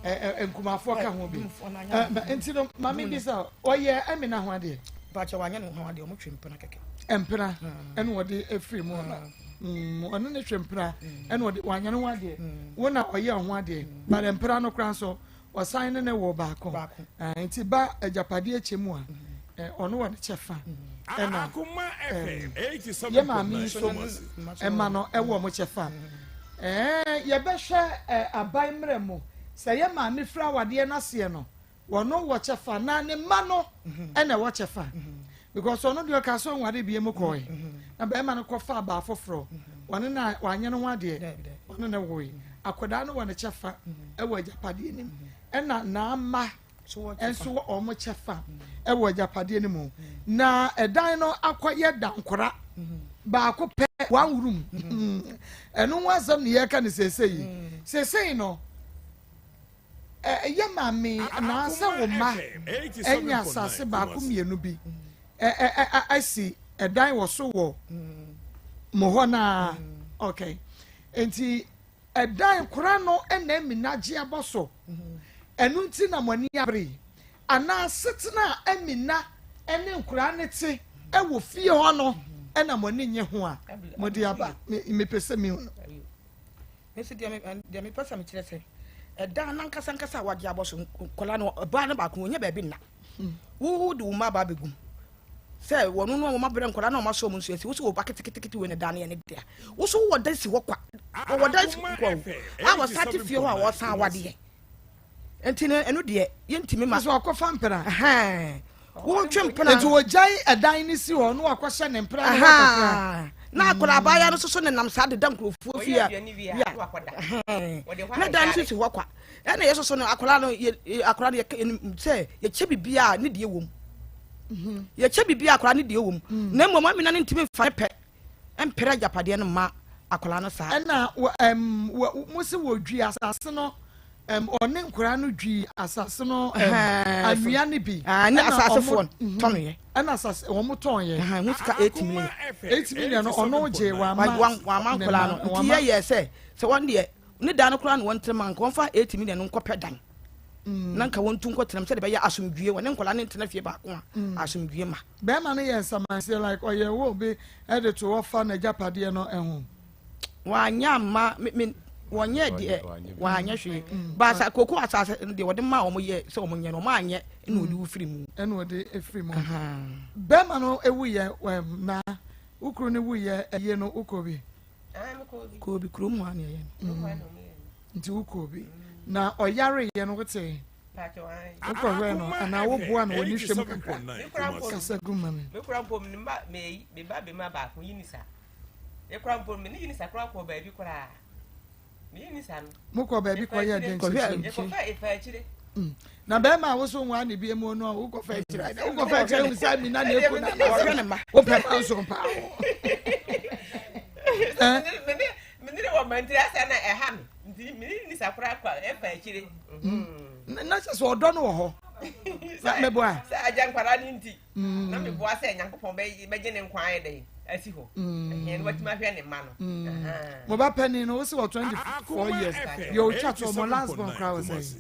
a nkumafoɔ ka ho bi nti no maame bi sɛ ɔyɛ ɛmina ho adeɛ bàtɛ wanyɛ ne ho adeɛ ɔmo twe mpena kɛkɛ mpena ɛna ɔde efiri mu no ɔne ne twe mpena ɛna ɔde wanyɛ ne ho adeɛ wo na ɔyɛ ho adeɛ but mpena no koraa nso Ɔsan ne ne woo baako. Nti ba agyapadeɛ kyɛ mu a, ɔno wɔ ne kyɛfa. Ɛna yɛ maame yi nso mma no wɔ wɔn kyɛfa. Ɛɛ yɛbɛhwɛ aban mmerɛ mu sɛ yɛ maame firi awadeɛ no aseɛ no wɔn wɔ kyɛfa na ne mma no ɛna ɛwɔ kyɛfa because ɔno deɛ ɔka sɛ ɔnware bie mu kɔɛ na bɛrima no kɔfa abaa foforɔ wɔne na wanyɛ no ho adeɛ ɔne ne woe akwadaa no wɔ ne kyɛfa ɛwɔ agyapadeɛ no mu ɛna n'ama nso wɔ wɔn kyɛfa wɔ agyapadeɛ no mu na ɛdan no akɔyɛ dankora baako pɛ one room ɛno ho asɛm ne yɛka no seesei yi seesei no ɛyɛ maame anaasɛ wo mma anya asase baako mmienu bi asi ɛdan wɔ so wɔ mo hɔ naa okay nti Ɛdan kora no na Amina agye abɔ so, ɛno nti na mo ani abere yi? Anaa asetena a Amina ne nkoraa no te wɔ fie hɔ no na mo ani nnye ho a mode aba? Mepɛ sɛ mihu no. Me nso deɛ mepɛ sɛ mekyerɛ sɛ ɛdan no ankasa ankasa a wagye abɔ so nkwadaa no ɔbaa no baako ɔnyɛ baabi nna. Wo de wo mma aba abɛgum sɛ wɔn no wɔn abrɛ nkwadaa na wɔn asɔ wɔn nsu asi wosi wɔ ba ketekete wei na dan no yɛ ne dea woso wɔ dan si hɔ kwa wɔwɔ dan si hɔ kwa o a wɔsan te fie hɔ a wɔsan awadeɛ nti no ɛno deɛ yɛntumi ma. Sɛ ɔkɔfa mpena. Wotwe mpena. Nti wɔgyae ɛdan no si hɔ na wakɔhyɛ ne mpena no hɔ kakra. Na akwadaa abaayewa no soso nenam saa deda nkurɔfoɔ fie a na dan no si hɔ kwa. Ɛna yɛ soso no akwadaa no yɛ akwadaa no yɛ sɛ yɛkyɛ biribiara ne deɛ wɔ mu. Mhm. Yɛkyɛ biribiara akwadaa ne deɛ wɔ mu. Mm. Na mmom amina no ntumi nfa ne pɛ mpere agyapadeɛ no mma akwadaa no saa. Ɛna wɔ ɛm wɔ mo se wɔdwi asase no ɛm ɔne nkwadaa no dwi asase no ɛm anwea no bi. Ne asasefoɔ mhm. tɔn yɛ. Ɛna asase wɔn tɔn yɛ. Ɛho sika 8 million. 8 million no ɔno gye wama. Wama nkwadaa no nti yɛ yɛ sɛ sɛ wɔn deɛ. Ne dan no koraa na wɔntra mu a, nka wɔmfa 8 million no nkɔpɛ dan na nka wɔntu nkɔtena mu sɛdeɛ ɛbɛyɛ asomdwie wɔne nkwadaa no ntena fie baako a asomdwie ma. Bɛrima no yɛ nsamanseɛ like ɔyɛ will bi de to hɔ fa n'agyapadeɛ no ho. Wanyɛ amma me me wɔnyɛ deɛ wanyɛ hwee baasa koko asase no deɛ wɔde maa wɔn yɛ sɛ wɔn nyɛ no wɔn anyɛ ɛna ɔde wu firi mu. Ɛna ɔde firi mu. Bɛrima no ewu yɛ na wo kunu no wu yɛ ɛyie no wokɔ bi. Kɔɔ bi kurom hɔ a na ɛyɛ no. Nti wokɔɔ bi na ɔyareeɛ no wotee wokɔhwɛɛ no anaa woboa no wɔ ne hwɛ mu kakra kasa gu ma me. Mekura mpo me ba me me ba bema baako yi ni sa. Mekura mpo me ne yi ni sa kora kɔ baabi koraa. Mokɔ baabi kɔyɛ dɛn kyerɛkyerɛ mm. Na bɛrima a woso nwa ne bie mu no a wokɔfa akyirɛ wokɔfa akyirɛ hu sɛ mina na ɛku na wopɛ ma nso paa na kyɛ sɛ ɔdɔ no wɔ hɔ mɛboa sɛ agya nkwadaa no nti Mm. Na meboa sɛ Nyankopɔn bɛgye ne nkwa ayɛ dɛn asi hɔ. Mm. Ɛhɛn na watumi ahwɛ ne mma no. Mm. Mo ba panin no wosi wɔ 24 years. Deɛ otwa to ɔmo last born koraa wɔ sɛ.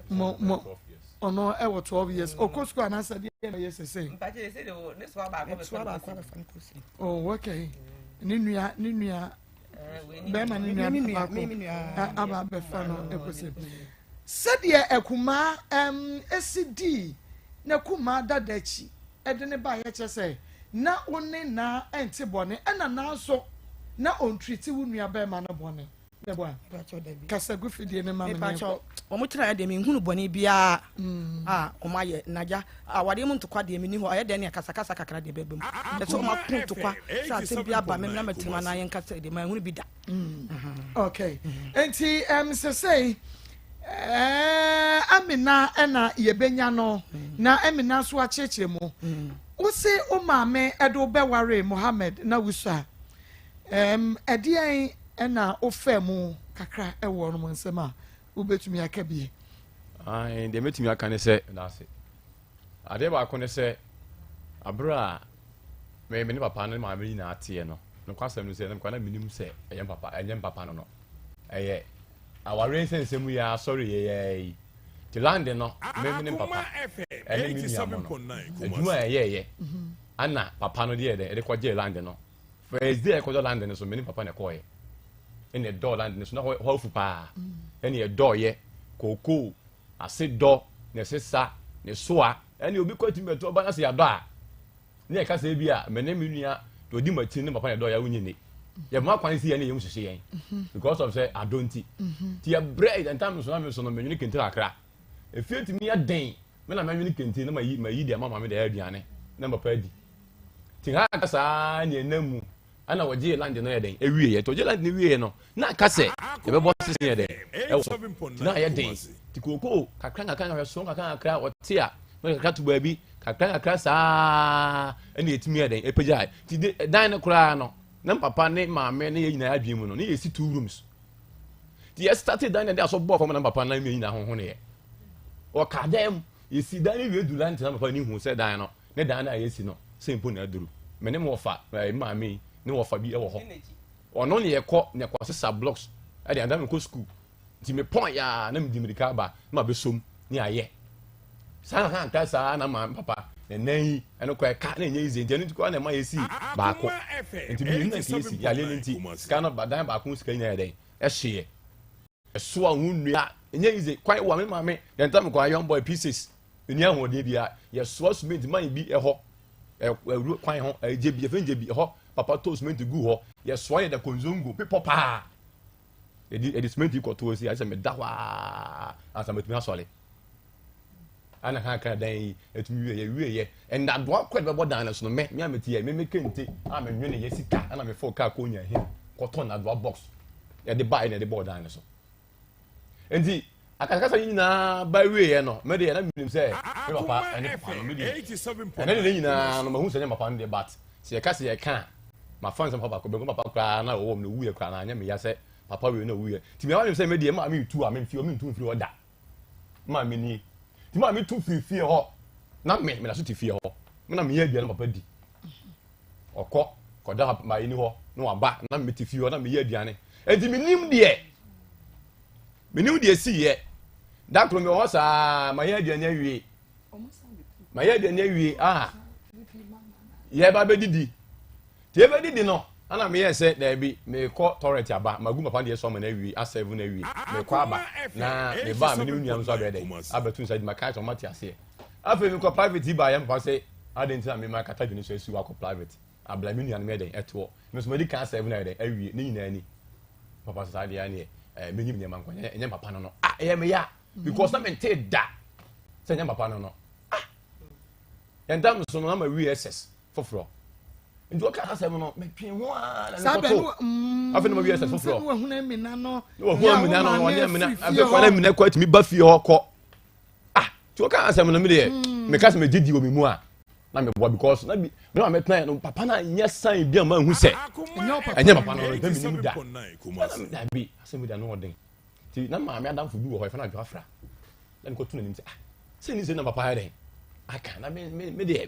Mo mo ɔno ɛwɔ 12 years. Ɔkɔ sukuu anaasɛ deɛ na ɔyɛ sese. Mpakyɛ sɛ de ne soa baako bɛfa no kɔ Oh okay. Ne nua ne nua bɛrima ne nua baako aba abɛfa no ɛkɔsi. Sɛdeɛ akumaa ɛm si dii n'akumaa dada akyi de no baeɛ kyerɛ sɛ na wo ne Naa nte bɔne ɛna Naa nso na ɔntriti wo nua barima no bɔne. Meboa? Kasa gu fidie no ma me menkɔ. Wɔn tenaeɛ deɛ menhunu bɔne biara a wɔn ayɛ na agya awadeɛ mu ntokwa deɛ menni hɔ ɛyɛ dɛn ne akasakasa kakra deɛ bɛba mu ɛsɛ wɔn ako ntokwa sɛ asɛm bi aba me na mɛtena anaa yɛnkasa deɛ manhunu bi da. Mm. Okay. Nti um, sesei eh, Amina ɛna yɛbɛnya no mm. na Amina nso akyerɛkyerɛ mu. Mm. Wose wo maame ɛde wobɛware Mohammed na wusua. Um, ɛdeɛn ɛna wofaa mu kakra ɛwɔ no nsɛm a wobɛtumi aka bie? Deɛ mɛtumi aka ne sɛ n'ase. Adeɛ baako ne sɛ abere a me me ne papa ne maame nyinaa teɛ no, nokwasɛm ne sɛ na mekora na menim sɛ ɛyɛ mpapa ɛnyɛ mpapa no no. Ɛyɛ awareɛ nsɛnsɛm yi ara sɔre yɛ yɛ yi. Te land no me me ne papa ɛne me nua mo no adwuma a ɛyɛɛyɛ ana papa no deɛ ɛde kɔgyee land no. First day a ɛkɔdɔ land no so me ne papa na ɛkɔɔyɛ. Ɛna ɛdɔɔ land no so na hɔ afu paa. Ɛna ɛdɔɔyɛ kookoo ase dɔ ne sesa ne soa ɛne obi kɔ atumi bɛtɔ ɔba no ase yɛadɔ a. Ne yɛka sɛ ebi a me ne me nua deɛ ɔdi m'akyi ne papa na ɛdɔ yɛ a wonyi nni. Yɛma kwan si yɛn ne yɛn mu hyehye yɛn because of sɛ adɔ nti. Nti yɛbrɛ yɛn ntam so na me so no menwene kente kakra. Efie tumi yɛ den me na mɛnwene kente na mayi mayi deɛ ama maame deɛ ayɛ aduane na papa adi. Nti kakra saa ne ɛnam mu ɛna wɔgyee land no yɛ dɛn ɛwieɛ. Nti wɔgyee land no wieɛ no na aka sɛ yɛbɛbɔ sese yɛ dɛn ɛwɔ nti na ayɛ den. Nti kookoo kakra kakra kakra so kakra kakra wɔte a na kakra to baabi kakra kakra saa ɛna ɛtumi yɛ dɛn ɛpagyae. Nti de dan no koraa no na papa ne maame ne yɛ nyinaa adwene mu no ne yɛsi two rooms. Nti yɛ starte dan no de asɔ bɔɔ fam na papa na me nyinaa hohoneɛ. Wɔka dan mu yɛsi dan no wie du land na papa ne hu sɛ dan no ne dan no a yɛsi no sɛ mpo na aduru. Me ne me wɔfa eh, me maame yi ne wɔfa bi wɔ hɔ. Ɔno ne yɛkɔ ne yɛkɔ sesa blocks ɛde ansa mekɔ school. Nti mepɔn yɛ a na medi mirika aba na mabɛsom ne ayɛ. Saa na anka saa na maame papa ne nan yi ɛno kɔ ɛka na ɛnyɛ easy nti ɛno nti koraa na ɛma yɛsi baako. Nti mmienu na nka yɛsi yareɛ no nti sika no dan baako sika nyinaa yɛ dɛn ɛhyeɛ. Ɛsoa ho nnua ɛnyɛ easy kwan wa me maame yɛn ntam kwan young boy pieces ɛni ahoɔden bia yɛsoa cement man bi ɛhɔ ɛwuro kwan ho ɛgye bi ɛfɛn gye bi ɛhɔ papa tɔ cement gu hɔ yɛsoa yɛ da konzongo pepɔ paa yɛde yɛde cement kɔto esi ayɛ sɛ meda hɔ aa ansa mɛtumi asɔre ana ha kan dan yi ɛtumi wie yɛ wie yɛ nnadoa kɔ ɛde bɛbɔ dan no so no mɛ me a mete yɛ me me kente a me nwene yɛ sika ɛna me fɔ kaa kɔ nya hin kɔtɔ nnadoa box yɛde baeɛ na yɛde bɔɔ dan no so nti akasakasa yi nyinaa ba wieɛ no me deɛ na menim sɛ me papa ɛne papa no me deɛ ɛne ne nyinaa no mahu sɛ nyɛ papa no deɛ but sɛ yɛka sɛ yɛka a mafa nsɛm papa baako bɛnko papa koraa na ɔwɔ mu na owuiɛ koraa na anyɛ meya sɛ papa wei na owuiɛ nti mea nim sɛ me deɛ maa metu a memfie hɔ mentu mfiri hɔ da maa me nie nti maa metu firi fie hɔ na me meda so te fie hɔ me na meyɛ aduane papa di ɔkɔ kɔda maa ni hɔ na waba na mete fie hɔ na meyɛ aduane nti menim deɛ menim deɛ siiɛ da koro mewɔ hɔ saa mayɛ aduane awie mayɛ aduane awie a yɛba bɛdidi nti yɛbɛdidi no ana meyɛ sɛ daabi mekɔ toilet aba magu papa deɛ sɔma no awie asɛvo no awie mekɔ aba na meba a mene me nua nso abɛyɛ dɛ abɛto nsa di maka sɛ ɔmate aseɛ afei mekɔ private yi baayɛ mpa sɛ adɛn nti na mema kata dwene so asi wakɔ private abla me nuanom yɛ dɛn ɛtoɔ me nso madi kan asɛvo no ayɛ dɛn awie ne nyinaa ni papa sɛ saa deɛ ɛneɛ ɛɛ menyim nneɛma nkɔ ɛnyɛ ɛnyɛ papa no no ah ɛyɛ me ya because na mente da sɛ ɛnyɛ papa no no ah yɛn so no na ma wi ss foforɔ nti ɔka asɛm no metwe ho ara na mekɔto mm, afei na ma wi ss foforɔ na wahunu amina no na wahunu amina no ɔne amina afei kɔ na amina kɔ atumi ba fie hɔ kɔ ah nti ɔka asɛm no me deɛ mm. meka sɛ megye di wɔ me mu a na meboa because na bi me ma metena no papa na nyɛ sign bi a ma hu sɛ ɛnyɛ papa no na menim da na bi asɛm bi da no ɔden nti na maame adamfo bi wɔ hɔ yɛfrɛ no adwo afra na mekɔto n'anim sɛ ah sɛ ni sɛ na papa yɛ dɛn aka na me me me deɛ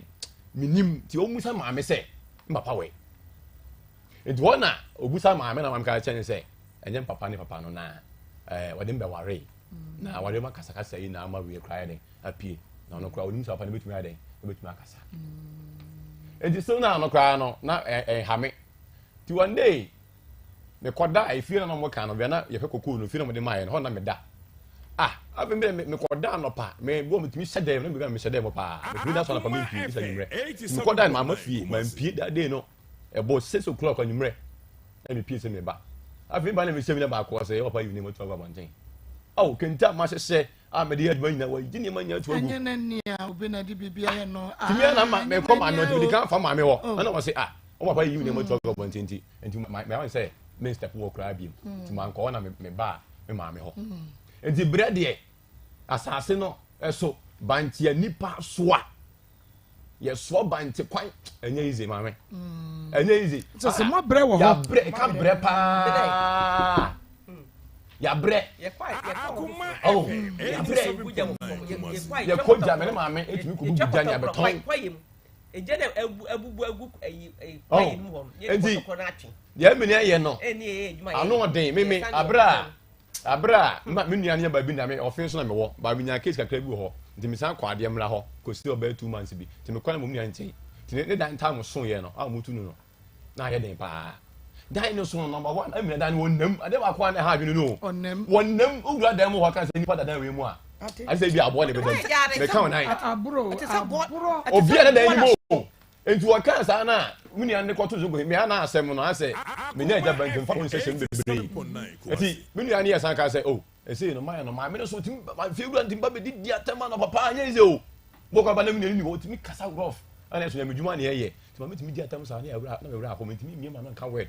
menim nti ɔmusa maame sɛ papa wɛ nti hɔ na ɔbusa maame na maame ka kyerɛ ne sɛ ɛnyɛ papa ne papa no na ɛɛ wɔde mbɛware na aware ma kasakasa yi na ama wie koraa yɛ dɛn apue na ɔno koraa onim sɛ papa no bɛtumi ayɛ dɛn ɔbɛtumi akasa nti still na ano koraa no na ɛnhame nti one day mekɔda efie na na wɔka no bia na yɛhwɛ kokoo no fie na wɔde maa yɛ no hɔ na meda ah afei mi dɛ mekɔda anɔpa me bɔ metumi hyɛ dɛm na mebia mehyɛ dɛm paa metumi da so anɔpa mempie bisa nwummerɛ mekɔda no maama fie mampie that day no ɛbɔ 6 o'clock anwummerɛ na mepie sɛ meba afei ba na mehyɛ mi na baako ɔsɛ yɛ papa yi nneɛma tu agu abɔnten awo kente a mahyehyɛ a mede yɛ adwuma nyinaa wɔgye nneɛma nyinaa tu agu ɛnyɛ ne nea obi na de biribi ayɛ no tumi ana ma mekɔ maame ɔtumi de kan fa maame hɔ ɛna wɔ se ah wɔn papa yi nneɛma tu agu abɔnten nti nti ma ma sɛ me step wɔ koraa biem nti mankɔ hɔ na me ba me maame hɔ nti brɛ deɛ asase no ɛso bantia nipa soa yɛsoa bante kwan ɛnyɛ easy maame ɛnyɛ easy. sɛ sɛ mo abrɛ wɔ hɔ yabrɛ ɛka brɛ paa yabrɛ oh yabrɛ yɛkɔ gya mɛ ne maame etumi kɔ bubu gya ne abɛtɔn. Oh nti deɛ ɛmɛ ni ayɛ no ano ɔden mímí abrɛ a abrɛ a ma me nua no yɛ baabi na me ɔfe nso na mewɔ baabi nya case kakra bi wɔ hɔ nti mesan kɔ adeɛ mmra hɔ kɔsi ɔbɛyɛ 2 months bi nti mekɔ na mo nua nkyɛn nti ne dan time so yɛ no a wɔtu no no na ayɛ den paa dan no so no number one amina dan no wɔnam adeɛ baako a na ɛha adwene no ɔnam wɔnam owura dan mu hɔ aka sɛ nipa da dan wei mu a ade sɛ bi aboɔ na ɛbɛda mu meka wɔn nan aburo aburo obi a na dan no mu o. Enti wɔkaa saa no a, me nua no de kɔtoo Zongo me a na asɛm no asɛ me ne agya ba nti mfa ho nsɛsɛm bebree. Enti me nua no yɛ san kaa sɛ, oh, ɛsei no mayɛ no maame no so ɔtumi fie wura ntumi ba bɛdi di atɛm anɔpa paa nyɛ sɛ o bɔkɔ aba na me nua no ni hɔ ɔtumi kasa rough ɛna ɛso nyame dwuma ne ɛyɛ nti maame tumi di atɛm saa ne awura na mewura akɔ mentumi mmie ma no nka word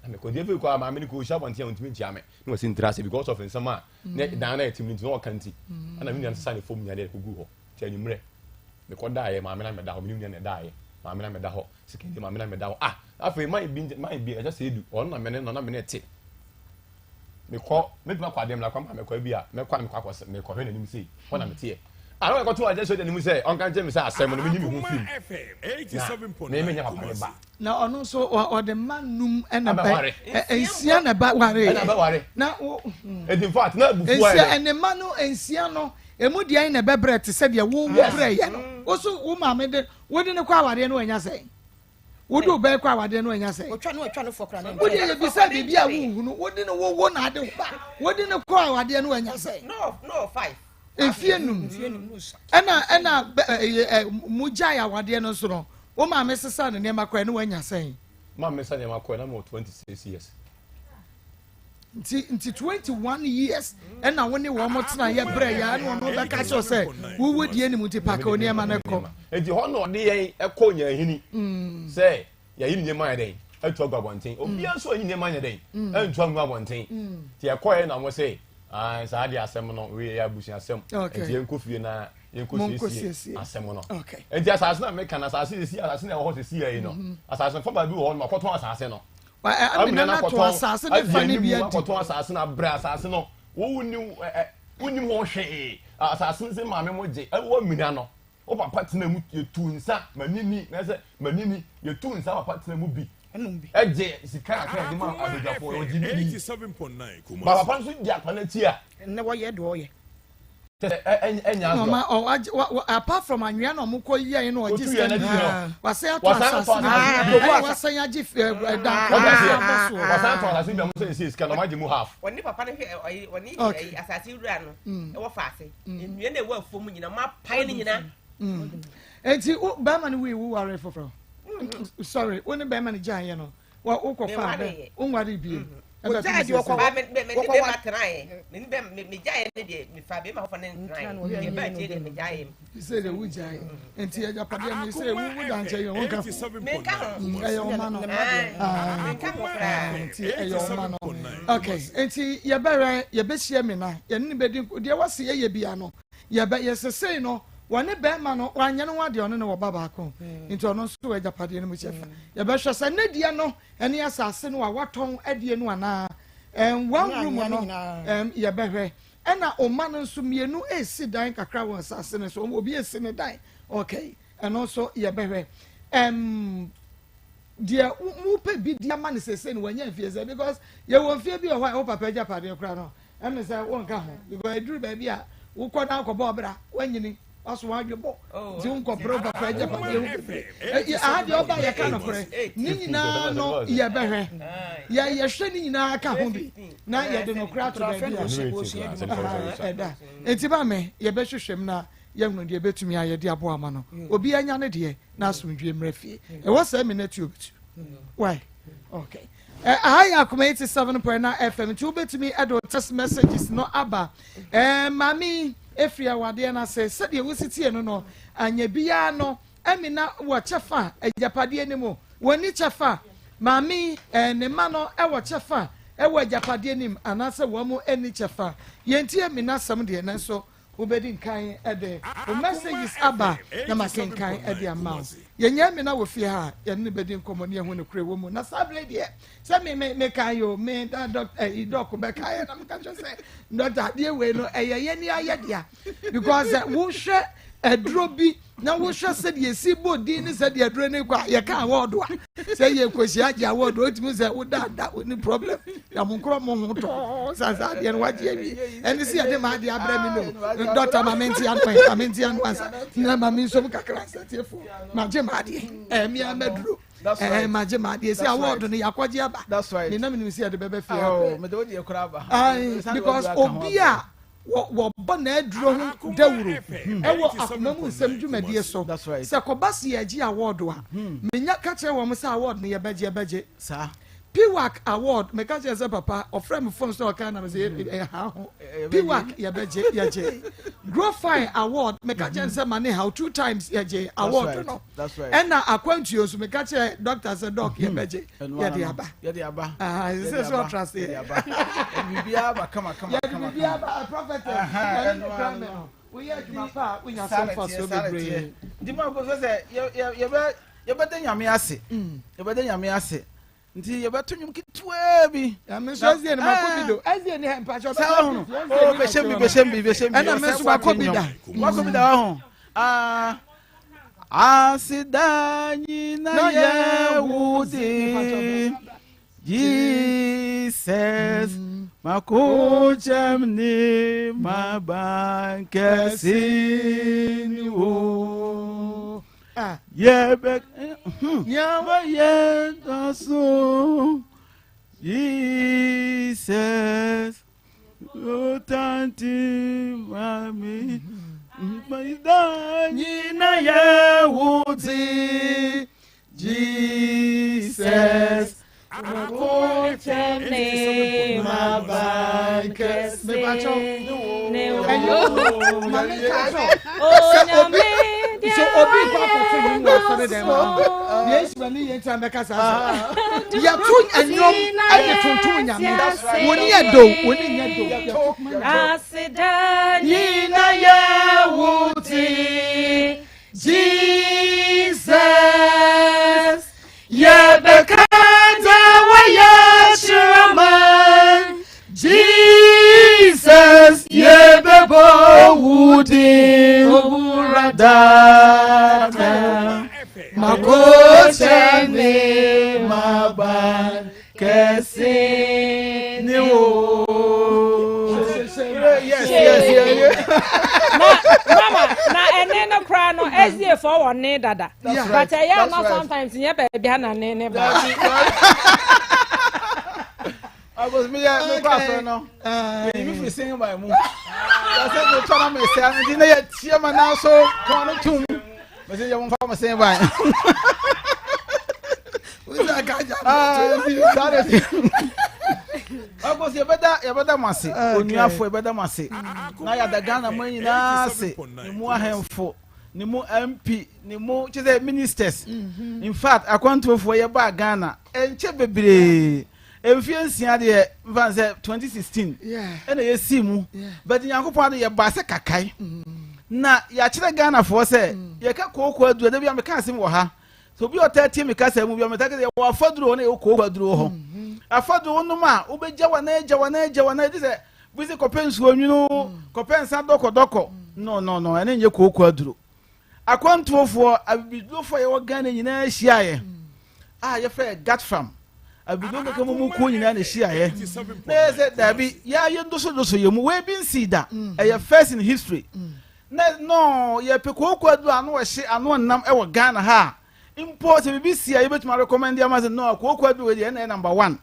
na mekɔ deɛ afei kɔ a maame no kɔ ɔhyia abɔnten a ɔntumi nkyia me na wɔsi ntira ase because of nsɛm a ne dan na ɛtim no nti na ɔka nti ɛna me nua no sesa ne fam nyinaa de kɔgu hɔ nti anwummerɛ mekɔ daeɛ maame na meda hɔ me ne nua na ɛdaeɛ maame na meda hɔ sikani maame na meda hɔ ah afei man bi man bi ɛkyɛ sɛ edu ɔno na mene no na mene te mekɔ mɛtumi akɔ adeɛ mla kɔ ma mekɔ bi a mɛkɔ a mekɔ akɔ mekɔhwɛ n'anim sei hɔ na meteɛ ana ah, mekɔto agyɛ sɛ n'anim sɛ ɔnka nkyɛn me sɛ asɛm no menyi me ho fim na me menyɛ papa ne ba na ɔno nso ɔde mma num ɛna bɛ nsia na ba ware ɛna bɛ ware na wo hmm. eti in fact na abufuo ayɛ nsia ɛne mma no nsia no emu deɛ na ɛbɛbrɛ te sɛ deɛ wo wo brɛ yɛ no wo so wo maame de wo de ne kɔ awadeɛ no wanya sɛn wo de wo bɛn kɔ awadeɛ no wanya sɛn wo de yɛ bisa biribi a wo nhunu wo de ne wo wo na ade wo ba wo de ne kɔ awadeɛ no wanya sɛn mfie num ɛna ɛna ɛyɛ ɛ mo gyae awadeɛ no nso no wo maame sesa ne nneɛma kɔɛ no wanya sɛn. Maame sesa nneɛma kɔɛ na mo 26 years. Nti nti 21 years ɛna wo ne wɔn tena yɛ brɛ yɛ ɛna ɔno bɛka kyerɛ sɛ wowo die ne mu nti paka o nneɛma no kɔ. Nti hɔ na ɔde yɛn ɛkɔ nyahini mm. sɛ yɛyi ne nneɛma yɛ dɛn atu agu abɔnten mm. obiara nso ayi nneɛma yɛ dɛn mm. antu agu abɔnten nti ɛkɔ yɛ na wɔn sɛ saa de asɛm no wei yɛ abusua asɛm nti yɛn kɔ fie na yɛn kɔ siesie asɛm no nti asase na meka na asase sisi asase na ɛwɔ hɔ sisi yɛ yi no mm-hmm. asase no fa baabi wɔ hɔ no akɔtɔn asase no. Amina na tɔn asase ne fa ne bi adi. Akɔtɔn asase na abrɛ asase no wonim wonim ho hwee asase no sɛ maame mo gye ɛwɔ amina no wo papa tena mu yɛtu nsa manini na sɛ manini yɛtu nsa papa tena mu bi ɛgye sika kakra yɛde ma abadwafoɔ ɔgye bi di ba papa nso di akwa n'akyi a ɛnɛ wɔyɛ deɛ ɔyɛ apart from anwea na ɔmo kɔ yie na ɔgye sika no bi wasan ato asase no bi ɛna wasan agye ɛdan koraa abɔ soɔ. Wasan ato asase bi a ɔmo sɛ esi sika na ɔmo agye mu half. Wɔne papa no hwɛ ɔyi wɔne asase wura no ɛwɔ faase nnua na ɛwɔ afuo mu nyina ɔmo apae ne nyina. Eti wo bɛrima no wui wo ware foforɔ sorry wo ne bɛrima no gyae yɛ no Wa wokɔ fa bɛ wo nware bie. Wogyae deɛ ɔkɔ wa me ne bɛma tenaeɛ me ne bɛma me gyaeɛ ne deɛ mefa bɛma foforɔ ne ntenaeɛ deɛ ɛbaa akyire deɛ megyaeɛ mu. Sɛ deɛ wogyae nti agyapadeɛ no sɛ wo wo da nkyɛn yɛ wonka ho. Menka ho. Ɛyɛ ɔma no. Menka ho koraa. Nti ɛyɛ ɔma no. Okay nti yɛbɛwɛ yɛbɛhyia mi na yɛne ne bɛdi deɛ wɔsi yɛyɛ bia no yɛbɛ yɛsesei no wɔne bɛrima no wanyɛ no ho adeɛ ɔne ne wɔ ba baako nti ɔno nso wɔ agyapadeɛ no mu kyɛfa. Yɛbɛhwɛ sɛ ne deɛ no ne asase no a watɔn adie no anaa. Ɛm, one room no, ɛm, yɛbɛhwɛ. Ɛna ɔma no nso mmienu resi dan kakra wɔ asase no so. Obi resi ne dan. Okay, ɛno nso yɛbɛhwɛ. Ɛm, deɛ wopɛ bi di ama no sese no wanya mfie sɛ because yɛwɔ mfie bi wɔ hɔ a wo papa agyapadeɛ koraa no ɛne sɛ wonka ho because ɛduru baabi a wokɔ na akɔbɔ ɔbra wanyini waso wadwe bɔ nti wonkɔpere wo papa agyapadeɛ ho bebree aha deɛ ɔba yɛka nokorɛ ne nyinaa no yɛbɛhwɛ yɛhwɛ ne nyinaa ka ho bi na yɛde nokorɛ ato baabi a ɛda nti ba me yɛbɛhwehwɛ mu na yɛhunu deɛ ɛbɛtumi ayɛ de aboa ama no obi anya ne deɛ na asomdwie mmerɛ fie ɛwɔ sɛ me nɛtuo bɛtu why okay Aha yɛ Akoma 87.9 FM nti wobɛtumi de wo text messages no aba. Eh, maame yi efiri awadeɛ no ase sɛdeɛ wosi tie no no anyɛ biara no Amina wɔ kyɛfa agyapadeɛ no mu wɔnni kyɛfa maame yi eh, ne mma no wɔ kyɛfa wɔ agyapadeɛ no mu anaasɛ wɔn mu nni kyɛfa yɛntie Amina asɛm deɛ nanso Wobɛdi nkan de wo messages aba na makenkan de ama wo. Yɛnya Amina wɔ fie ha a, yɛne no bɛdi nkɔmmɔ ne yɛahu nokorɛ wɔ mu. Na saa berɛ deɛ, sɛ me me mekae o, me da dɔk ɛyi dɔk bɛkaeɛ na meka kyerɛ sɛ dɔkta adeɛ wei no ɛyɛ yɛn ni ayɛ dea because wohwɛ aduro bi na wohwɛ sɛdeɛ esi bɔ din ne sɛdeɛ aduro no kɔ a yɛka awɔɔdo a sɛ yɛ kɔhyia agye awɔɔdo otumi sɛ woda da woni problem na mo nkorɔ mo ho tɔɔ sa saa adeɛ no wagye awie ɛne sɛ yɛde ma adeɛ abrɛ me no dɔkta ma mente ano ɛ ma mente ano ansa na ma me nsom kakra ansa tiefo magye ma adeɛ ɛmea maduro ɛɛ magye ma adeɛ sɛ awɔɔdo no yɛakɔgye aba me na menim sɛ yɛde bɛbɛ fie oh, because obi a Wɔbɔ n'aduro ho dawuro wɔ akoma mu nsɛm dwumadie so. Sɛ kɔba se yɛregye award a, menya ka kyerɛ wɔn sɛ award no yɛbɛgye, yɛbɛgye. Piwak award, meka kyerɛ sɛ papa, ɔfrɛ me phone so ɔka na me sɛ ɛha ho. Piwak yɛbɛgye, yɛgye. Growfine award, meka kyerɛ sɛ ma ne haw two times yɛgye award no. Ɛna akwantuo nso meka kyerɛ doctor sɛ doc yɛbɛgye. Yɛde aba. Yɛde aba. Sɛ sɛ ɔtra se. Yɛde aba. Biribiara ba kama kama kama. Yɛde biribiara ba prophet. Ɛne kura mɛ no. Woyɛ adwuma pa a wonya so mfasoɔ bebree. Nti mo akɔ sɛ yɛbɛ yɛbɛda Nyame ase. Yɛbɛda Nyame ase. Nti yɛbɛto nnwom ketewaa bi. Na me nso ɛzie no makɔ bi do. Ɛzie ni mpakyɛ ɔbɛka. Sɛ ɔhono. Oh bɛhyɛ bi bɛhyɛ bi bɛhyɛ bi. Ɛna me nso makɔ bi da. Wakɔ bi da waho. Ah. Aseda nyina yɛ wo de. Jesus makokyɛm ne mabankɛse ni wo. Yɛbɛ yɛbɛyɛ dɔso Jesus otanti mami mpa nyina yɛ wo dze Jesus So obi kɔ akɔto nnwom wɔ asɔre dɛm a deɛ esi wɔ ne yɛ ntina mɛka saa sɛ yɛto nnwom ɛde tontom nyame wɔn yɛ do wɔn nyɛ do yɛto aseda nyina yɛ wo ti Jesus yɛbɛka dza wɔyɛ kyerɛ man Jesus yɛbɛbɔ wo din owura dada makokyɛ ne maban kɛse ne wo. Yes, yes, yes. Na mama na ɛne no koraa no SDA fo wɔ ne dada. But ɛyɛ ama sometimes nyɛ baabi a na ne ne ba. Abos mi yɛ mi kɔ asɔre no. Mi mi firi singing by mu. Yɛsɛ mi tɔ na mi sɛ nti na yɛ tie ma nan so kɔn no tum. Mi sɛ yɛ mo nfa mo singing by. Abos yɛ bɛ da yɛ bɛ da mo ase. Onuafo yɛ bɛ da mo ase. Na yɛ da Ghana mo nyinaa ase. Ne mu ahemfo. Ne mu MP, ne mu kyerɛ sɛ ministers. Mm-hmm. In fact, akwantuofoɔ yɛbaa Ghana ɛnkyɛ bebree. Mfie nsia deɛ mfa sɛ 2016 ɛna yɛsii mu. But Nyankopɔn ade yɛbaa sɛ kakae. Mm-hmm. Na yɛakyerɛ Ghanafoɔ sɛ mm. yɛka kooko aduro da bi a meka asɛm wɔ ha. So obi a ɔtaa tie me kasa mu bi a meta kasa yɛwɔ afaduro hɔ na yɛwɔ kooko aduro hɔ. Mm-hmm. Afaduro wonom a wobɛgya wɔn agya wɔn agya wɔn agye sɛ Bisi kɔpɛ nsuo nwunu, kɔpɛ nsa dɔkɔdɔkɔ. No, no, no, ɛno nyɛ kooko aduro. Akwantuofoɔ, abibidurofoɔ a yɛwɔ Ghana nyinaa hyiaeɛ a yɛfrɛ yɛ GATFAM. Abibiduro kɛkɛ mu mu kuo nyinaa na ɛhyiaeɛ. Na yɛ sɛ daabi, yɛ yɛ dosodoso yɛ mu, wei bi nsii da. Ɛyɛ first in history. Na no, yɛpɛ kooko aduro ano ɛhye, ano nnam ɛwɔ Ghana ha a, Mpo sɛ biribi si a yɛbɛtumi arekɔmɛnde ama sɛ no kooko aduro wei deɛ ɛna ɛyɛ number one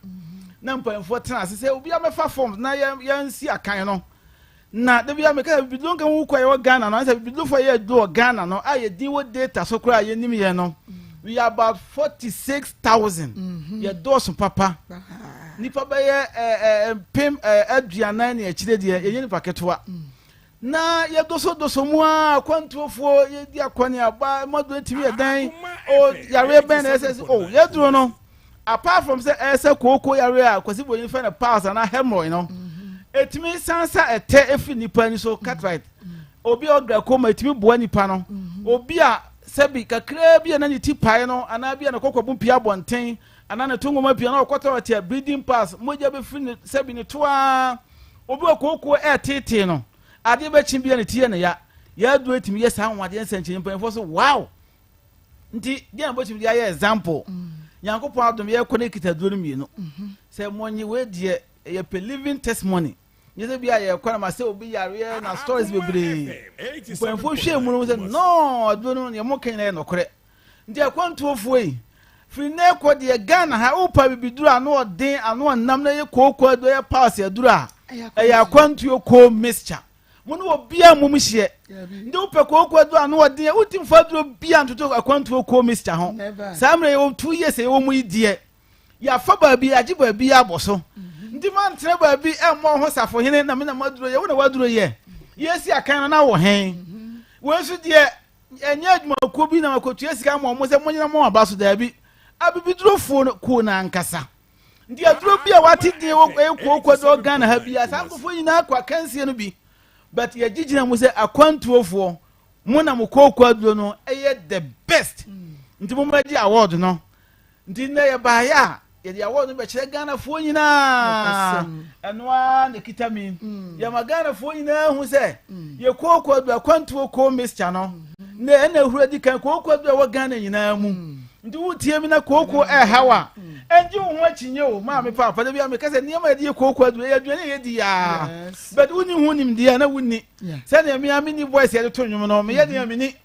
na mpanyinfoɔ tena ase sɛ obiara mɛfa forms na yɛnsi akan no na da biara meka sɛ bibiduro nka ho kɔ a yɛwɔ Ghana no ansa bibidurofoɔ yɛ aduro wɔ Ghana no a yɛdin wɔ data so koraa yɛnim yɛn no we are about 46,000 mm-hmm. yɛdɔɔso papa nipa bɛyɛ mpem 40 ne akyire deɛ yɛnyɛ nipa ketewa mm. Na yɛdosodoso mu ara akwantuofoɔ yɛdi akɔneaba mmaduro tumi yɛ dɛn o yareɛ bɛn na ɛsɛ o yɛduro no apart from sɛ ɛsɛ kooko yareɛ a kwasi bonyi fɛ no piles anaa hemorrhoid no ɛtumi san sa ɛtɛ ɛfiri nipa ani so cataract obi a ɔglaucoma ɛtumi boa nipa no obi a sɛbi kakraa bi a na ne ti pae no anaa bi a ne kɔkɔbo pia abɔnten anaa ne to nwoma pia na ɔkɔtɔ ɔte a bleeding pass mogya bɛfiri ne sɛbi ne to ara Obi wɔ kooko ɛreteetee no, adeɛ bɛkye bia ne ti yɛ ne ya. Yɛaduro etumi yɛ saa anwanwadeɛ nsɛnkyerɛnne mpanyinfoɔ so wow! Nti deɛ na bɛtumi de ayɛ example. Mm. Nyankopɔn adom yɛkɔ ne kita duro no mmienu. Mm-hmm. Sɛ mɔnye wei deɛ ɛyɛ pɛ living testimony. Nyɛ sɛ bi a yɛkɔ na ma sɛ obi yareɛ na stories bebree. Mpanyinfoɔ hwɛ mu no sɛ no aduro no deɛ mo ka nyinaa yɛ nɔkorɛ. Nti akwantuofoɔ yi, firi nnɛ rekɔ deɛ Ghana ha wopa bibiduro ano ɔden ano ɔnam na ɛyɛ kooko aduro ɛyɛ paase aduro a ɛyɛ akwantuo koo mixture. Mo ne obiara mmom hyeɛ. Nti wopɛ kooko aduro ano ɔden a, wonti mfa aduro biara ntoto akwantuo koo mixture ho. Saa mmerɛ yɛwɔ 2 years a yɛwɔ mu yi deɛ, yɛafa baabi, yɛagye baabi abɔ so. Nti mantena baabi ɛmmɔ wo ho safohene na me na m'aduro yɛ, wo na w'aduro yɛ. Yɛsi akan no na wɔ he? Wei nso deɛ, ɛnyɛ adwumakuo bi na makɔtua sika ama wɔn sɛ monyina mo aba so, daabi. Abibidurofoɔ no kuo no ankasa. Nti aduro bi a wate din wɔ ɛyɛ kooko aduro Ghana ha bi a saa nkurɔfoɔ nyinaa kɔ akansie no bi but yɛgyegyina mu sɛ akwantuofoɔ mo na mo kooko aduro no ɛyɛ the best nti mo mmɛgye award no. Nti nnɛ yɛbaeɛ a yɛde award no bɛkyerɛ Ghanafoɔ nyinaa. Ɛno ara na ɛkita mi. Yɛma Ghanafoɔ nyinaa hu sɛ yɛ kooko aduro akwantuo koo mixture no na ɛna ehuru adi kan kooko aduro a ɛwɔ Ghana nyinaa mu. Nti wotie mi na kooko ɛrehaw a, ɛngye wo ho akyinnye o. Maame paapa, da bi a meka sɛ nneɛma a yɛde yɛ kooko aduro ɛyɛ aduane a yɛdi yaa. But wonni ho nimdeɛ a na wonni. Sɛdeɛ me a menni voice yɛde to nnwom no, meyɛ deɛ menni.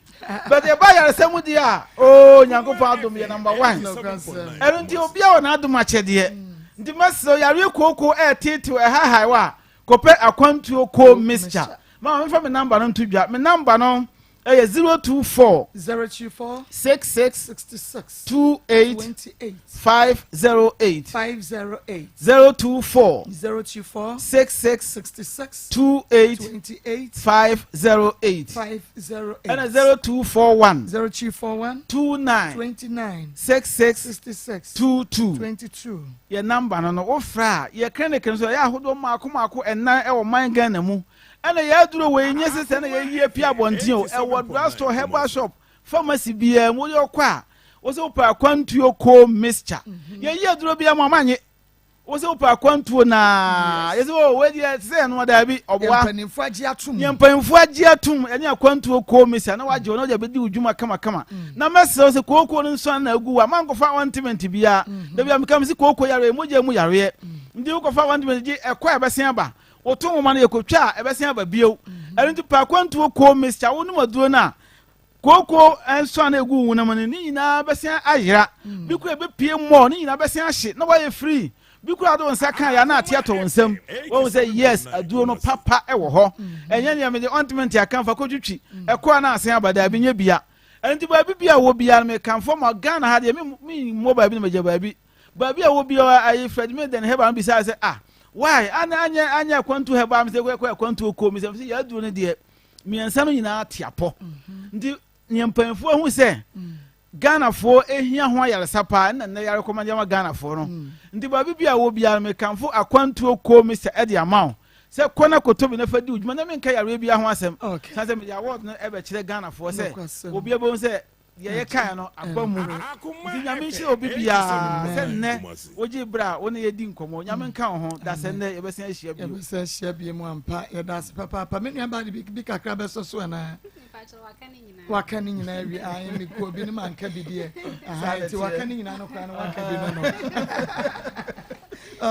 But ɛba ayaresa mu deɛ a, oh, Nyankopɔn adom yɛ number one. Ɛno nti obiara wɔ n'adom akyɛdeɛ. Nti mɛsrɛ yareɛ kooko ɛreteetew ɛhahae wo a, kɔpɛ akwantuo koo mixture. Mama memfa me number no nto dwa. Me number no ɛyɛ 024 024 66 66 28 28 508 508 024 024 66 66 28 28 508 508 ɛna 0241 0241 29 29 66 66 22 22. Yɛ number no, wofrɛ a, yɛ clinic no so ɛyɛ ahodoɔ mmaako mmaako ɛnan ɛwɔ man Ghana mu. Ɛna yɛ aduro wei nyɛ sɛ sɛ na yɛyi api abɔnten o, ɛwɔ drugstore, herbal shop, pharmacy biara mu. Woyɛ ɔkɔ a, wo sɛ wopɛ akwantuo co mixture, yɛyi aduro biara mu ama nye wo sɛ wopɛ akwantuo naa yɛsɛ o wei deɛ te sɛ ɛno daabi ɔboa. Yɛn mpanimfoɔ agye atom. Yɛn mpanimfoɔ agye atom ɛne akwantuo co mixture na wagye wo na wode abɛdi wo dwuma kamakama. Na mɛsrɛ wo sɛ kooko no nso na agu wa mankɔfa ointment biara. Da bi a meka me sɛ kooko yareɛ mogya mu yareɛ nti wokɔfa ointment gye ɛkɔ a ɛbɛsen aba. Woto nwoma no yɛkɔtwa a ɛbɛsen aba bio. Ɛno nti pɛ akwantuo koo mixture wonom aduro no a kooko nso a na ɛgu wo honam no ne nyinaa bɛsen ayera. Bi kora ɛbɛpie mmɔɔ ne nyinaa bɛsen ahye na woayɛ free. Bi kora wode wo nsa ka yɛ a na ate atɔ wo nsam. Woahu sɛ yes aduro no papa wɔ hɔ. Ɛnyɛ nea mede ointment aka mfa kɔtwitwi ɛkɔ a na asen aba daabi nyɛ bia. Ɛno nti baabi bia wɔ biara no mekamfo ma Ghana ha deɛ memmɔ baabi na magya baabi. Baabi a wɔ biara ayi Fred Maiden herbal no bisaa sɛ ah why ana anyɛ anyɛ akwantu herbal mi sɛ kɔ akwantu oko mi sɛ sɛ yɛ aduro no deɛ mmiɛnsa no nyinaa te apɔ. Nti nea mpanyinfoɔ ahu sɛ Ghanafoɔ ehia ho ayaresa paa ɛna nnɛ yare kɔma ama Ghanafoɔ no. Nti baabi bi a wɔ biara no mekamfo akwantuo ko mi sɛ ɛde ama wo sɛ kɔ na kɔtɔ bi na fa di wo dwuma na menka yareɛ biara ho asɛm. San sɛ mede award no ɛbɛkyerɛ Ghanafoɔ sɛ obiara bɛhu sɛ deɛ yɛkaeɛ no aba mu. Nti Nyame nhyira obi biara sɛ nnɛ wogye berɛ a wo ne yɛdi nkɔmmɔ. Nyame nka wo ho da sɛ nnɛ yɛbɛsan ahyia bio. Yɛbɛsan ahyia bio mu ampa. Yɛda ase papaapa. Me nua baa de bi kakra bɛsɔ so anaa? Waka ne nyinaa awie. Ae, mekɔ obi no manka bi deɛ. Aha, nti waka ne nyinaa no koraa no waka bi no no.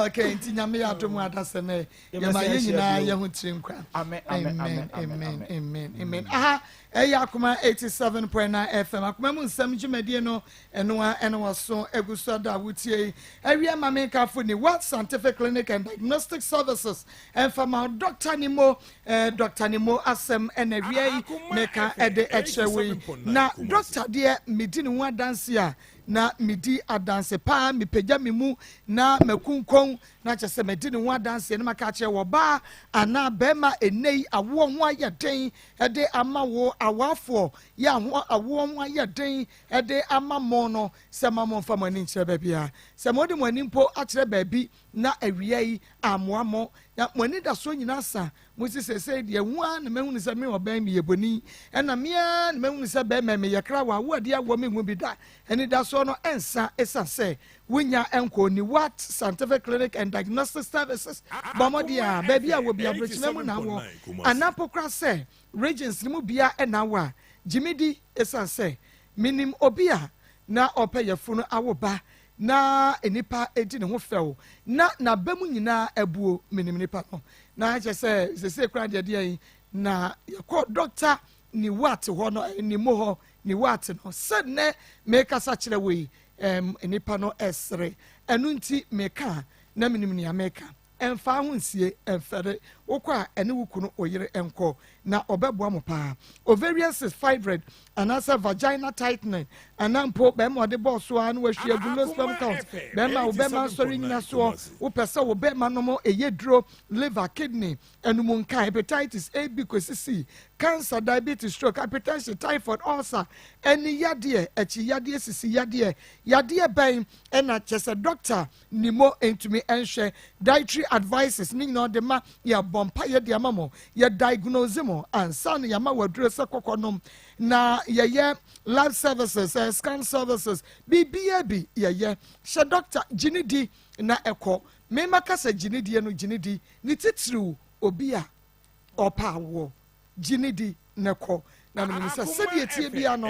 Okay, nti Nyame yɛ adom adasɛ nɛ yɛma yɛn nyinaa yɛ ho tiri nkwa. Amen, amen, amen, amen, amen. Aha, ɛyɛ Akoma 87.9 FM. Akoma mu nsɛm dwumadie no, ɛno a ɛna waso egu so ada a wotie yi. Awia ma menkafo ni World Scientific Clinic and Diagnostic Services. Ɛmfa ma Dr. Nimo, eh, Dr. Nimo asɛm ɛna awia yi meka ɛde ɛkyerɛ wo yi. Na Dr. deɛ medi ne ho adanse a, na medi adanse paa, mepagya me mu na makunkɔn na kyerɛ sɛ madi ne ho adanseɛ na maka akyerɛ wɔ ɔbaa anaa bɛrima ɛnnɛ yi awoɔ ho ayɛ den de ama wo awaafoɔ yɛ aho awoɔ ho ayɛ den de ama mo no sɛ ma mo mfa mo ani nkyerɛ baabi a sɛ mo de mo ani mpo akyerɛ baabi na awia yi amoa mo na mo ani da soɔ nyinaa sa mo si sɛsɛ deɛ ho ara na mahunu sɛ me ɔbɛn meyɛ boni ɛna me ara na mahunu sɛ bɛrima meyɛ kra wɔ awoɔ adeɛ awoɔ menhu bi da anidasoɔ no ɛnsa ɛsiane sɛ Wonya nkɔɔ Niwat Scientific Clinic and Diagnostic Services bɔ mmɔden a baabi a wɔ bi aburokyima mu na wɔ anaa mpo koraa sɛ regions no mu bia na wɔ a, gye me di esiane sɛ menim obi a na ɔpɛ yafunu awo ba na nnipa di ne ho fɛw na n'aba mu nyinaa abuo, menim nipa no na kyerɛ sɛ sesei koraa deɛ deɛn na yɛkɔ dɔkta Niwat hɔ no, Nimo hɔ, Niwat no, sɛ nnɛ mekasa kyerɛ wo yi, Ɛɛm, nnipa no resere. Ɛno nti meka a, na menim nea meka. Ɛmfa ho nsie, ɛmfɛre. Wokɔ a, ɛne wo kunu, wo yere nkɔ, na ɔbɛboa mo paa. Ovarian cyst, fibroid, anaasɛ vagina tightening, anaa mpo bɛrima a ɔde bɔɔ so ara na wahwie agu, low sperm count, bɛrima a wo bɛrima nsɔre nnyina soɔ, wopɛ sɛ wo bɛrima nom ɛyɛ duro, liver, kidney, anum nka, hepatitis A, B kɔsi C, cancer, diabetes, stroke, hypertension, typhoid, ulcer, ani yadeɛ, akyi yadeɛ, sisi yadeɛ, yadeɛ bɛn ɛna kyɛ sɛ doctor Nimo ntumi nhwɛ dietary advices ne nyinaa ɔde ma yɛbɔ mpaeɛ de ama mo yɛ diagnose mo ansa na yɛama waduro sɛ kɔkɔ nom na yɛyɛ lab services eh, scan services biribiara bi yɛyɛ hyɛ doctor gye ne di na ɛkɔ mema kasa gye ne die no gye ne di ne titiriw obi a ɔpɛ awoɔ Gye no di na kɔ. Na menim sɛ sɛdeɛ ɛteɛ biara no,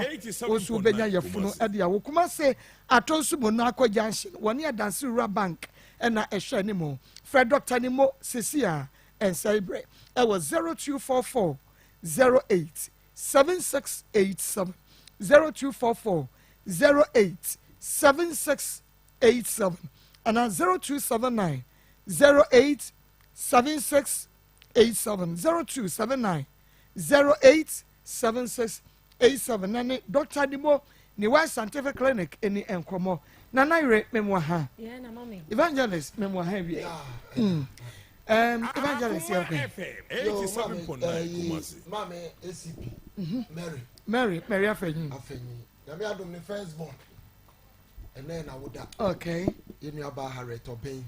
wo nso wobɛnya yafunu de awo. Kumase Atonsu Monaco Junction, wɔne Adanse Rural Bank na ɛhwɛ anim. Frɛ Dɔkta Nimo seesei ara, ɛnsɛe berɛ, ɛwɔ 0244 08 7687, 0244 08 7687 anaa 0279 08 7687. 87 0279 08 76 87 na ne Dr. Dimo ne West Scientific Clinic ɛni nkɔmmɔ. Nana yere memu ha. Evangelist memu ha wie. Mm. Um, evangelist yɛ kɔ. Yo, mami, mami ACP, mhm. Mary. Mary, Mary Afenyi. Afenyi. Nyame adom ne first born. Ɛnɛ na woda. Okay. Yɛn nua ba Harriet Obeng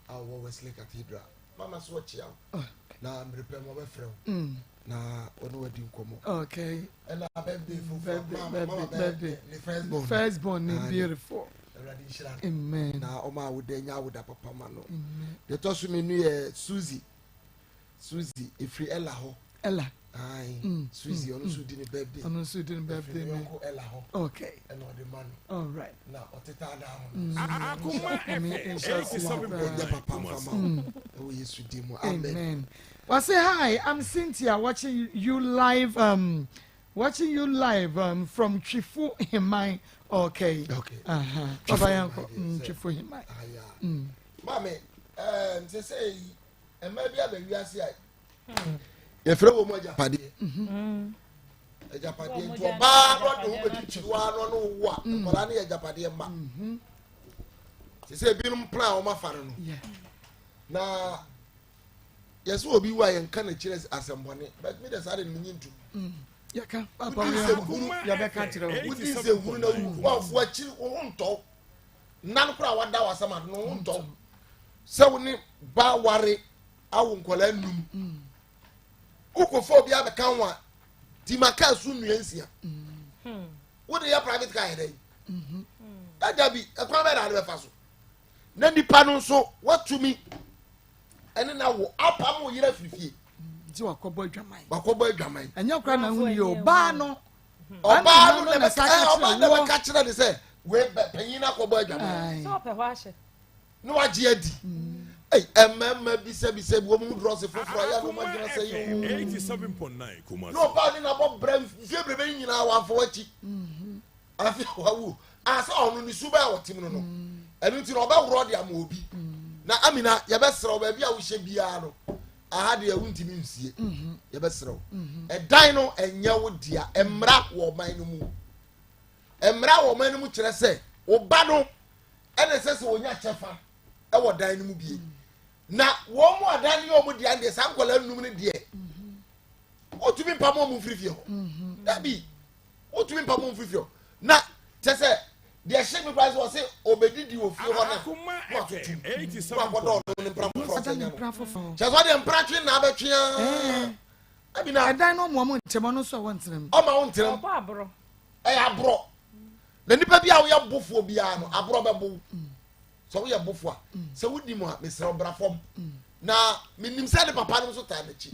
a ɔwɔ Wesley Cathedral. Mama so ɔkyea wo. Oh. Na mmere pɛ mu ɔbɛfrɛ wo. Mm. Na ɔne wadi nkɔmmɔ. Okay. Ɛna birthday foforɔ. Mama mama bɛ ne first born. First born ne beautiful. Awurade nhyira no. Amen. Na ɔma awoda nya awoda papa ma no. Amen. Deɛ ɛtɔ so mmienu yɛ Suzy. Suzy efiri Ella hɔ. Ella. Ayi mm, Suzy mm, ɔno nso mm. di ne birthday. Ɔno nso di ne birthday. Efiri ne yɔnko Ella hɔ. Okay. Ɛna ɔde ma no. All right. Na ɔteta ada ho. Akoma FM 87.9 Ɛnyɛ papa nfa ma wo. Ɛwɔ Yesu din mu. Amen. Amen. Wɔsi hi, I'm Cynthia watching you live um, watching you live um, from Twifu Himan. Okay. Okay. Uh-huh. Papa yanko mm, Twifu Himan. Ah, yeah. Mm. Mami, um, sɛ sɛ mmaa bi aba wiase a yɛfrɛ wɔ mu agyapadeɛ mhm. agyapadeɛ nti ɔbaa no ɔde ho bɛtwitwiri wa no ɔne wo a mm. nkwadaa no yɛ agyapadeɛ mma mhm. sɛ sɛ ebinom plan a wɔn afa no no na yɛsɛ obi wu a yɛnka n'akyirɛ asɛmbɔne but mi de saa de no menyi ntum mm. yɛka papa yɛbɛka kyerɛ wo wodi nsɛ huru na wu wakyiri wo ho ntɔw nna no koraa wada w'asɛm ade no ho ntɔ sɛ wo ne ba ware awo nkwadaa num mm. wokɔfa obi abɛka ho a tima kaa so nnua nsia mm. wode yɛ private car yɛ dɛn mm-hmm. ɛda bi ɛkwan bɛɛ na ade bɛfa so na nipa no nso watumi ɛne na wo apam wo yerɛ afiri fie nti wakɔbɔ adwaman wakɔbɔ adwaman ɛnyɛ kora na ho yɛ ɔbaa no ɔbaa no na bɛka na bɛka kyerɛ ne sɛ wei bɛ panyin no akɔbɔ adwaman sɛ ɔpɛ hɔ ahyɛ na wagye adi ei mmarima bisabisa bi wɔn mu drɔse foforɔ ayɛ na wɔn adwene sɛ yi na ɔbaa ne nabɔ brɛ mfie brɛ nyinaa wamfa wakyi afi wawu asɛ ɔno ne suba a wɔte mu no no ɛno nti na ɔbɛworɔ de ama obi na amina yɛbɛsrɛ wo baabi a wohyɛ biara no aha deɛ wontumi nsie mhm. yɛbɛsrɛ wo mhm. ɛdan no ɛnyɛ wo dea mmara wɔ ɔman no mu mmara wɔ ɔman no mu kyerɛ sɛ wo ba no ɛna ɛsɛ sɛ wɔnya kyɛfa ɛwɔ dan no mu bie na wɔn mu adan no yɛ wɔn dea deɛ saa nkwadaa nnum no deɛ wotumi mpam wɔn mfiri fie hɔ dabi. Wotumi mpa mo mfiri fie hɔ. Na kyɛ sɛ deɛ ɛhyɛ me koraa sɛ ɔse ɔbɛdidi wɔ fie hɔ no na watoto mu na wakɔdɔ ɔno ne mpra foforɔ sɛ nya no. Kyɛ sɛ ɔdeɛ mpra twe na abɛtwe aa. Abi na. Ɛdan no ɔmo ɔmo ntɛm ɔno nso ɔwɔ ntenam. Ɔma wo ntenam. Ɔbɔ aborɔ. Ɛyɛ aborɔ. Na nipa bi a woyɛ bofoɔ biara no aborɔ bɛbo wo. Sɛ woyɛ bofoɔ a sɛ wodi mu a mesrɛ wo bra fam. Na menim sɛ ne papa no nso taa n'akyi.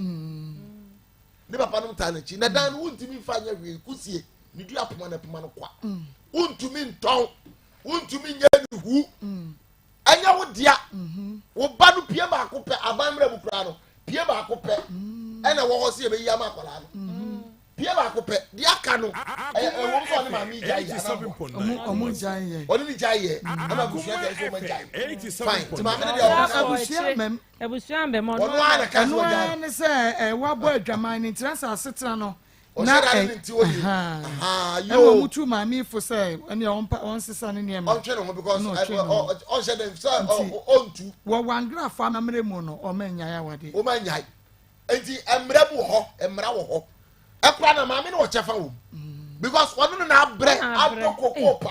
Ne papa nom taa n'akyi na dan no wontumi nfa nyɛ hwee kusie ne dua poma na poma no kwa mm. wontumi ntɔn wontumi nyɛ ne hu mm. ɛnyɛ wo dea mm-hmm. wo ba no pie baako pɛ aban mmerɛ mu koraa no pie baako pɛ mm. ɛna ɛwɔ hɔ sɛ yɛbɛyi ama akwadaa no mm-hmm. Pie baako pɛ, deɛ aka no, ɛyɛ ɛwɔ mu sɛ ɔne maame yi gyae yɛ anaa mmoa. Ɔmo ɔmo gyae yɛ. Ɔne ne gyae yɛ, ɛna abusua gyae sɛ ɔmo gyae. Fine, nti maame no deɛ ɔmo sɛ. Abusua mɛm. Abusua mbɛm ɔno ara na ka sɛ Ɛno ɔgyae. ara ne sɛ ɛ wabɔ adwaman ne ntina sɛ asetena no. Ɔhyɛ Na da ne ɛ ne nti oye. ahaa. Ahaa, Ɛna yoo. ɔmo tu maame fo sɛ ɛnea ɔmpa ɔnsesa ne nneɛma. Ɔntwe ne ho because Ɛna ɛ ɔtwe ne ho. ɔ ɔnhyɛ dɛ sɛ ɔ Nti ɔ ɔntu. wɔ Wangrafo amammerɛ mu no ɔma nnyae awadeɛ. Ɔma nnyae. Nti mmara mu wɔ hɔ, mmara wɔ hɔ. Ɛkora na maame no wɔ kyɛfa wɔ mu. Because ɔno no na abrɛ, adɔ koko pa,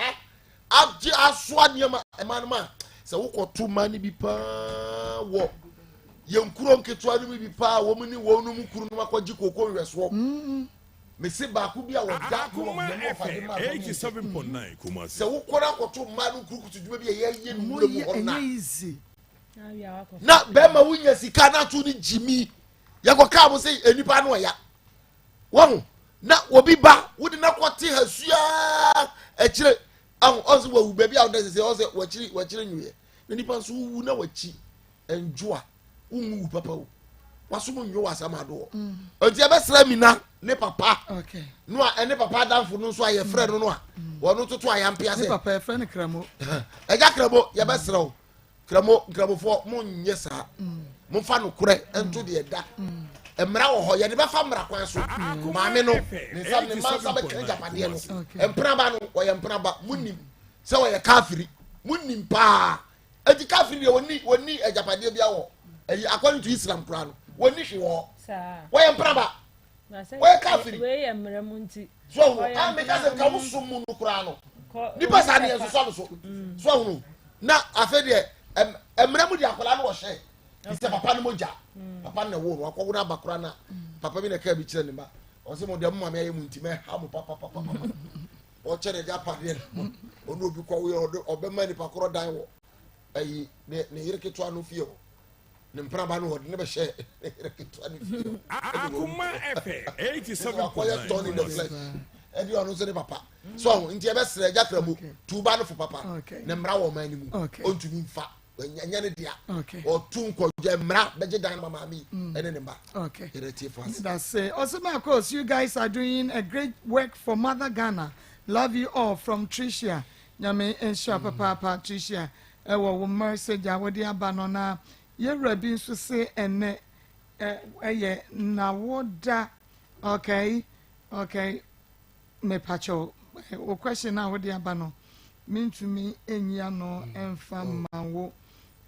agye asoa nneɛma. Ɛma no ma sɛ wokɔto mma no bi paa wɔ yɛn kuro nketewa no mu bi paa wɔn ne wɔn no mu kuro no akɔgye koko nhwɛsoɔ. Mese baako bi a wɔda no wɔ mma ɔfa de ma sɛ wokɔ no akɔto mma no nkurukutu dwuma bi a yɛyɛ no wura mu hɔ no na bɛrima wonya sika na ato ne gyimi yɛkɔ kaa mo sɛ nnipa no ɔya wɔho na obi ba wode na kɔte ha suaa akyire aho ɔsɛ wawu baabi a wodɛ sɛ ɔsɛ wakyiri wakyiri nweɛ na nipa nso wowu na wakyi ndwo a wonwu wu papa o wasom nnwo wɔ asɛm adoɔ mm. nti ɛbɛsrɛ mina ne papa no a ɛne papa adamfo no nso a yɛfrɛ no no a mm. wɔno toto ayampea sɛ ɛgya kramo yɛbɛsrɛ wo Nkramo nkramofoɔ monyɛ saa momfa nokorɛ nto deɛ ɛda mmara wɔ hɔ yɛde bɛfa mmara kwan so maame no ne nsa ne mma nsa bɛka agyapadeɛ no mpenaba no wɔyɛ mpenaba monim sɛ wɔyɛ kafiri monim paa eti kafiri deɛ wɔni wɔni agyapadeɛ bi awɔ ɛyi according to Islam koraa no wɔni hwee wɔ hɔ wɔyɛ mpenaba wɔyɛ kafiri so ahunu a meka sɛ nka wo som mu no koraa no nipa saa deɛ nsosɔ no so so ahunu na afei deɛ mmerɛ mu deɛ akwadaa no wɔhyɛ te sɛ papa no mogya mm. papa no na ɛwo no akɔwo no aba koraa na papa bi na ɛka bi kyerɛ ne ma ɔsɛ mo deɛ mo maame ayɛ mu nti mɛha mo papapapa ɔkyɛ ne de apadeɛ no ɔne obi kɔ woyɛ ɔbɛma nipa korɔ dan wɔ ɛyi ne yere ketewa no fie hɔ ne mpraba no wɔde ne bɛhyɛ ne yere ketewa ne fie Akoma FM 87.9 tɔn in the flesh ɛdi ɔno nso ne papa so ɔho nti ɛbɛsrɛ agya kramu tuuba no fo papa ne mmara wɔ ɔman no mu ɔntumi nfa ɛnyɛ ne dea ɔtu nkɔdwa mmara bɛgye dan ma maame yi mm. ɛne ne mma yɛrɛ tie fo ase. That's it. Also, Marcos, you guys are doing a great work for Mother Ghana. Love you all from Tricia. Nyame nhyira papaapa Tricia ɛwɔ wo message a wode aba no na yɛwura bi nso se ɛnɛ ɛyɛ nawoda okay okay mepakyɛw wo question a wode aba no mentumi nyi ano ɛmfa mma wo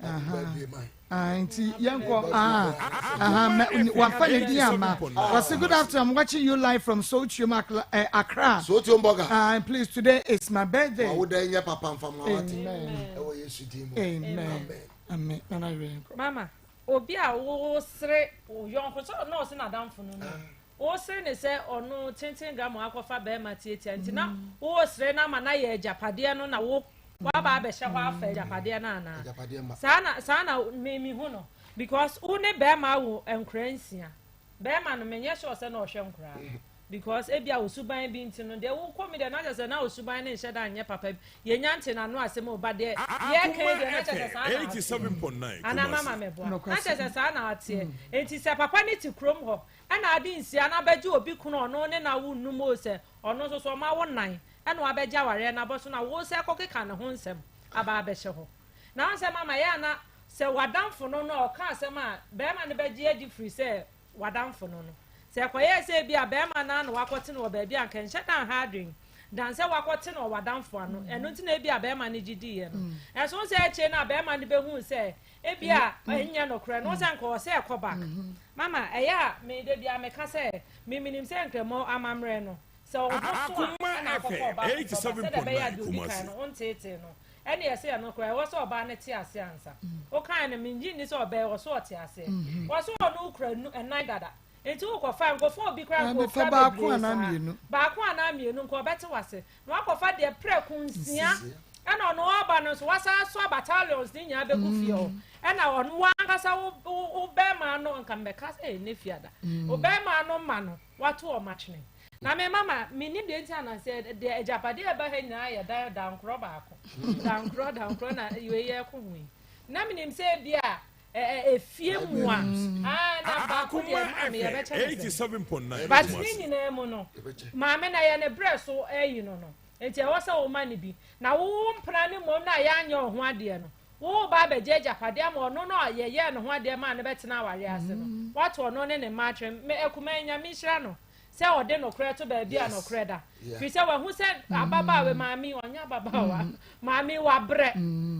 Aha nti yɛnkɔ aha aha wafa ne din ama wɔsi good afternoon I'm watching you live from Sotiom eh, Accra. Sotiom Burger. Uh, please today is my birthday. Wa wo dɛ nyɛ papa nfa mu awate. Ɛwɔ Yesu din mu. Amen. Amen. Nana yɛ nkɔ. Mama obi a wosere wo yɔnko sɛ ɔno ɔse n'adamfo no no wosere ne sɛ ɔno tenten gram akɔfa bɛrima tiatia nti na wosere no ama no ayɛ agyapadeɛ no na wo waba abɛhyɛ hɔ afa agyapadeɛ no anaa saa na saa na me me hu no because wo ne bɛrima awo nkora nsia bɛrima no menyɛ sure sɛ na ɔhwɛ nkora no because ebi a osuban bi nti no deɛ wokɔ mi deɛ na kyerɛ sɛ na osuban ne nhyɛ da nyɛ papa bi yɛnya nte n'ano asɛm o ba deɛ yɛka yi deɛ na kyerɛ sɛ saa na ateɛ anaa mama mɛboa na kyerɛ sɛ saa na ateɛ nti sɛ papa ne te kurom hɔ ɛna ade nsia na abɛgye obi kunu ɔno ne na wo num o sɛ ɔno nso so ɔma wo nan ɛna wabɛgye awareɛ no abɔ so na wo sɛ kɔkeka ne ho nsɛm aba abɛhyɛ hɔ. Na wo sɛ mama yɛ ana sɛ w'adamfo no no a ɔka asɛm a bɛrima no bɛgye adi firi sɛ w'adamfo no no. Sɛ ɛkɔyɛɛ sɛ ebi a bɛrima no ara na wakɔte no wɔ baabi a anka ɛnhyɛ da nha adwene dan sɛ wakɔte no wɔ w'adamfo ano. Ɛno nti na ebi a bɛrima no gye diiɛ no. Ɛso sɛ akyire no a bɛrima no bɛhuu sɛ ebi a ɛnyɛ nokorɛ no, wo sɛ anka ɔwɔ sɛ ɛkɔ back. Mama ɛyɛ a me da biara meka sɛ me menim sɛ Nkramoh amammerɛ no Sɛ wo ho so a, ɛna akɔfa ɔbaa foforɔ ba, sɛdeɛ ɛbɛyɛ a deɛ ɔdi kan no, wonteetee no. Ɛnna ɛsɛ ɛno koraa, ɛwɔ sɛ ɔbaa no te aseɛ ansa. Wokae no, mennye nni sɛ ɔbaa yi, ɔso ɔte aseɛ. Ɔse ɔne wo kura nu, nnan dada. Nti wokɔfa a, nkɔfa obi koraa nka ɔkura bebree saa. Baako anaa mmienu, nka ɔbɛte wo ase. Na wakɔfa deɛ prɛko nsia, ɛna ɔno ɔreba no nso, wasan asoa battalions no nyinaa bɛgu fie hɔ. Ɛna ɔno wo ankasa wo, wo, wo bɛrima no, nka mebɛka sɛ, ɛnnɛ fiada, wo bɛrima no ma no, wato wɔn atwene. Na me mama, mennim deɛ nti a na sɛ deɛ agyapadeɛ a ɛba ha nyinaa yɛ dan dankorɔ baako. Dankorɔ, dankorɔ na wei yɛreko ho yi. Na menim sɛ ebi a Efie mu a, ah, na baako deɛ maame yɛbɛkyɛ ne sɛ. But ne nyinaa mu no, maame na yɛ ne brɛ so ayi no no, nti ɛwɔ sɛ woma no bi. Na wo mpena no mmom na yɛanyɛ wo ho adeɛ no, woreba abɛgye agyapadeɛ ama ɔno no a yɛyɛɛ ne ho adeɛ maa no bɛtena awareɛ ase no, woato ɔno ne ne mma atwene. Me akumaa yi, Nyame nhyira no sɛ ɔde nokorɛ to baabi a nokorɛ da. Firi sɛ wahu sɛ ababaawa, maame yi, ɔnyɛ ababaawa, maame yi wabrɛ.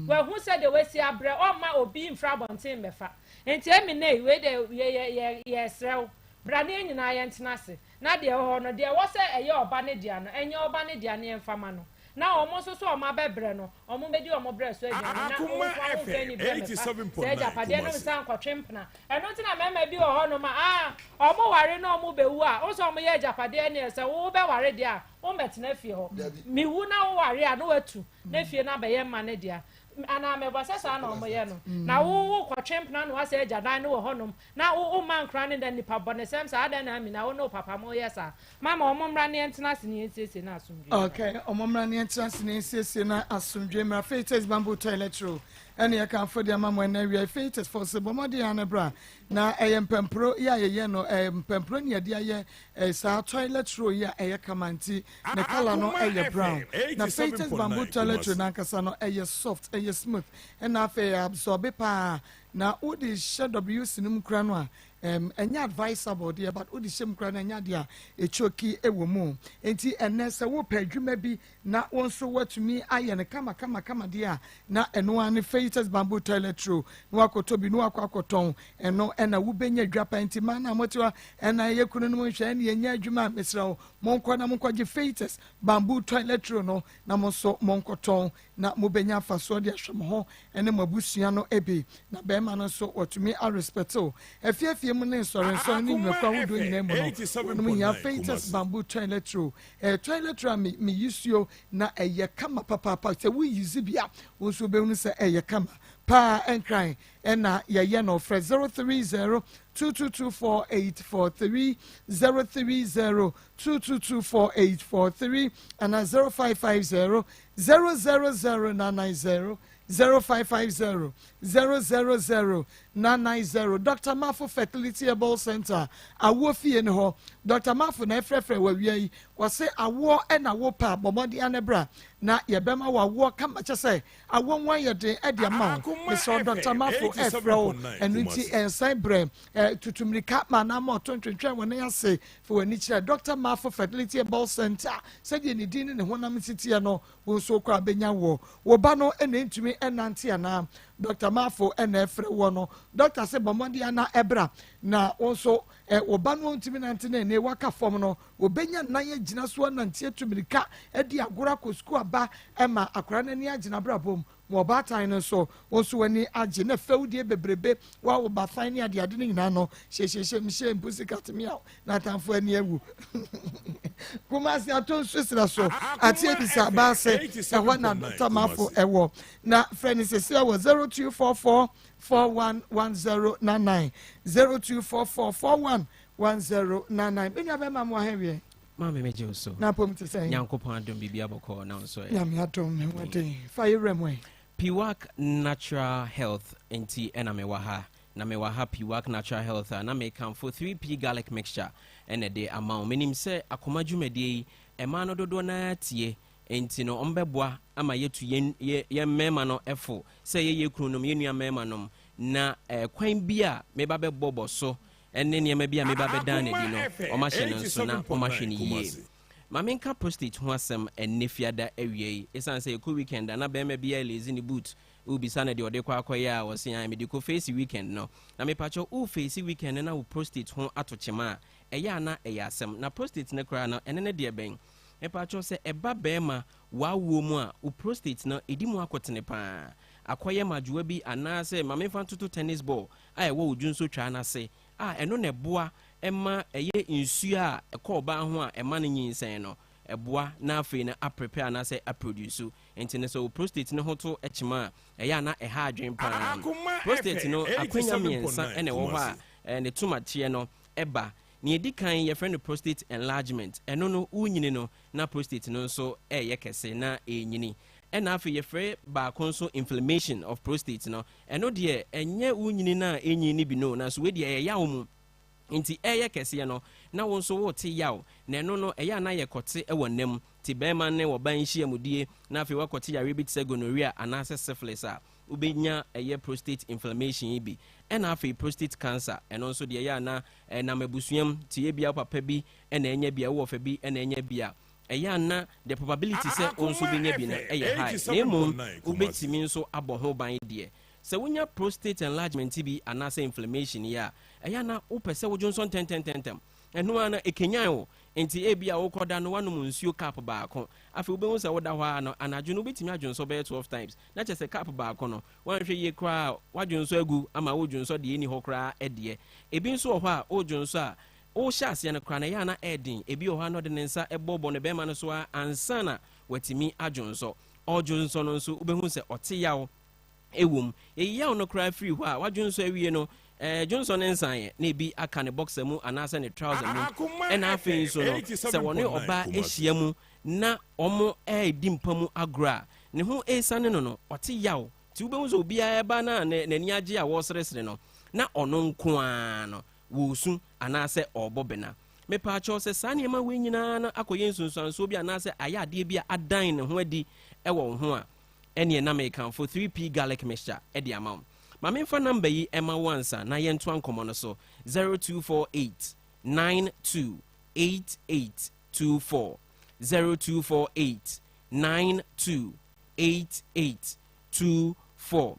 Wahu sɛ deɛ wasi abrɛ, ɔmma obi mfiri abɔnten mmɛfa. Nti emi nei, wei deɛ yɛ yɛ yɛ yɛresrɛ wo, bra na yɛn nyinaa yɛntena ase. Na deɛ ɛwɔ hɔ no, deɛ ɛwɔ sɛ ɛyɛ ɔba no dea no, ɛnyɛ ɔba no dea na yɛmfa ma no. Na wɔn nso so a wɔabɛbrɛ no, wɔmmɛdi wɔn brɛ so aduane, na wo nko ara womfa aniberɛ mmɛfa saa agyapadeɛ no nsan nkɔtwe mpena. Ɛno nti na mmarima bi wɔ hɔnom a, ah, wɔware na wɔbɛwu a, wo sɛ wɔyɛ agyapadeɛ neɛ sɛ wobɛware deɛ a, wommɛtena fie hɔ. Mewu na woware a, na watu, na fie no abɛyɛ mma no dea. Anaa meboa sɛ saa na wɔyɛ no. Na wo wokɔtwe mpena na woasɛe agyadan no wɔ hɔnom, na wo womma nkora no da nnipa bɔnesɛm saa, adɛn na Amina, wo ne wo papa moyɛ saa? Mama wɔn mmra na yɛntena ase na yɛnsiesie na asomdwoe mmra. Okay, wɔn mmra na yɛntena ase na yɛnsiesie na asomdwoe mmra. Faithers Bamboo Toilet Roll ɛne yɛkamfo de ama mo ɛnɛ awia. Faithers fo se bɔ mmɔden ara na bra na ɛyɛ mpampuro yi a yɛyɛ no, ɛyɛ mpampuro ne yɛde ayɛ ɛɛ saa toilet roll yi a ɛyɛ kama nti ne colour no ɛyɛ brown. Na Faithers Bamboo Toilet Roll n'ankasa no ɛyɛ soft, ɛyɛ smooth, ɛna afei ɛyɛ absorbe paa. Na wode hyɛ WC no mu kura no a, Ɛm, ɛnyɛ advisable deɛ, but wode hyɛ mu koraa na ɛnyɛ adeɛ a ɛtwoki wɔ mu. Enti ɛnnɛ sɛ wopɛ adwuma bi na wo nso woatumi ayɛ no kama kama kama deɛ a, na ɛno ara ne Feitas Bamboo Toilet Roll na woakɔtɔ bi na woakɔ akɔtɔn. Ɛno ɛna wobɛnya dwa pa. Enti mmaa no a mote hɔ ɛna ɛyɛ kunu no mo nhwɛ ɛne yɛnyɛ adwuma a, mesrɛ wo monkɔ na monkɔgye Feitas Bamboo Toilet Roll no na mo nso monkɔtɔn na mobɛnya mfasoɔ de ahwɛ mo ho ne mo abusua no bi, na bɛrima no nso watumi arespɛte wo. Afiefie mu ne nsɔrensɔre ne nnwumakuo ahodoɔ nyinaa mu no, wɔnom hia Feitas Bamboo Toilet Roll. Ɛyɛ toilet roll a me me usuo na ɛyɛ kama papaapa. Sɛ wo use bi a, wo nso wobɛhunu sɛ ɛyɛ kama paa. Nkran ɛna yɛyɛ no. Frɛ 030 2224 843, 030 2224843 anaa 0550 000 990, 0550 000 990. Dr. Mafo Fertility Herbal Center, awoɔ fie ne hɔ. Dr. Mafo na ɛfrɛfrɛ wɔ awia yi. Wɔse awoɔ ɛna wo pɛ a, bɔ mmɔden ano bra na yɛbɛma wo awoɔ kama, kyɛ sɛ awoɔ ho ayɛ den ɛde ama wo. Mesrɛ wo, Dr. Mafo ɛfrɛ wo, ɛno nti ɛnsan brɛ tutu mmirika ma anaa ɔto ntwentwɛn wɔ nan ase. Fa w'ani kyerɛ Dɔkta Marfo Fertility Herbal Center. Sɛdeɛ ne din ne ne honam si teɛ no, wo nso wokɔ a bɛnya woɔ. Wo ba no na ɛntumi nnante anaa? Dɔkta Marfo na ɛfrɛ woɔ no. Dɔkta se bɔ mmɔden ara na bra na wo nso wo ba no a ɔntumi nante na ɛnnɛ waka fam no, ɔbɛnya nan agyina so anante atu mmirika adi agorɔ akɔ sukuu aba ma akwadaa no ani agye n'abrabɔ mu. Ma ɔbaatan no nso, wo nso w'ani agye na fɛwdie bebrebe wa wo bafan ne adeade no nyinaa no hyehyehyɛ mhyɛ mpusi kat miaw na atamfo ani awu. Kumasi ato nso serɛ so ate ebisa baase ɛhɔ na Dr. Mafo ɛwɔ na frɛ ne sese wɔ 0244 411099 0244 411099. Me nua bɛma mo ahɛweɛ. Maame megye wo so. Na apom te sɛn? Nyankopɔn adom biribi abɔkɔɔ na wo nso ɛ? Nyame adom me ho den. Fa yɛ wura mu ɛ. Piwak Natural Health nti ɛna mewɔ ha. Na mewɔ ha Piwak Natural Health a na mekamfo 3P Garlic Mixture ɛna ɛde ama wo. Menim sɛ akoma dwumadie yi ɛmaa no dodoɔ no ara tie nti no wɔbɛboa ama yɛatu yɛn yɛn mmarima no fo sɛ yɛyɛ kununom, yɛn nua mmarima nom na kwan bi a meba bɛbɔ bɔ so ne nneɛma bi a meba bɛdan no adi no, wɔahyɛ no nso na wɔahwɛ no yie. Ma menka prostate ho asɛm ɛnnɛ Fiada awia yi. Esiane sɛ yɛkɔ weekend a na barima biara release ne boot, wobisa no deɛ ɔde kɔ akɔyɛ a, ɔse ae mede kɔ face weekend no. Na mepakyɛw, wo face weekend no na wo prostate ho ato kyema a, ɛyɛ a na ɛyɛ asɛm. Na prostate no koraa no, ɛne no deɛ bɛn? Mepakyɛw, sɛ ɛba barima w'awoɔ mu a, wo prostate no, ɛdi mu akotene paa. Akɔyɛ madwoa bi anaasɛ ma memfa ntoto tennis ball a ɛwɔ wo dwonsotwaa no ase a ɛno na ɛboa ma ɛyɛ nsuo a ɛkɔ ɔbaa ho a ɛma no nyinsɛn no, ɛboa na afei no aprepare anaasɛ aproduce. Nti no sɛ wo prostate no ho to kyema a, ɛyɛ a na ɛha adwene pa ara. Prostate no akwanya mmiɛnsa na ɛwɔ hɔ a ne tomateɛ no ba. Nea ɛdi kan yɛfrɛ no prostate enlargement, ɛno no worenyini no na prostate no nso reyɛ kɛse na ɛrenyini. Ɛna afei yɛfrɛ baako nso inflammation of prostate no. Ɛno deɛ ɛnyɛ wo nyini no a ɛnyin no bi no, nanso wei deɛ ɛyɛ yaw mu. Nti ɛyɛ kɛseɛ no, na wo nso wote yaw. Na ɛno no, ɛyɛ a na yɛkɔte wɔ nna mu. Nti barima ne ɔbaa nhyiamudie, na afei woakɔte yareɛ bi te sɛ gonorrhea anaasɛ syphilis a, wobɛnya ɛyɛ prostate inflammation yi bi. Ɛna afei prostate cancer, ɛno nso deɛ ɛyɛ a na ɛnam abusua mu. Nti ebia wo papa bi na anya bi a, wo wɔfa bi na anya bi a, ɛyɛ a na the probability sɛ wo nso wobɛnya bi no yɛ high. Na mmom wobɛtumi nso abɔ ho ban deɛ. Sɛ wonya prostate enlargement bi anaasɛ inflammation yi a, ɛyɛ a na wopɛ sɛ wodwonsɔ ntɛntɛntɛntɛm. Ɛno ara no, ɛkanyan wo. Enti ebia wokɔda no woanom nsuo cup baako. Afei wobɛhu sɛ woda hɔ ara no, anadwo no wobɛtumi adwonsɔ bɛyɛ 12 times. Na kyerɛ sɛ cup baako no, woanhwɛ yie koraa a, woadwonsɔ agu ama woredwonsɔ deɛ ɛnni hɔ koraa deɛ. Ebi nso wɔ hɔ a, woredwonsɔ a, wohyɛ aseɛ no koraa no, ɛyɛ a na ɛyɛ den. Ebi wɔ hɔ a na ɔde ne nsa bɔ bɔ ne bɛrima no so ara ansa na watumi adwonsɔ. Ɔredwonsɔ no nso, wobɛhu sɛ ɔte yaw. Ɛwom, yɛyi yaw no koraa firi hɔ a, wadwonsɔ awie no, ɛɛ, dwonsɔ no nsaeɛ, na ebi aka ne boxer mu anaasɛ ne trouser mu. Ɛna afei nso no, sɛ wɔne ɔbaa ahyia mu na wɔredi mpa mu agorɔ a, ne ho resiane no no, ɔte yaw. Nti wobɛhu sɛ obiara ba no a n'ani agye a wɔreseresere no, na ɔno nko ara no, wɔresu anaasɛ ɔrebɔ bena. Mepaakyɛw, sɛ saa nneɛma wei nyinaa no akɔyɛ nsunsuansoɔ bi anaasɛ ayɛ adeɛ bi a adan ne ho adi wɔ wo ho a, ɛneɛ na mekamfo 3P Garlic Mixture de ama wo. Ma memfa number yi ma wo ansa na yɛntoa nkɔmmɔ no so, 0248 92 8824, 0248 92 8824.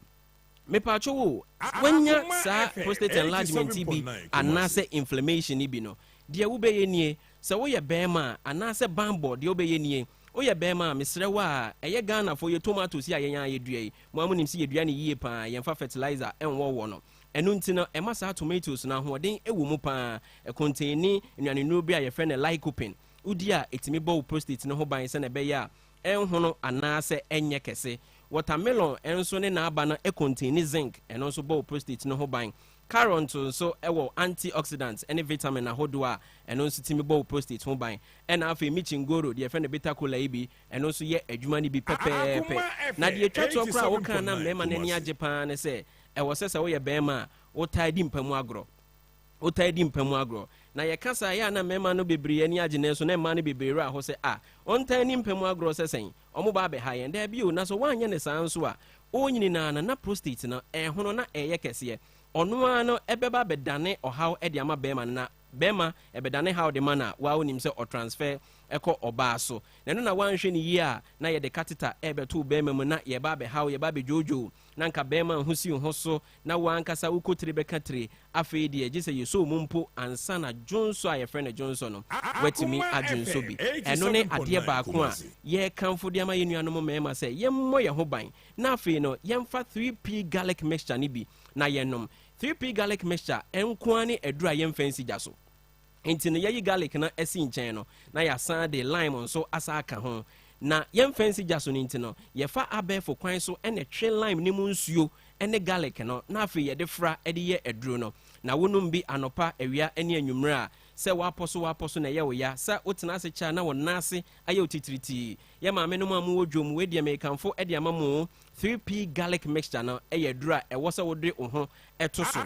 Mepatwo wo, wanya saa prostate enlargement yi bi anaasɛ inflammation yi bi no, deɛ wobɛyɛ nie, sɛ woyɛ bɛrima a, anaasɛ banbɔ, deɛ wobɛyɛ nie, woyɛ bɛrima a, mesrɛ wo a, ɛyɛ Ghanafoɔ yɛ tomatoes yi a yɛn ara yɛdua yi, mo ara monim sɛ yɛdua no yie paa, yɛmfa fertilizer nwɔwɔ no, ɛno nti no, ɛma saa tomatoes no ahoɔden wɔ mu paa, ɛcontaini nnuanennuro bi a yɛfrɛ no lycopene, wodi a, ɛtumi bɔ wo prostate no ho ban sɛdeɛ ɛbɛyɛ a ɛnhono anaasɛ ɛnyɛ kɛse. Watermelon nso ne n'aba no containi zinc, ɛno nso bɔ wo prostate no ho ban. Carrot nso wɔ antioxidants ne vitamin ahodoɔ a ɛno nso tumi bɔ wo prostate ho ban. Ɛna afei michingoro, deɛ yɛfrɛ no bitter kola yi bi, ɛno nso yɛ adwuma no bi pɛpɛɛpɛ. Na deɛ ɛtwa toɔ koraa a wokaa na mmarima no ani agye pa ara ne sɛ, ɛwɔ sɛ sɛ woyɛ barima a, wotaa di mpa mu agorɔ. Wotaa di mpa mu agorɔ. Na yɛka saa a, ɛyɛ a na mmarima no bebree ani agye nanso na mmaa no bebree werɛ aho sɛ, Ah, ɔntaa nni mpa mu agorɔ sɛ sɛn? Wɔba abɛha yɛn. Dabi o, na sɛ woanyɛ no saa nso a, ɔrenyini no ara no, na prostate no rehono na ɛreyɛ kɛseɛ. Ɔno ara no ɛbɛba abɛdane ɔhaw de ama barima no, na barima ɛbɛdane haw de ma no a, wo ara wonim sɛ ɔtransfer kɔ ɔbaa so. Na ɛno na woanhwɛ no yie a, na yɛde catheter rebɛto wo barima mu na yɛreba abɛha wo, yɛreba abɛdwoodwoo wo, na anka barima ho si wo ho so na wo ankasa wo kotire bɛka tire, afei deɛ gye sɛ yɛsɔ wo mu mpo ansa na dwonsɔ a yɛfrɛ no dwonsɔ no, woatumi adwonsɔ bi. Ɛno ne adeɛ baako a yɛrekamfo de ama yɛn nuanom mmarima sɛ yɛmmɔ yɛn ho ban, na afei no yɛmfa 3P garlic mixture no bi na yɛnnom. 3P garlic mixture nko ara ne aduru a yɛmfa nsi gya so. Enti no yɛyi garlic no asi nkyɛn no, na yɛasan de lime nso asan aka ho. Na yɛmfa nsi gya so no nti no, yɛfa abɛɛfo kwan so na ɛtwe lime no mu nsuo ne garlic no, na afei yɛde fra de yɛ aduro no. Na wonom bi anɔpa, awia ne anwummere a, sɛ woapɔ so woapɔ so na ɛyɛ wo ya, sɛ wotena ase kyɛ a na wo nan ase ayɛ wo titiritii. Yɛ maamenom a mowɔ dwom, wei deɛ merekamfo de ama mo o, 3P garlic mixture no yɛ aduro a ɛwɔ sɛ wode wo ho to so.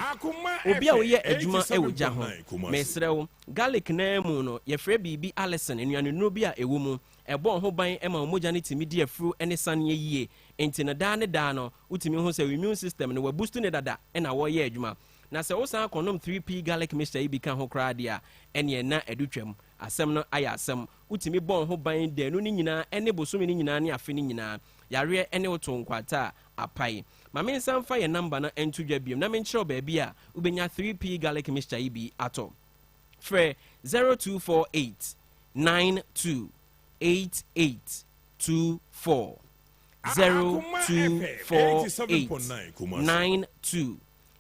Obi a woyɛ adwuma wɔ gya ho, mesrɛ wo, garlic no ara mu no, yɛfrɛ biribi allicin, nnuanennuro bi a ɛwɔ mu. Ɛbɔ wo ho ban ma wo mogya no tumi di afuru ne saneɛ yie. Enti no daa ne daa no, wotumi hu sɛ wo immune system no, wɔabustu no dada na wɔreyɛ adwuma. Na sɛ wosan kɔnom 3P garlic mixture yi bi ka ho koraa deɛ a, ɛnneɛ na adu twam. Asɛm no ayɛ asɛm. Wotumi bɔ wo ho ban daanu no nyinaa ne bosome no nyinaa ne afe no nyinaa. Yareɛ ne wo to nkwata a, apae. Ma mensan mfa yɛn namba no nto dwa bio na menkyerɛ wo baabi a wobɛnya 3P garlic mixture yi bi atɔ. Frɛ 0248 92 88 24, 0248 92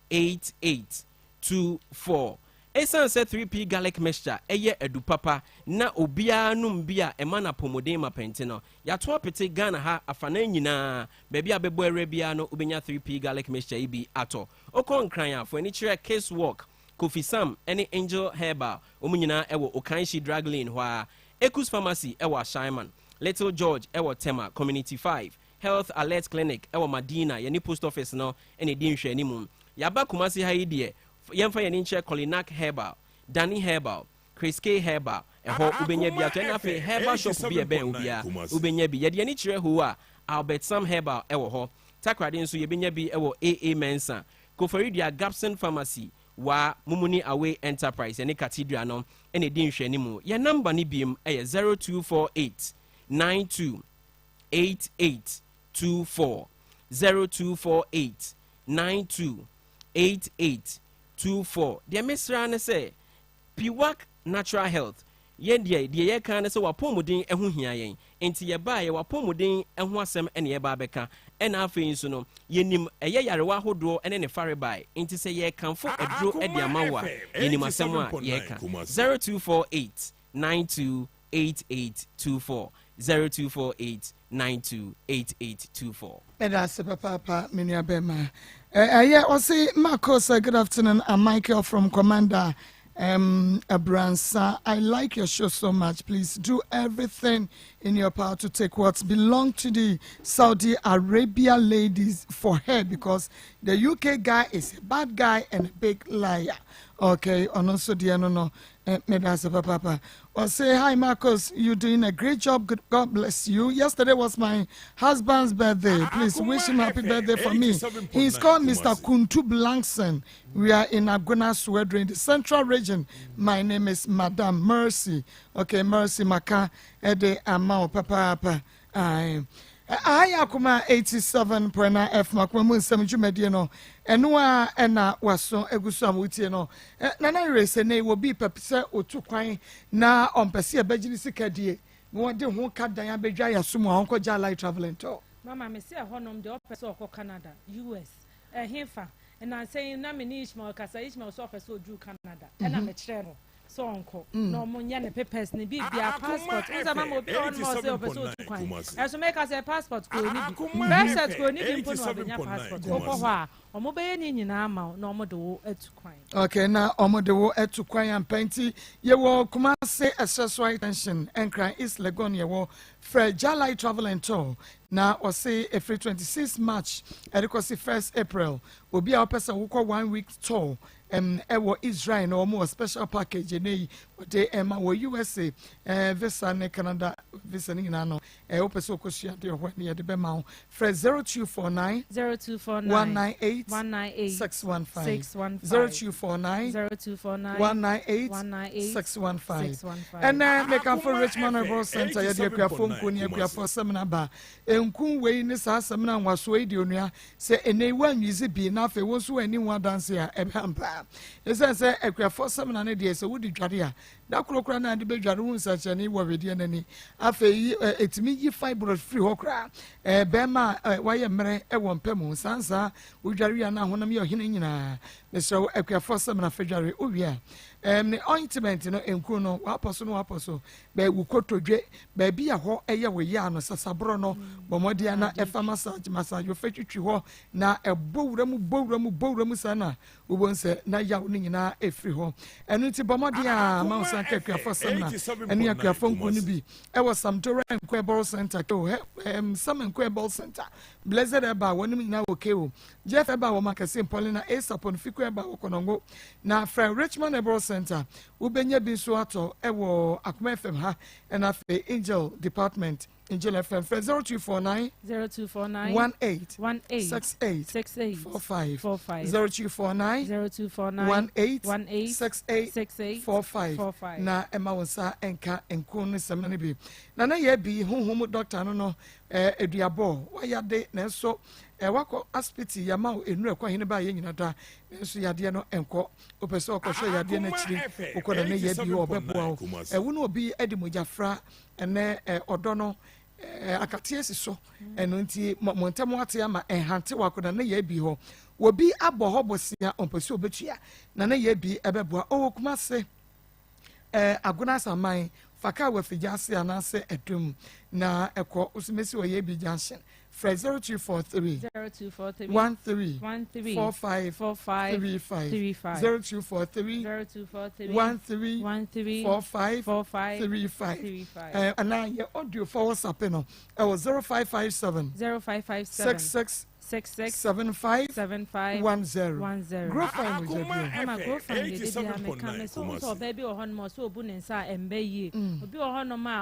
88 24. Esiane sɛ 3P Garlic Mixture yɛ adu papa na obiara nom bi a ɛma no apɔmuden mapa nti no, yɛato apete Ghana ha afanan nyinaa. Baabi a bɛbɔ awura biara no wobɛnya 3P Garlic Mixture yi bi atɔ. Wokɔ Nkran a, fa w'ani kyerɛ Kiss Walk, Kofi Sam ne Angel Herbal, wɔn nyinaa wɔ Okanshi Drug Lane hɔ ara. Ekus Pharmacy wɔ Ashaiman, Little George wɔ Tema Community 5. Health Alert Clinic wɔ Madina, yɛne Post Office no na ɛdi nhwɛanimu. Yɛaba Kumasi ha yi deɛ, yɛmfa yɛn ani nkyerɛ Kolinak Herbal, Dani Herbal, Chris K Herbal, ɛhɔ wobɛnya bi atɔ, ɛna afei herbal shop bi a ɛbɛn wo biara wobɛnya bi. Yɛde yɛn ani kyerɛ Hoo a, Albert Sam Herbal wɔ hɔ. Takoradi nso yɛbɛnya bi wɔ AA Mensah, Koforidua Gabson Pharmacy, Waa, Mumuni Away Enterprise yɛne Cathedral no na ɛdi nhwɛanimu. Yɛn number no biom yɛ 0248 92 8824, 0248 92 8824. Deɛ mesrɛ ara ne sɛ, Piwak Natural Health, yɛn deɛ, deɛ yɛka ara ne sɛ w'apɔmuden ho hia yɛn. Enti yɛbaeɛ, w'apɔmuden ho asɛm na yɛreba abɛka. Ɛna afei nso no, yɛnim ɛyɛ yarewa ahodoɔ ne ne farebae. Enti sɛ yɛrekamfo aduro de ama wo a, yɛnim asɛm a yɛreka. 0248 92 8824, 0248 92 8824. Meda ase papaapa me nua bɛma. Ɛyɛ ɔse Marcos good afternoon I'm Michael from Commander um, Abransa I like your show so much please do everything in your power to take what belong to the Saudi Arabia ladies for her because the UK guy is a bad guy and a big liar okay ɔno nso deɛ no no Eh, meda ase papaapa. Ɔse, hi Marcus, you doing a great job. Good, God bless you. Yesterday was my husband's birthday. Please wish him happy birthday for me. He's called Mr. Kuntu Blankson. We are in Agona Swedru in the central region. My name is Madam Mercy. Okay, Mercy Maka Ede ama wo papaapa. Ae. Aha yɛ Akoma 87.9 FM Akoma mu nsɛm dwumadie no. Ɛno a ɛna waso agu so a motie no. Nana Yerɛ sɛ nei wɔbi pɛ sɛ ɔtu kwan na ɔmpɛ sɛ yɛbɛgye ne sika die na wɔde ho ka dan abɛdwa yɛaso mu a ɔnkɔ gya light traveling tour. Mama me se ɛhɔnom deɛ ɔpɛ sɛ ɔkɔ Canada, US, ɛhefa? Nnansa yi na me ne Ishmael kasa, Ishmael sɛ ɔpɛ sɛ ɔduru Canada, ɛna mekyerɛ no sɛ ɔnkɔ na ɔmo nyɛ ne papers ne biribia passport n sɛ mama obi wɔ hɔ nom a ɔsɛ ɔpɛ sɛ ɔtu kwan ɛso meka sɛ passport kɔ ɔni bi birth cert kɔ ɔni bi mpo na ɔbɛnya passport wokɔ hɔ a ɔmo bɛyɛ ne nyinaa ama wo na ɔmo de wo atu kwan. Okay, na ɔmo de wo atu kwan ampa nti yɛwɔ Kumasi ɛsrɛ so extension Nkran East Legon yɛwɔ frɛ Jalai Travel and Tour na ɔse ɛfiri 26 March ɛde kɔsi 1st April obi a ɔpɛ sɛ wokɔ one week tour Ɛm ɛwɔ Israel no wɔn wɔ special package ɛnɛ yi wɔde ɛma wɔ USA ɛɛ visa ne Canada visa ne nyinaa no ɛɛ wopɛ sɛ okɔ sua adeɛ hɔ ɛne yɛde bɛma wo frɛ 0249 0249 198 198 615 615 0249 0249 198 198 615 615. ɛnɛ mekamfo Richmond Herbal Center yɛde akuafoɔ nku ne akuafoɔ sɛmina ba nku wei ne saa sɛmina nwasoɔ yi deɛ onua Sɛ ɛnnɛ yi woanwidzi bi na afei wo nso woanni ho adanse a, ɛbɛ ampa. Esiane sɛ akuafoɔ samina no deɛ sɛ wode dware a, da koro koraa na ade bɛdware wo nsɛnkyerɛnne wɔ wedeɛ no ani. Afei ɛtumi yi fibroid firi hɔ koraa. Bɛrima a wayɛ mmerɛ wɔ mpa mu, saa nsaa wodware wie a na honam yɛ ɔhene nyinaa. Mesrɛ wo akuafoɔ samina fa dware wowie a. Ne ointment no nkuro no wapɔ so no wapɔ so. Bɛ wo kotodwe, baabi a hɔ yɛ wo ya no, sasaborɔ no, bɔ mmɔden ara na ɛfa massage, massage wo fɛ twitwi hɔ na ɛbɔ wura mu, bɔ wura mu, bɔ wura mu saa na wobɛhu sɛ na yaw no nyinaa ɛfiri hɔ. Ɛno nti bɔ mmɔden a ma wo san ka Akuafoɔ Samina ɛne Akuafoɔ Nkuo no bi ɛwɔ Samdora Nkuo Herbal Center, Keo, ɛm, Sam Nkuo Herbal Center, Blessed Herbal, wɔnom nyinaa wɔ Keo, Jeff Herbal wɔ Mankessim, Paulina A. Sapon, Fiku Herbal wɔ Konongo, na frɛ Richmond Herbal Center Wobɛnya bi nso atɔ wɔ Akoma FM ha ɛna afei Angel Department, Angel FM. Frɛ 0249 0249 18 18 68 68 45 45 0249 0249 18 18 68 68 45 45 na ɛma wo nsa nka nko ne sɛmina no bi. Na na yɛ bi honhom dɔkta no no eh, aduabɔ wayade nanso eh, wakɔ asipiti yɛama wo nnuru ɛkɔ hene ba yɛ nyina da nanso yadeɛ no nkɔ. Wopɛ sɛ ɔkɔhwɛ yadeɛ no akyiri, wokɔ na ne yɛ bi hɔ ɔbɛboa wo. Ɛwo ne obi de mogya fra ɛnɛ ɔdɔ no akate asi so. Ɛno nti mo ntam ate ama ɛnhante wakɔ na ne yɛ bi hɔ. Obi abɔ hɔ bosea ɔmpɛ sɛ ɔbɛtua na ne yɛ bi ɛbɛboa. Ɔwɔ Kumase Agona Asaman fa kaa wɔ afigya ase anaasɛ ɛdum na ɛkɔ Osumesi wɔ yɛ bi junction. Frɛ 0243 0243 13 13 45 45 35 35 0243 0243 13 13 45 45 35 35. Eh, anaa yɛ audio fa WhatsApp no ɛwɔ 0557 0557 66 66 75 75 10 10. Growfine mogya duro. Ama Growfine deɛ da biara meka me sɛ wohu sɛ ɔbaa bi wɔ hɔnom a ɔsɛ ɔbu ne nsa a ɛmbɛ yie. Obi wɔ hɔnom a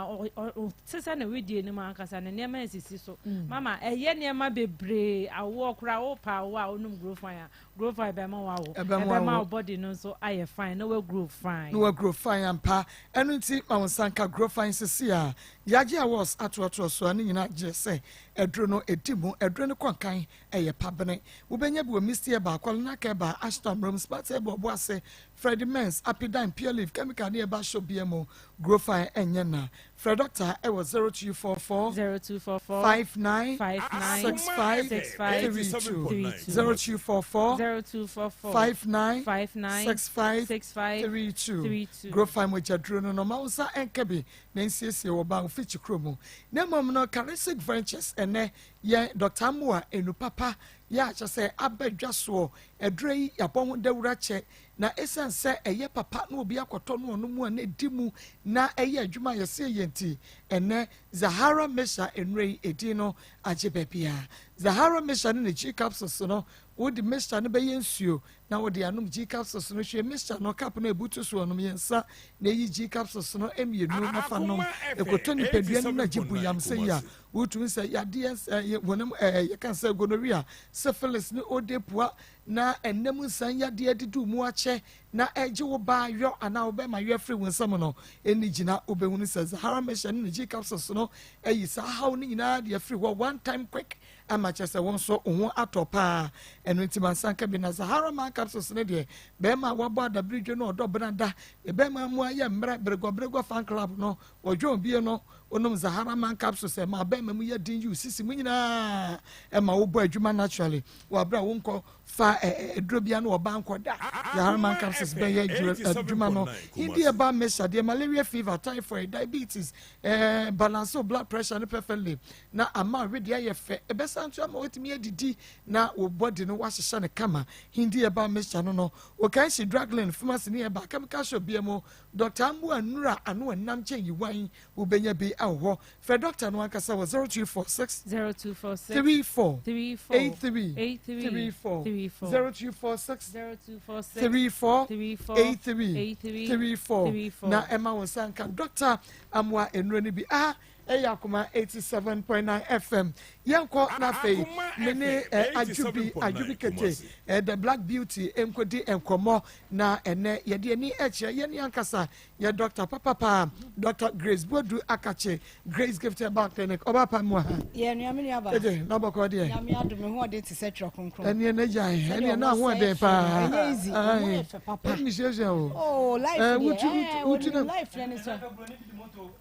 ɔte sɛ ne wedeɛ no mu ankasa ne nneɛma nsisi so. Mama ɛyɛ nneɛma bebree awoɔ koraa wopɛ awoɔ a wonom Growfine a Growfine bɛma wawo. Ɛbɛma Ɛbɛma wawo. wo body no nso ayɛ fine na wagrow fine. Na wagrow fine ampa. Ɛno nti ma wo nsa nka Growfine sisi a yɛagye awards atoatoa so a ne nyinaa gyerɛ sɛ aduro no ɛdi mu. Aduro no kɔ nkan ɛyɛ pabene. Wobɛnya bi wɔ Misty Herbal, Kɔlenak Herbal, Ashton Room, Sparta Herbal, Ɔboase, Freddie Mens, Apidine, Pure Leaf, Chemical ne Herbal Shop biara mu. Growfine ɛnyɛ na. Frɛ dɔkta ɛwɔ 0244 0244 59 59 65 65 32 32 0244 0244 59 59 65 65 32 32. Growfine mogya duro no no ma wo nsa ɛnka bi na nsiesie wɔ ba ofikyi kuro mu. Na mmom no Karisic Ventures ɛnɛ yɛn Dɔkta Amoah enu papa yɛ akyɛ sɛ aba dwa soɔ aduro yi yɛabɔ ho dawura kyɛ na esiane sɛ ɛyɛ papa na obi akɔtɔ no ɔno mu a na ɛdi mu na ɛyɛ adwuma a yɛsɛ yɛ nti ɛnɛ Zahara Mesha nnuro yi edin no agye baabiara. Zahara Mesha ne ne G capsules no wode mixture no bɛyɛ nsuo na wode anom G capsules no hwie mixture no cup no a ɛbutu soɔ nom yɛnsa na ɛyi G capsules no mmienu na fa nom ɛkɔtɔ nipadua no mu na gye bu yam sɛ yi a wotumi sɛ yadeɛ honam yɛka sɛ gonorrhea syphilis ne odepua na ɛnam nsan yadeɛ adidi wo mu akyɛ na ɛregye wo baa yɔ anaa wo bɛrima yɔ afiri wo nsam no ɛnni gyina. Wobɛhunu sɛ Zahara Mixture ne ne G capsules no ayi saa haw no nyinaa de afiri hɔ one time quick ama kyerɛ sɛ wo nso wo ho atɔ paa. Ɛno nti mansa nka bi na Zahara Man capsules no deɛ bɛrima a wabɔ adabiridwo no ɔdɔ benada ne bɛrima mu ayɛ mmerɛ beregɔberegɔ fan club no wɔdwɔn bie no wonom Zahara Man capsules ɛma bɛrima mu yɛ den yi wo sisi mu nyinaa ɛma wobɔ adwuma naturally wɔ abere a wonkɔ fa aduro bia no ɔba nkɔ da. Zahara Man capsules bɛyɛ adwuma no. Hindi ɛba mesa deɛ malaria fever typhoid diabetes balance blood pressure no perfectly na ama wedeɛ ayɛ fɛ ɛbɛsan nso ama watumi adidi na wo body no wahyehyɛ no kama. Hindi ɛba mesa no no Okansi Druglin pharmacy ne ɛba chemical shop bia mu. Dr. Amoah Nura ano ɛnam kyɛn yiwan wobɛnya bi wɔ hɔ. Frɛ dɔkta no ankasa wɔ 0246 0246 34 34 83 83 34 34 0246 0246 34 34 83 83 34 34 na ɛma wo nsa nka Dɔkta Amoah nnuro no bi. Aha ɛyɛ Akoma 87.9 FM. Yɛnkɔ na afei me ne eh, Adwobi Adwobi Kete eh, The Black Beauty nkɔdi nkɔmmɔ na ɛnɛ yɛde ani ɛkyerɛ yɛne ankasa Yɛ dɔkta papapa Dɔkta Grace Boadu Akakye, Grace Gift Herbal Clinic, ɔba pa mu ha. Yɛ nua me nua ba. Ede na bɔkɔ deɛ. Nyame adom me ho ɔden te sɛ twerɛ kronkron. Ɛneɛ na gya ɛneɛ na ho ɔden paa. Ɛnyɛ easy, ɔmo yɛ fɛ papa. Ɛmi suasua o. Oh life deɛ, ɛɛ wutu na life na ne so.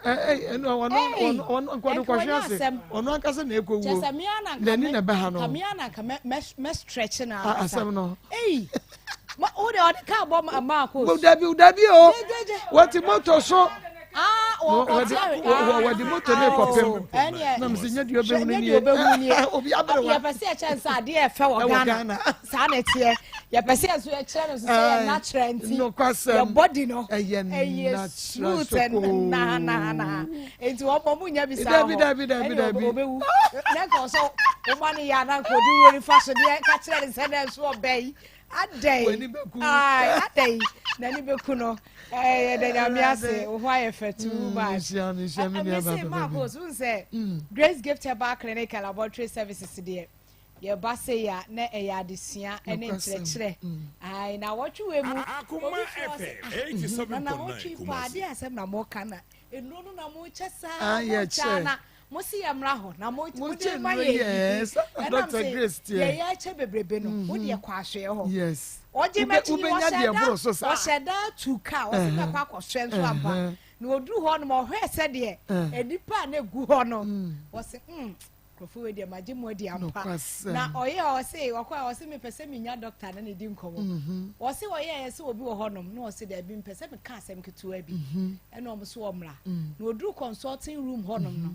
Ɛɛ ɛnu ɔno ɔno ɔno nkɔdo kɔhwe ase ɔno ankasa na ekɔ wuo. N'ani na ɛbɛ ha no. Kamea na nka mɛ mɛ stretch na ankasa. Asɛm no. Eyi. Ma wo de ɔde kaa bɔ maa ko. Dabi dabi o. Wɔte moto so. Ah, wɔde moto ne kɔpem. Na mesi nye deɛ ɔbɛhunu nie. Obi abere wa. Yɛpɛ sɛ yɛkyɛ nsa adeɛ ɛfɛ wɔ Ghana. Saa na ɛteɛ. Yɛpɛ sɛ yɛso yɛkyerɛ no so sɛ yɛ natural nti. Nokwasɛm. Yɛ body no. Ɛyɛ natural smooth and na na na. Nti wɔn mo nya bi saa hɔ. Dabi dabi dabi dabi. Ɛna ɔbɛwu. Na nka ɔsɔ wɔn ani yɛ ananka odi wuro nifa so deɛ kakyerɛ ne sɛ dɛ nso ɔbɛ yi. Adɛn? W'ani bɛku. Ae, adɛn? N'ani bɛku no. Eh, yɛda Nyame ase. Wo ho ayɛ fɛ too mm, much. Mehyia, mehyia me nua Mese, ba papa bi. Marcos, wohu sɛ mm. Grace Gift Herbal Clinic and Laboratory Services deɛ, yɛba sei a na ɛyɛ adesua ne nkyerɛkyerɛ. Mm. Ae, na wɔtwe wei mu, obi frɛ ɔse, ah, na na wɔtwe paa, adeɛ asɛm na moka na nnuro no na mokyɛ saa, ah, mokyɛ na Mo se yɛ mmra hɔ na mo mo de ma nnuro yɛ yes ɛnam Dr. sɛ Grace teɛ yɛyɛ akyɛ bebrebe no wo deɛ kɔ ahwɛɛ hɔ yes ɔgye Wobɛ- m'akyi yi wobɛnya wɔhyɛ deɛ da ɛboro so saa wɔhyɛ da tu kaa wɔsi Ɛhɛn. mɛkɔ akɔhwɛ nso ampa Ɛhɛn. na oduru hɔ nom ɔhwɛ sɛdeɛ Ɛn. nnipa a na egu hɔ no wɔsi nkurɔfoɔ wei deɛ magye mu adi ampa Nokwasɛm. na ɔyɛ ɔse ɔkɔ a ɔse mepɛ sɛ menya dɔkta ne ne di nkɔmmɔ ɔse ɔyɛ sɛ obi wɔ hɔnom na ɔse daabi mpɛ sɛ meka asɛm ketewa bi ɛna ɔmo so ɔmmra na ɔduru consulting room hɔnom no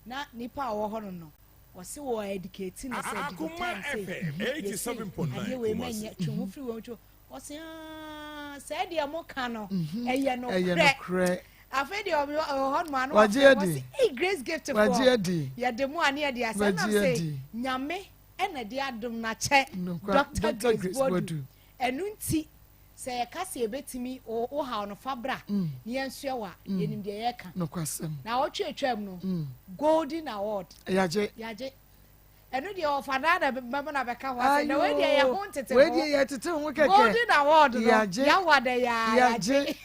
na nipa a ɔwɔ hɔnom no Ɔse wɔ educate no sɛ didi time sei, yɛ sei, adeɛ wei mɛnyɛ, twe ho firi wei ho, twe Ɔse aah sɛɛ deɛ mo ka no ɛyɛ nokorɛ. Afei deɛ ɔwɔ hɔ nom ano Wagye ɔfrɛ adi. ɔse ei Grace Gift foɔ Wagye adi. yɛde mo a ne yɛde asɛ Wagye nam se adi. Nyame ɛna de adom no akyɛ Nokwa Dr. Dr. Grace Grace Boadu Boadu. ɛno nti sɛ yɛka sɛ yɛbɛtumi wo haw no fa bra na yɛnsoɛ wo a yɛnim deɛ yɛka. Nokwasɛm. Naawɔtwe atwam no Golden Award Yagye. yagye. Ɛno deɛ ɔfa naa na bɛma na bɛka ho asɛm na wei deɛ yɛ ho ntete ho. Wei deɛ yɛ tete ho kɛkɛ. Golden award no yagye yawa dɛ yaa yagye.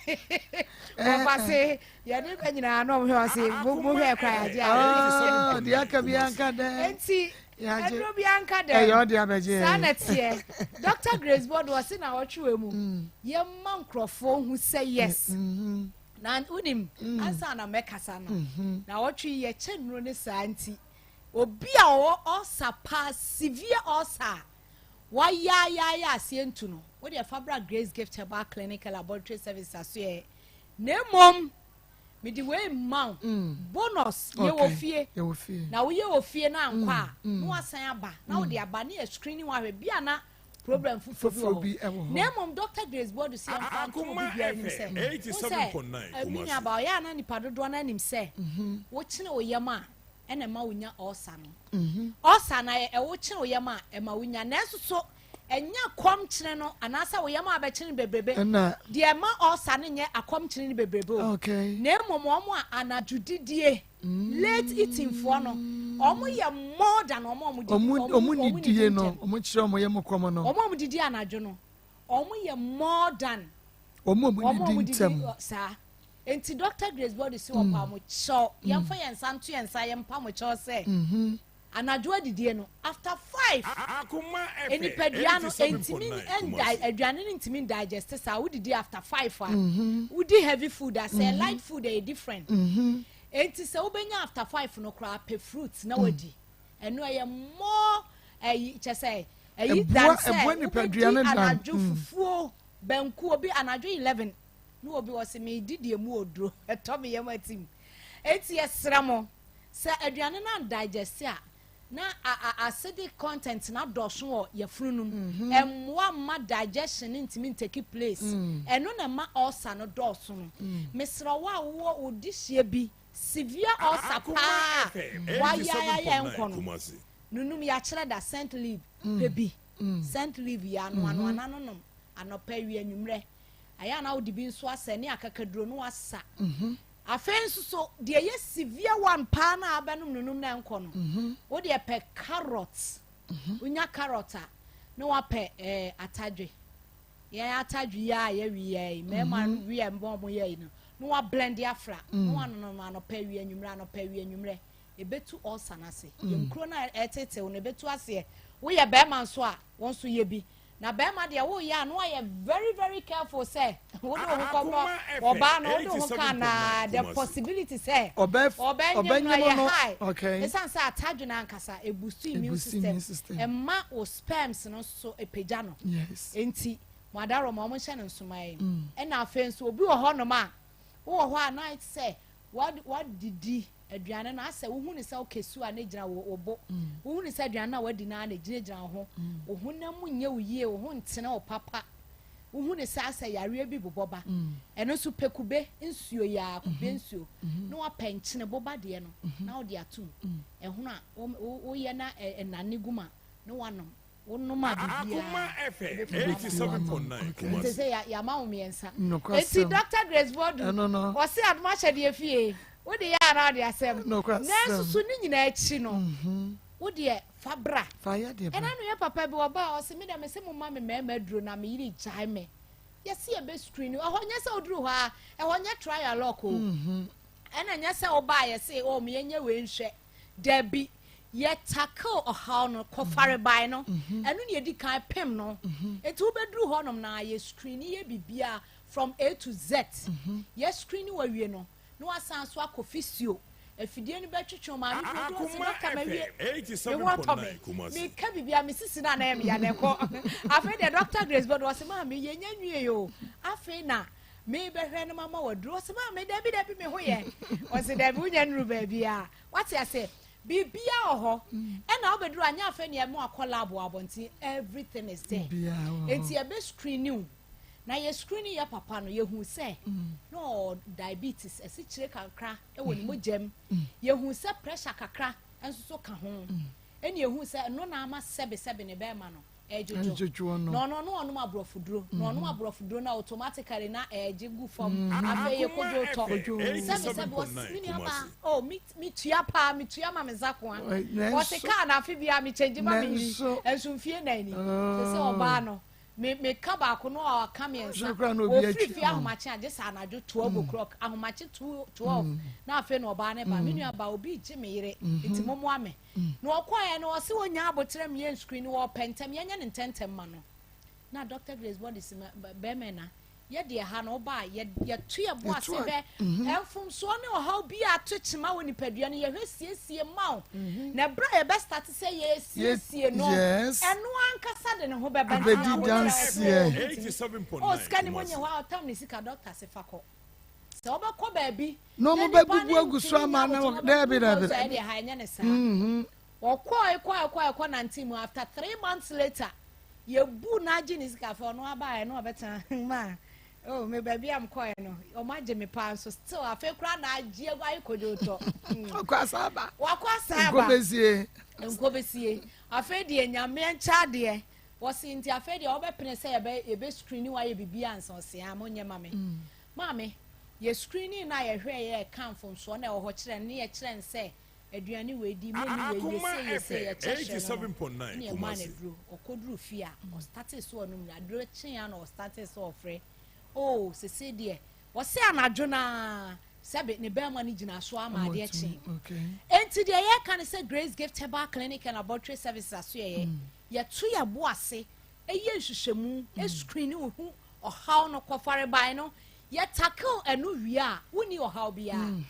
Wɔfa se yɛde kɔ nyinaa na ɔmo hwɛ ɔse mo mo hwɛ kora yagye a. Ah, deɛ aka bi anka dɛ. Nti ɛduro bi anka dɛ. Ɛyɛ ɔde abɛgye. Saa na teɛ. Dr. Grace Bodo ɔse na ɔtwe wɔ mu. Yɛma nkurɔfoɔ hu sɛ yes. Na wonim ansa na mɛkasa no. Na ɔtwe yɛkyɛ nnuro ne saa nti. Obi a ɔwɔ ulcer paa, severe ulcer a wayaayaaya aseɛ ntu no, wo deɛ fa bra Grace Gift Herbal Clinic and Laboratory Services asoɛɛ. Na mmom, mede wei mma wo, mm. bonus, yɛ wɔ fie. Na woyɛ wɔ fie na ankɔ a, mm. na wasan aba, na wode aba ne yɛ screening wahwɛ bi a na problem foforɔ bi wɔ hɔ. Na mmom Dr. Grace Boadu sɛ yɛmfa nto obi biara anim sɛ, wo sɛ, me nuabaa, ɔyɛ a na nipa dodoɔ no anim sɛ, wokyene wo yam a, ɛna ɛma wonya ulcer no. Ulcer no ɛwo kyene wo yam a ɛma wonya nanso so ɛnyɛ akɔm kyene no anaasɛ wo yam a bɛkyene bebrebe. Deɛ ɛma ulcer no nyɛ akɔm kyene no bebrebe o. Na mmom wɔn a anadwo didie late eating foɔ no wɔn yɛ more than wɔn a wɔn didi wɔn didie no wɔn kyerɛ wɔn yam kɔm no. Wɔn a wɔn didi anadwo no wɔn yɛ more than wɔn a wɔn didi ntɛm. Saa. Enti Doctor Grace Body se wɔpa mo kyɛw, yɛmfa yɛn nsa nto yɛn nsa yɛmpa mo kyɛw sɛ anadwo adidie no after 5 nipadua no ntumi nda aduane no ntumi ndigest saa wodidi after 5 a wodi heavy food a sɛ light food ɛyɛ different enti sɛ wobɛnya after 5 no koraa pɛ fruit na wadi ɛno ɛyɛ more ɛyi kyɛ sɛ ɛyi dan sɛ wobɛdi anadwo fufuo banku obi anadwo 11 Ne obi ɔse medi deɛ mu oduro ɛtɔ me yam atim. Enti yɛsrɛ mo sɛ aduane no andigest a na acidic content no adɔɔso wɔ yafunu no mu. Mhm. Ɛmmoa mma digestion no ntumi ntake place. Mm. Ɛno na ɛma ulcer no dɔɔso no. Mm. Mesrɛ wo a wowɔ wo dehyeɛ bi severe ulcer paa wayayayɛ nkɔ no. Nunum yɛakyerɛ da scent leaf mm. pɛ bi. Scent leaf yɛ anoanoa na no nom anɔpa awia anwummerɛ. Ayɛ a na wode bi nso asɛ ne akakaduro no asa. Afei nso so deɛ ɛyɛ severe one paa na abɛnom no nom na ɛnkɔ no, wo deɛ pɛ carrot. Wonya carrot a na wapɛ eh, atadwe. Yɛn atadwe yi a yɛwe yɛ yi, mmarima no we a mbɔ wɔn yɛ yi no, na wablend afra na wanonom anɔpa awia anwummerɛ anɔpa awia anwummerɛ. Ɛbɛtu ulcer no ase. Yɛn kuro no a ɛtetew no ɛbɛtu aseɛ. Woyɛ barima nso a, wo nso yɛ bi. Na bɛɛma deɛ wo yɛ a na wayɛ very very careful sɛ wode wo ho kɔbɔ ɔbaa no wode wo ho ka na the possibility sɛ ɔbɛnyem no ɛyɛ high ɛsiane sɛ atadwene ankasa ɛbustu immune system ɛma wo sperms no nso ɛpagya no nti mo adarɔ ma ɔmo nhyɛ no nsoma yi ɛna afei nso obi wɔ hɔ nom a wowɔ hɔ a na sɛ Woadidi aduane no asɛ wohu no sɛ wokɛ su a na egyina wo bo. Wohu no sɛ aduane no a woadi no ara na egyinagyina wo ho. Wo honam mu nyɛ wo yie, wo ho ntene wo papa. Wohu no sɛ asɛ yareɛ bi bobɔ ba. Ɛno nso pɛ kube nsuo yi ara, kube nsuo, na woapɛ nkyene boba deɛ no na wode atom. Ɛhono a woyɛ na ɛnane gu mu a na woanom. Wonom a biribiara ɛbɛfiri w'ano. Nti sɛ yɛama wo mmiɛnsa. Nti Dr. Grace Boadu, ɔse adom ahyɛdeɛ fie, wode yɛ anaa wode asɛm. Nanso so ne nyinaa akyi no, mhm. wo deɛ fa bra. Ɛna no yɛ papa bi ɔba a ɔse me deɛ mese mo ma me mmarima aduro na me yere gyae me. Yɛse yɛbɛ screen ɛhɔ nyɛ sɛ woduru hɔ a ɛhɔ nyɛ trial lock o. Mhm. Ɛna nyɛ sɛ wobaa yɛse o oh, meyɛnyɛ wei nhwɛ. Dabi, yɛ tackle ɔhaw no, kɔ farebae no, ɛno na yɛdi kan pem no. Nti wobɛduru hɔnom na yɛ screen yɛ biribiara from A to Z. Yɛ screen wawie no, na wasan so akɔ physio. Afidie no bɛtwetwe wo maame bi odu hɔ sɛ dɔkta mawie, me ho atɔ me, meka biribiara, me sisi no a na ɛyɛ me ya na ɛkɔ. Afei deɛ Dɔkta Grace bɛdo ɔse maame yɛnya nwie o, afei na mebɛhwɛ no mama waduru. Ɔse maame dabi dabi me ho yɛ. Ɔse dabi wonya nuru baabi a. Wate aseɛ? Biribiara wɔ hɔ. Ɛna wobɛduru a, nyɛ afei na yɛma wakɔ lab wɔ abɔnten, everything is there. Biribiara wɔ hɔ. Enti yɛbɛ screen wo. Na yɛ screen yɛ papa no, yɛhuu sɛ na ɔwɔ diabetes, asikyire kakra wɔ ne mogya mu. Yɛhuu sɛ pressure kakra nso so ka ho. Ɛna yɛhuu sɛ ɛno na ama sɛbesɛbe ne bɛrima no ɛredwodwo. Na ɔno no ɔnom aborɔfoduro. Na ɔnom aborɔfoduro no automatically na ɛregye gu fam. Afei yɛ kodwo tɔ. Sɛbesɛbe ɔse me nua baa, oh me metua paa, metua ma me nsakoa. Ɔse kaa na afe biara me change ma me yiri. Nso mfie nan ni. Sɛ sɛ ɔbaa no. Me meka baako no a ɔka mmiɛnsa. Wɔfiri fie ahomakye a gye sɛ anadwo 12 o'clock ahomakye 12 na afei na ɔbaa ne ba. Me nua ba obi gye me yere nti mommoa me. Na ɔkɔɛ no ɔse ɔnya aboterɛ meyɛ nscreen no wɔpɛ ntɛm yɛnyɛ no ntɛntɛm ma no. Na Dr. Grace Body si bɛrima na yɛ deɛ ha no ɔba a yɛto yɛ bo ase hwɛ mfomsoɔ ne ɔhaw bi a ato kyema wɔ nipadua no yɛhwɛ siesie ma wo na ɛberɛ a yɛbɛstarte sɛ yɛsiesie no ɛno ankasa de ne ho bɛba nti danseɛ o sika ne mu nyɛ hɔ a ɔtam ne sika dɔkta se fa kɔ sɛ wobɛkɔ baabi na ɔmo bɛbubu agu so ama na daabi daabi ɛdeɛ ha ɛnyɛ ne saa wɔkɔɔ kɔɔ kɔɔ kɔ nante mu after 3 months later yɛbu na agye ne sika afei ɔno abaeɛ na ɔbɛtena ma oh me baabi a mekɔɛ no ɔmo agye me paa nso still afei koraa na agye agu ayɛ kodwo tɔ. Wakɔ asaba. Wakɔ asaba. Nkɔbɛsie. Nkɔbɛsie. Afei deɛ Nyame nkyɛ adeɛ wɔsi nti afei deɛ ɔbɛpene sɛ yɛbɛ yɛbɛ screen wayɛ biribi ansa ɔsi a mo nyɛ ma me. Maame yɛ screening na yɛhwɛ yɛ ɛka mfomsoɔ na ɛwɔ hɔ kyerɛ no ne yɛkyerɛ no sɛ aduane wei di mɛni wei yɛse yɛse yɛkyerɛkyerɛ no no ne ɛma no aduro ɔkɔduru fie a ɔstarte so ɔnom no aduro kyee a na ɔstarte sɛ ɔfrɛ oh sese deɛ wɔse anadwo naa sɛbe ne bɛrima no gyina so ama adeɛ kye enti deɛ yɛka ne sɛ Grace Gift Herbal Clinic and Laboratory Services aso yɛyɛ yɛto yɛ bo ase ɛyɛ nhwehwɛmu screen wo ho ɔhaw no kɔfarebae no yɛ tackle ɛno wie a wonni ɔhaw biara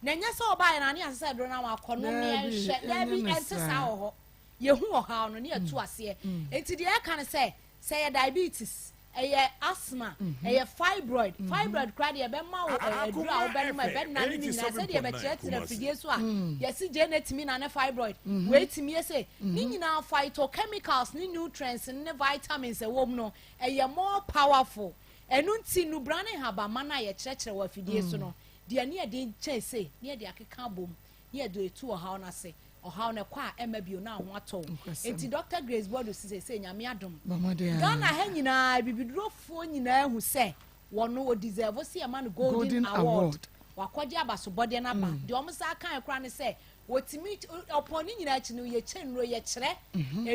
na ɛnyɛ sɛ ɔbaeɛ na ne asɛ sɛ aduro no akɔ no ne ɛnhwɛ daabi ɛnte saa wɔ hɔ yɛhu ɔhaw no ne yɛtu aseɛ enti deɛ ɛka ne sɛ sɛ yɛ diabetes, ɛyɛ asthma, ɛyɛ fibroid. Fibroid koraa deɛ ɛbɛma wo aduro a wobɛnom a ɛbɛnane ne nyinaa sɛdeɛ ɛbɛkyerɛkyerɛ afidie so a yɛsi gye na tumi nane fibroid. Wei tumi yɛ sɛ ne nyinaa phytochemicals ne nutrients ne vitamins ɛwɔ mu no ɛyɛ more powerful. Ɛno nti nnubra ne nhabamma no a yɛkyerɛkyerɛ wɔ afidie so no deɛ ne yɛde nkyɛn sei ne yɛde akeka abom ne yɛde etu ɔhaw no ase. Ɔhaw no ɛkɔ a ɛmma bio na ho atɔ wo. Nti Doctor Grace Boadu si seesei Nyame adom Ghana ha nyinaa abibidurofoɔ nyinaa ahu sɛ wɔno ɔ deserve sɛ yɛma no golden award. Wakɔgye abasobɔdeɛ no aba. Deɛ wɔn san kae koraa ne sɛ wɔtumi ɔpɔn ne nyinaa akyi no yɛkyɛ nnuro yɛkyerɛ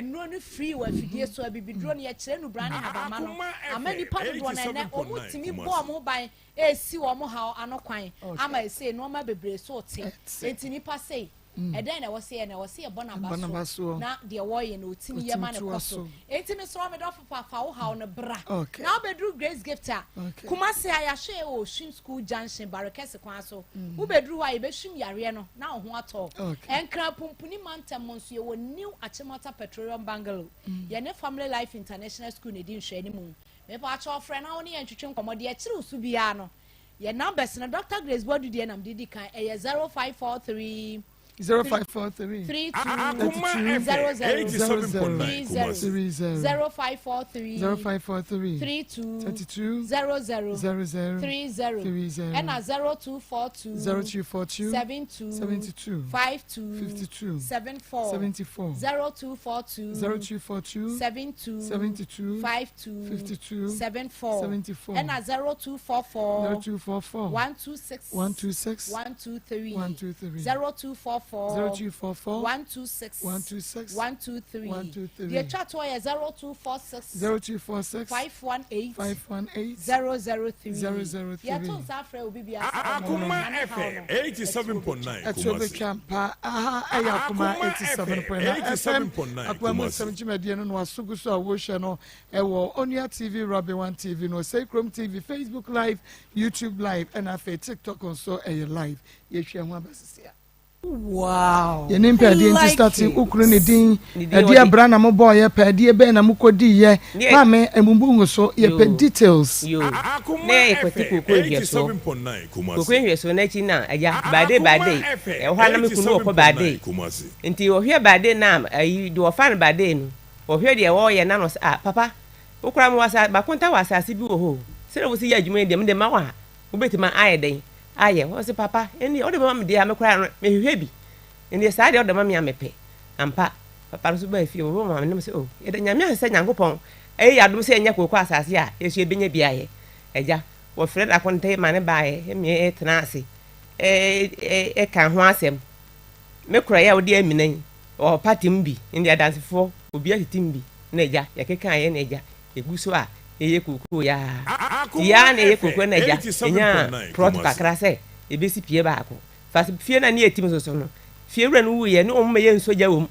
nnuro no free wɔ afidie so abibiduro no yɛkyerɛ nubra ne habama no ama nipa dodoɔ no ɛnɛ wɔn tumi bɔ wɔn ho ban ɛresi wɔn haw ano kwan ama ɛsei nneɛma bebree so te nti nipa sei ɛdɛn na ɛwɔ sɛ yɛ na ɛwɔ sɛ yɛbɔ n'aba so na deɛ wɔyɛ no ɔtumi yɛ ma no kɔ so enti mesrɛ me dɔfo fa fa wo haw no bra na wobɛduru Grace Gift a Kumase a yɛahwɛ yɛ wɔ Swim School Junction Barekɛse kwan so wobɛduru hɔ a yɛbɛswim yareɛ no na wo ho atɔ Nkran Pumpuni mantam mu nso yɛwɔ New Achimota Petroleum Bungalow yɛne Family Life International School na ɛdi nhwɛanimu mepaakyɛw frɛ na wo ne yɛn ntwetwe nkɔmmɔ deɛ ɛkyere wo so biara no Yɛ numbers no Doctor Grace Boadu deɛ na mede di kan ɛyɛ 0543 0543 32 00 30 0543 0543 32 32 00 00 30 30 ɛna 0242 0242 72 72 52 52 74 74 0242 0242 72 72 52 52 74 74 ɛna 0244 0244 126 126 123 123 0244 0244 126 126 123 123 deɛ twa toɔ yɛ 0246 0246 518 518 003 003 yɛto nsa afrɛ obi bi Akoma FM 87.9 ɛtuo Kumasi. bɛtwa mpa aha ɛyɛ Akoma 87.9 FM 87.9 Akoma mu Kumasi. nsɛm dwumadie no na waso gu so a wɔhwɛ no ɛwɔ Onua TV, Robin One TV no, Osei Kurom TV, Facebook live, YouTube live ɛna afei TikTok nso ɛyɛ live. Yɛhwɛ ho aba sisi a. Wow. Yɛnim pɛɛdeɛ nti I like starte it. wo kunu ne din Ne din ɛdeɛ ɔde- bra na mobɔɔyɛ pɛɛdeɛ bɛn na mokɔdiiɛ Ne- maame ɛmubu ngu so yɛpɛ Yoo. details. Yoo. Na yɛ kɔte kooko nhwɛsoɔ. Kooko nhwɛsoɔ no akyi na agya baade baade ɛwɔ hɔ a na me kunu wɔkɔ baade nti ɔhwɛ baade no a ayi deɛ ɔfa no baade no ɔhwɛ deɛ wɔyɛ na no sɛ ah papa wo koraa mewɔ asa bakonta wɔ asase bi wɔ hɔ o sɛdeɛ wosi yɛ adwuma yi deɛ mede ma wo a wobɛtumi ayɛ dɛn ayɛ ɔse papa ɛnneɛ wode bɛma me deɛ a me koraa no mehwehwɛ bi ɛnneɛ saa deɛ wode ma me a mepɛ ampa papa no nso baa fie wɔbɔ ma me nam sɛ o yɛda nyame ase sɛ nyankopɔn ɛyɛ yɛ adom sɛ yɛnyɛ kooko asase a yɛso yɛbɛnya bi ayɛ agya wɔfrɛ no akonta ma ne baeɛ ɛmeɛ ɛtena ase ɛka ho asɛm me kora yɛ a wode amina yi wɔ party mu bi ɛnde adansefoɔ obi atete mu bi na agya yɛkeka yɛ na agya yɛgu so a yɛyɛ kookoo yi ara. Nti yɛ ara na yɛyɛ kookoo na agya yɛnyaa prɔt kakra sɛ yɛbɛsi pie baako. Fa fie no a ne yɛtim so so no, fie wura no wuiɛ ne wɔn ma yɛnsɔ gya wɔ mu.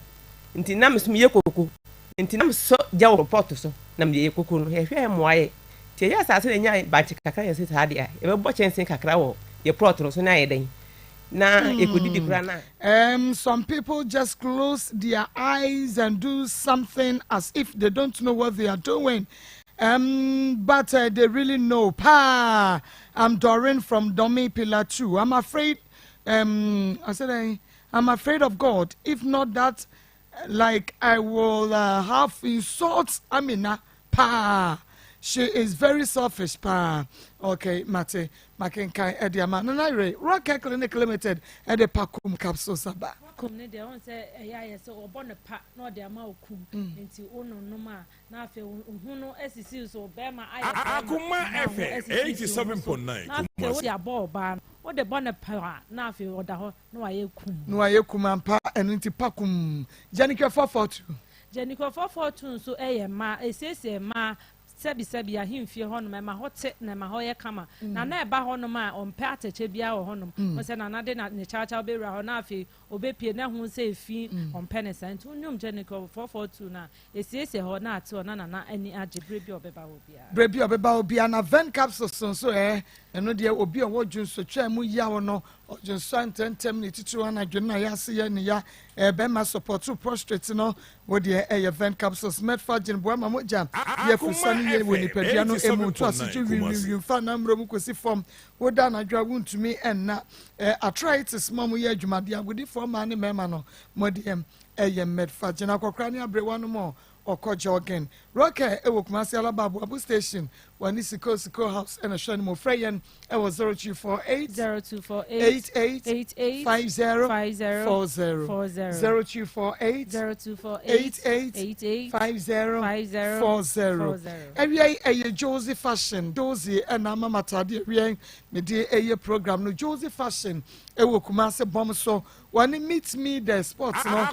Nti na me so meyɛ kooko. Nti na mesɔ gya wɔ pɔt so na mede yɛ kooko no. Yɛhwɛ mmoa yɛ. Nti yɛyɛ asase na yɛnyaa bankye kakra yɛse saa deɛ a yɛbɛbɔ kyɛnsee kakra wɔ yɛ prɔt no so na ayɛ dɛn na yɛkɔdidi koraa na. Um, some people just close their eyes and do something as if they don't know what they are doing. Um, but uh, they really know. Pa, I'm Doreen from Domi Pillar 2. I'm afraid, um, I said, I, I'm afraid of God. If not that, like I will uh, have insults Amina. Pa, she is very selfish. Pa, okay, mate, makenkan ɛde ama nana yere Rock Clinic Limited ɛde pakum capsules aba. Kum ne deɛ ɔn sɛ ɛyɛ ayɛ sɛ ɔbɔ ne pa na ɔde ama wo kum mm. nti wononom a na afei wo ho no asisi so bɛrima ayɛ Akoma bɛrima na wo ho FM asisi so wo so 87.9 na afei Kumasi. wode abɔ ɔbaa no wode bɔ ne pa a na afei ɔda hɔ na wayɛ kum. Na wayɛ kum ampa ɛno nti pa kum Gyanikɛ 442. Gyanikɛ 442 nso yɛ mmaa ɛsiesie mmaa sɛbisɛbi ahemfie hɔnom ɛma hɔ te na ɛma hɔ yɛ kama na na ɛba hɔnom a ɔmpɛ atɛkyɛ biara wɔ hɔnom mm. sɛ nana de ne kyawkyaw bɛwura hɔ na afei ɔbɛpie na ɛho sɛ efi ɔmpɛ ne saa nti wonwom Gyanikɛ 442 no a Esiesie hɔ na ate hɔ na Nana ani agye bere bi a ɔbɛba hɔ biara. Berɛ bi a ɔbɛba hɔ biara na Vern capsules nso ɛ, ɛno deɛ obi a ɔwɔ dwonsotwaa mu yaw no, ɔdwonsɔ ntɛmntɛm ne titiriw anadwo no na yɛase yɛ ne ya, ɛ, bɛrima sɔpɔto prostrate no, wo deɛ ɛyɛ Vern capsules. Metforgen boa ma mogya yɛ afurusa no yie wɔ nipadua no mu, to ase gye wimwimwim fa nammerɛ mu kɔsi fam, woda anadwo a wontumi nna, ɛ, arthritis ma mo yɛ adwumadeɛ, agodifoɔ mmaa ne mmarima no, mo deɛ Ɛyɛ Medfa gyina akɔkora ne abrewa no mu ɔkɔ jogging. Rocker ɛwɔ Kumasi Alaba Aboabo station wɔ ne Siko Siko house ɛna hwɛ no mu. Frɛ yɛn ɛwɔ 0248 0248 88 88 50 50 40 40 0248 0248 88 88 50 50 40. 40. Awia yi ɛyɛ Josie Fashion. Josie ɛna ama m'ataade awia yi mede ɛyɛ program no. Josie Fashion ɛwɔ Kumasi bɔm so Wɔne Meet Me The Sports no na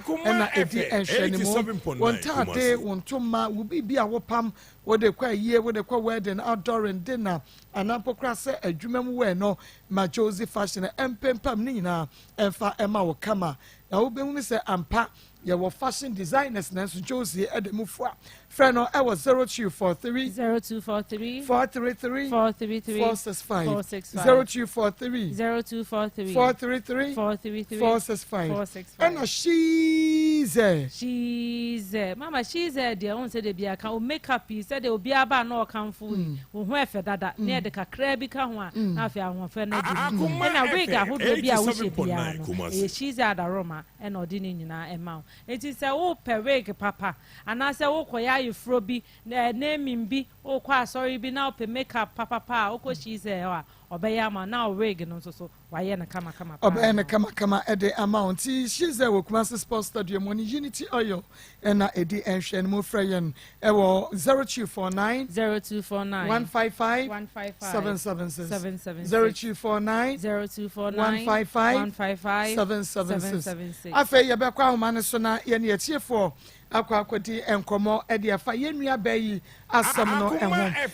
ɛdi nhwɛanimu. Wo ntaade, wo ntoma, wo biribi a wopam, wode kɔ ayie, wode kɔ wedding, outdooring, dinner, anaa mpo koraa sɛ adwuma mu wear no, ma Josie Fashion mpempam ne nyinaa mfa mma wo kama. Na wobɛhunu sɛ ampa Yɛwɔ fashion designers nanso Josie de mu fua. Frɛ no wɔ 0243 0243 433 433 465 465 0243 0243 433 433 465 465 ɛna Shize. Shize mama Shize deɛ wohu sɛ deɛ ka wo makeup yi sɛdeɛ obiara ba na ɔkamfo yi wo ho ɛfɛ dada na yɛde kakraa bi ka ho a na afei ahoɔfɛ no adi mu ɛna wig ahodoɔ bi a wohyɛ biara no ɛyɛ Shize Adaroma ɛna ɔde ne nyinaa ɛma wo. Enti sɛ wopɛ wig papa, anaasɛ wokɔyɛ ayeforɔ bi, naming bi, wokɔ asɔre bi na wopɛ makeup papapa a, wokɔ She's-Hair hɔ a, ɔbɛyɛ ama wo. Na wo wig no nso so, wayɛ no kamakama paa Ɔbɛyɛ no ama wo. kamakama de ama wo. Nti She's-Hair wɔ Kumasi Sports Stadium, wɔne Unity Oil na ɛdi nhwɛanimu. Frɛ yɛn wɔ 0249 0249 155 155 776, 776 0249 0249 155 155 776. 776. Afei yɛbɛkɔ ahoma no so na yɛne atiefoɔ akɔ akɔdi nkɔmmɔ de afa yɛn nua baa yi asɛm no ho.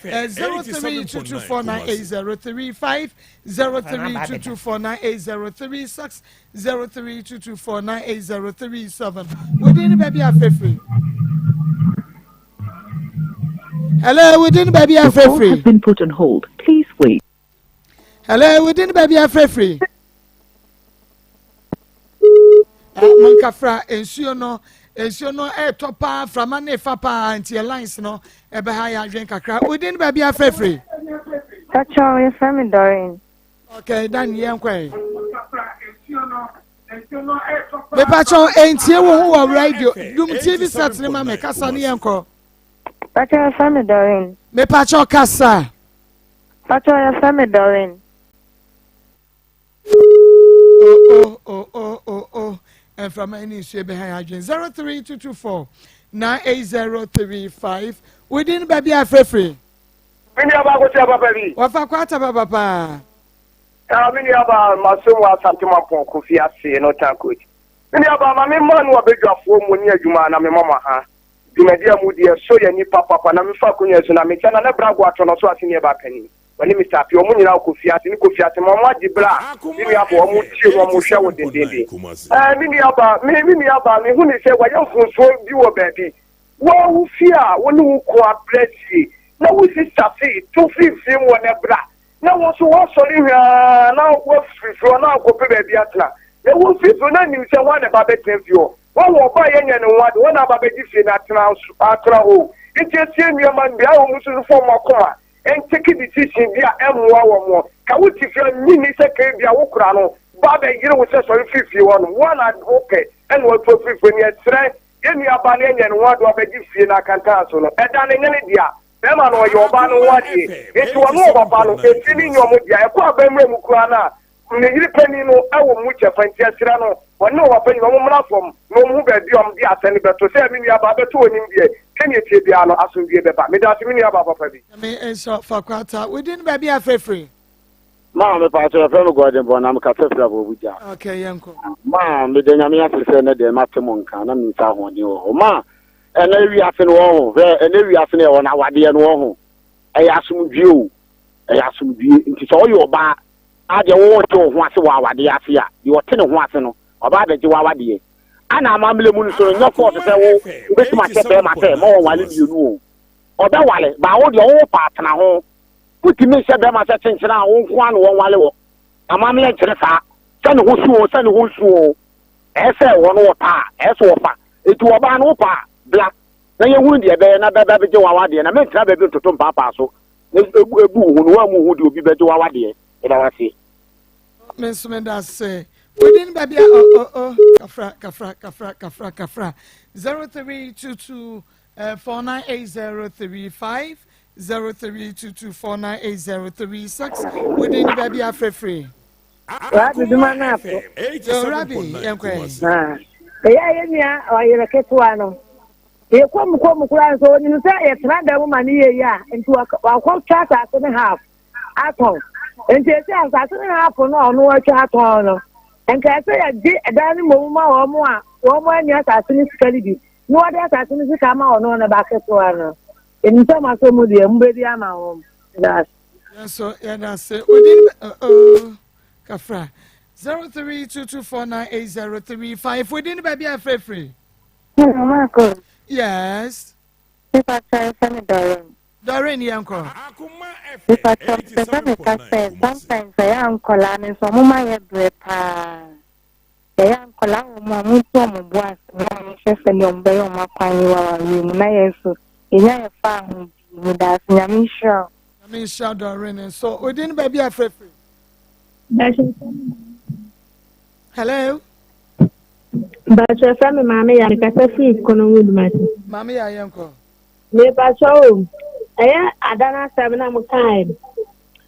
0322498035, 0322498036, 0322498037. Wodin ne baabi a afrɛfiri. Hello, wodin ne baabi a Your call afrɛfiri. has been put on hold. Please wait. Hello, wodin ne baabi a afrɛfiri. Monkafra nsuo no nsuo no ɛretɔ paa frama ne fa paa nti yɛ lines no ɛbɛha yɛ adwene kakra. Wodin baabi afrɛfrɛ? Pacho, yɛfrɛ me Doreen. Okay, dan yɛn kɔ yi. Mepacho entie wo ho wɔ radio dum TV set ne ma me kasa ne yɛn kɔ. Pacho yɛfrɛ me Doreen. Mepacho kasa. Pacho yɛfrɛ me Doreen. Oh oh oh oh oh oh. Mframa ne nsuo bɛha yɛn adwene 03224 98035 within baabi afrɛfrɛ. Me nua baa Kosia papa bi. Wɔfa kwata papa paa. Ah, me nua baa masom wɔ Asante Mampɔn Kofi ase no tan coach. Me nua baa ma me mma no abadwafoɔ mu ne adwuma na me ma mo aha. Dwumadi a mudi ɛsɔ yɛn ani papapa na mefa akonya so na mekyɛ Nana Brago atɔ no so ase ne ɛbaa panin. Wɔne Mister Appiah wɔn nyinaa kɔ fie ase ne kɔ fie ase ma wɔn agye bere a me nua baa wɔn tie no wɔn hwɛ wo dendenden. Eh, me nua baa me me nua baa me hu ne sɛ wayɛ mfomsoɔ bi wɔ baabi. Wo ara wo fie a wo ne wo kunu abrɛ sie na wo sista se to firi fie mu hɔ na bra na wo nso woasɔre hwaa na woafiri fie hɔ na akɔpɛ baabi atena na wo firi fie hɔ na nim sɛ hwan na ɛba bɛtena fie hɔ woahu ɔbaa yɛ nyɛ ne ho ade hɔ na aba bɛgye fie no atena atena hɔ nti esie nneɛma no bi a wɔn nso so fam akoma ntake decision bi a ɛmmoa wɔn ka wo te fie a nyi ni sɛ kee bi a wo kora no ba bɛyere wo sɛ sɔre firi fie hɔ no wo na wopɛ ɛna watu afiri fie no yɛsrɛ Yɛn nuabaa no anya ne ho ado abɛgye fie no akantan so no, ɛda no nyɛ ne dea. Barima no, ɔyɛ ɔbaa no ho adeɛ. Enti ɔne ɔpapa no, efie no nyɛ wɔn dea. Ɛkɔ abammerɛ mu koraa no a, ne yere panin no wɔ mu kyɛfa. Enti ɛserɛ no, ɔne ɔpapa nyinaa wɔmmra fam na wɔnhu baabi a wɔde asɛm no bɛto. Sɛ me nuabaa bɛto w'anim deɛ, sɛdeɛ ɛteɛ biara no, asomdwoeɛ bɛba. Meda ase, me nuabaa papa bi. Nyame nhyira wo Fakwata. Wo din baabi a frɛfiri? Maa me paakyɛ yɛfrɛ me Gordon Bɔ na mekasa firi Abɔbugya. Okay, yɛnkɔ. Maa meda Nyame ase sɛ ɛnɛ deɛ mate mo nka na mensa ahoɔden wɔ hɔ. Maa ɛnɛ wiase no wɔ ho hwɛ ɛnɛ wiase no yɛwɔ no awadeɛ no wɔ ho ɛyɛ asomdwie o ɛyɛ asomdwie nti sɛ ɔyɛ ɔbaa a deɛ wɔwɔ te wo ho ase wɔ awadeɛ ase a deɛ ɔte ne ho ase no ɔbaa bɛgye w'awadeɛ ana amammerɛ mu no so no nyɛ fɔɔso sɛ wo wobɛtumi ahyɛ bɛrima sɛ ma wɔnwale mmienu o ɔbɛwale baa wo deɛ ɔwo pa atena ho Wotumi nhyɛ bɛrima sɛ kyenkyene a wo nko ara na wɔnwale wɔ. Amammerɛ nkyerɛ saa. Sɛ ne ho su oo, sɛ ne ho nsu oo, ɛyɛ sɛ wɔn wɔpa a, ɛyɛ sɛ wɔfa. Enti ɔbaa no wopɛ a, bra na yɛhunu deɛ ɛbɛyɛ na bɛba bɛgye w'awadeɛ na mentena baabi ntoto mpaapaa so na ebu ebu wo ho no woammu wo ho deɛ obi bɛgye w'awadeɛ. Meda wo ase. Me nso meda ase. Within baabi a oh oh oh kafra kafra kafra kafra kafra 0322 498035 0322498036 wodin ne baabi afrɛfiri. Rabi duma no ato. Yo Rabi yɛnkɔ ɛ. Ɛyɛ a yɛn nua ɔyere ketewa no yɛkɔ mu kɔ mu koraa nso ɔnim sɛ yɛtena dan mu ma no yɛ yie a nti wakɔtwa asase no half atɔn nti ɛsɛ asase no half no a ɔno atwa atɔn no nka ɛsɛ yɛgye ɛdan no mmom ma wɔn a wɔn ani asase no sika no bi na wɔde asase no sika ma ɔno ne ba ketewa no. Ɛnim sɛ moasɔ mu deɛ, mobɛdi ama wɔn. Meda ase. Yɛn nso yɛda ase. Odin oh, kafra 0322498035 odin baabi a frɛfrɛ. Hello, Marco. Yes. Mepa kyɛw yɛfrɛ me Doreen. Doreen yɛn kɔ. Mepa kyɛw mepɛ sɛ meka sɛ sometimes ɛyɛ a nkɔlaa no nso ɔmo ma yɛ brɛ paa. Ɛyɛ a nkwadaa wɔ mu a, wɔnto wɔn bo ase na wɔnhwɛ sɛdeɛ wɔbɛyɛ wɔn akwan yi wɔ awareɛ mu na yɛn nso yɛnya yɛn faahodie. Medaase, Nyame nhyira wo. Nyame nhyira Doreen nso. Odin baabi a frɛfrɛ. Hello. Bàtchɛ fẹ́ mi maame ya mekasa firi Konongo Dumasi. Maame ya yɛn kɔ. Mepakyɛ o, ɛyɛ ada no asɛm na mo kae no.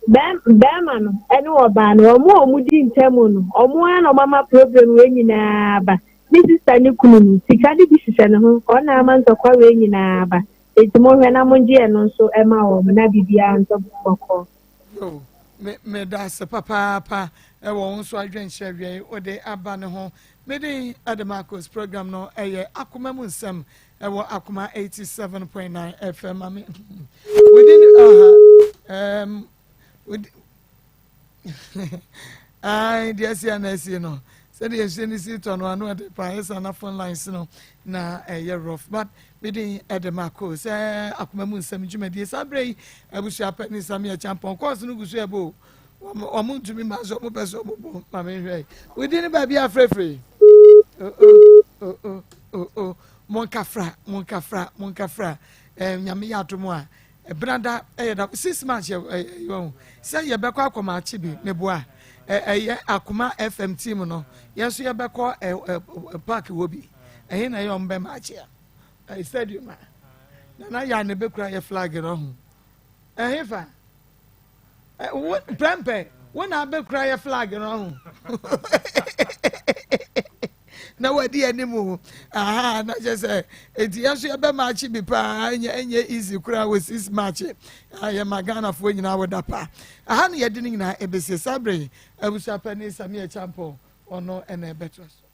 Bɛrima no ɛne ɔbaa no, ɔmo a ɔmo di ntamu no, ɔmo ara na ɔmo ama problem wei nyinaa aba. Ne sista ne kunu no, sika no bi hyehyɛ ne ho, ɔno na ama ntɔkwa wei nyinaa aba. Enti monhwɛ na mongye ɛno nso ɛma wɔn na biribiara ntɔ bɔkɔɔ. Yo, me meda ase papaapa ɛwɔ wo nso adwenkyerɛ wia yi wode aba ne ho. Me din ɛde Marcos program no ɛyɛ akoma mu nsɛm ɛwɔ akoma 87.9 fm mame within uh, um, within ayi deɛ ɛsi ana ɛsi no sɛdeɛ nsuo no si tɔ no ano ɛde paa ɛsa na phone lines no na ɛyɛ rough but medin ɛde ma ko sɛ akoma mu nsɛm dwumadie saa berɛ yi abusua pɛ ne sami akyampɔn kɔɔso no gu so ɛbɔ o wɔn ntumi ma so wɔn pɛ so wɔn bɔ maame nhwɛ yi within baabi afrɛfrɛ. Oh oh oh oh oh oh. Monkafra monkafra monkafra. Eh, nyame yɛ adom a Benada ɛyɛ da 6 March yɛ ɛyɛ wɔn sɛ yɛbɛkɔ akɔmaakye bi meboa ɛyɛ Akoma FM team no yɛn nso yɛbɛkɔ ɛ ɛ park wɔ bi ɛhe na ɛyɛ wɔn bɛ maakye a ɛ stadium a nana yɛ a na ebɛkura yɛ flag no ho ɛhe fa. Wo prɛmpɛ wo na abɛkura yɛ flag no ho na wadi anim o aha na kyɛ sɛ eti yɛn nso yɛbɛ maakye bi paa ɛnyɛ ɛnyɛ easy koraa wɔ six march yɛ ma Ghanafoɔ nyinaa wɔ da pa aha na yɛde ne nyinaa ɛbɛsie saa bere yi abusuapɛni Samia Champon ɔno ɛna ɛbɛtoa so.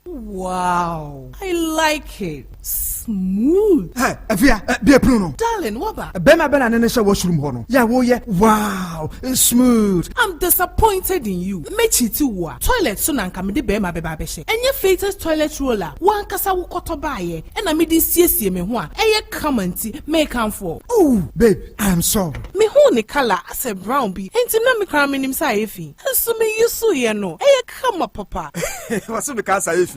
Wow, I like it. Smooth. Hey, Afia, bie pono no. Darling, waba. Bɛrima bɛ na ne ne hyɛ washroom hɔ no. Yɛ woyɛ wow, smooth. I'm disappointed in you. Mekyiti wo a, toilet so na nka mede bɛrima bɛba abɛhyɛ. Ɛnyɛ Fatus toilet roll a wankasa wokɔtɔ baayɛ ɛna mede siesie me ho a ɛyɛ kama nti mekamfoɔ. Oh, babe, I am sorry. Mehu ne colour asɛ brown bi nti na me koraa menim sɛ ayɛ fi. Nso me yi so yɛ no, ɛyɛ kama papa. Wɔso meka asa ayɛ fi.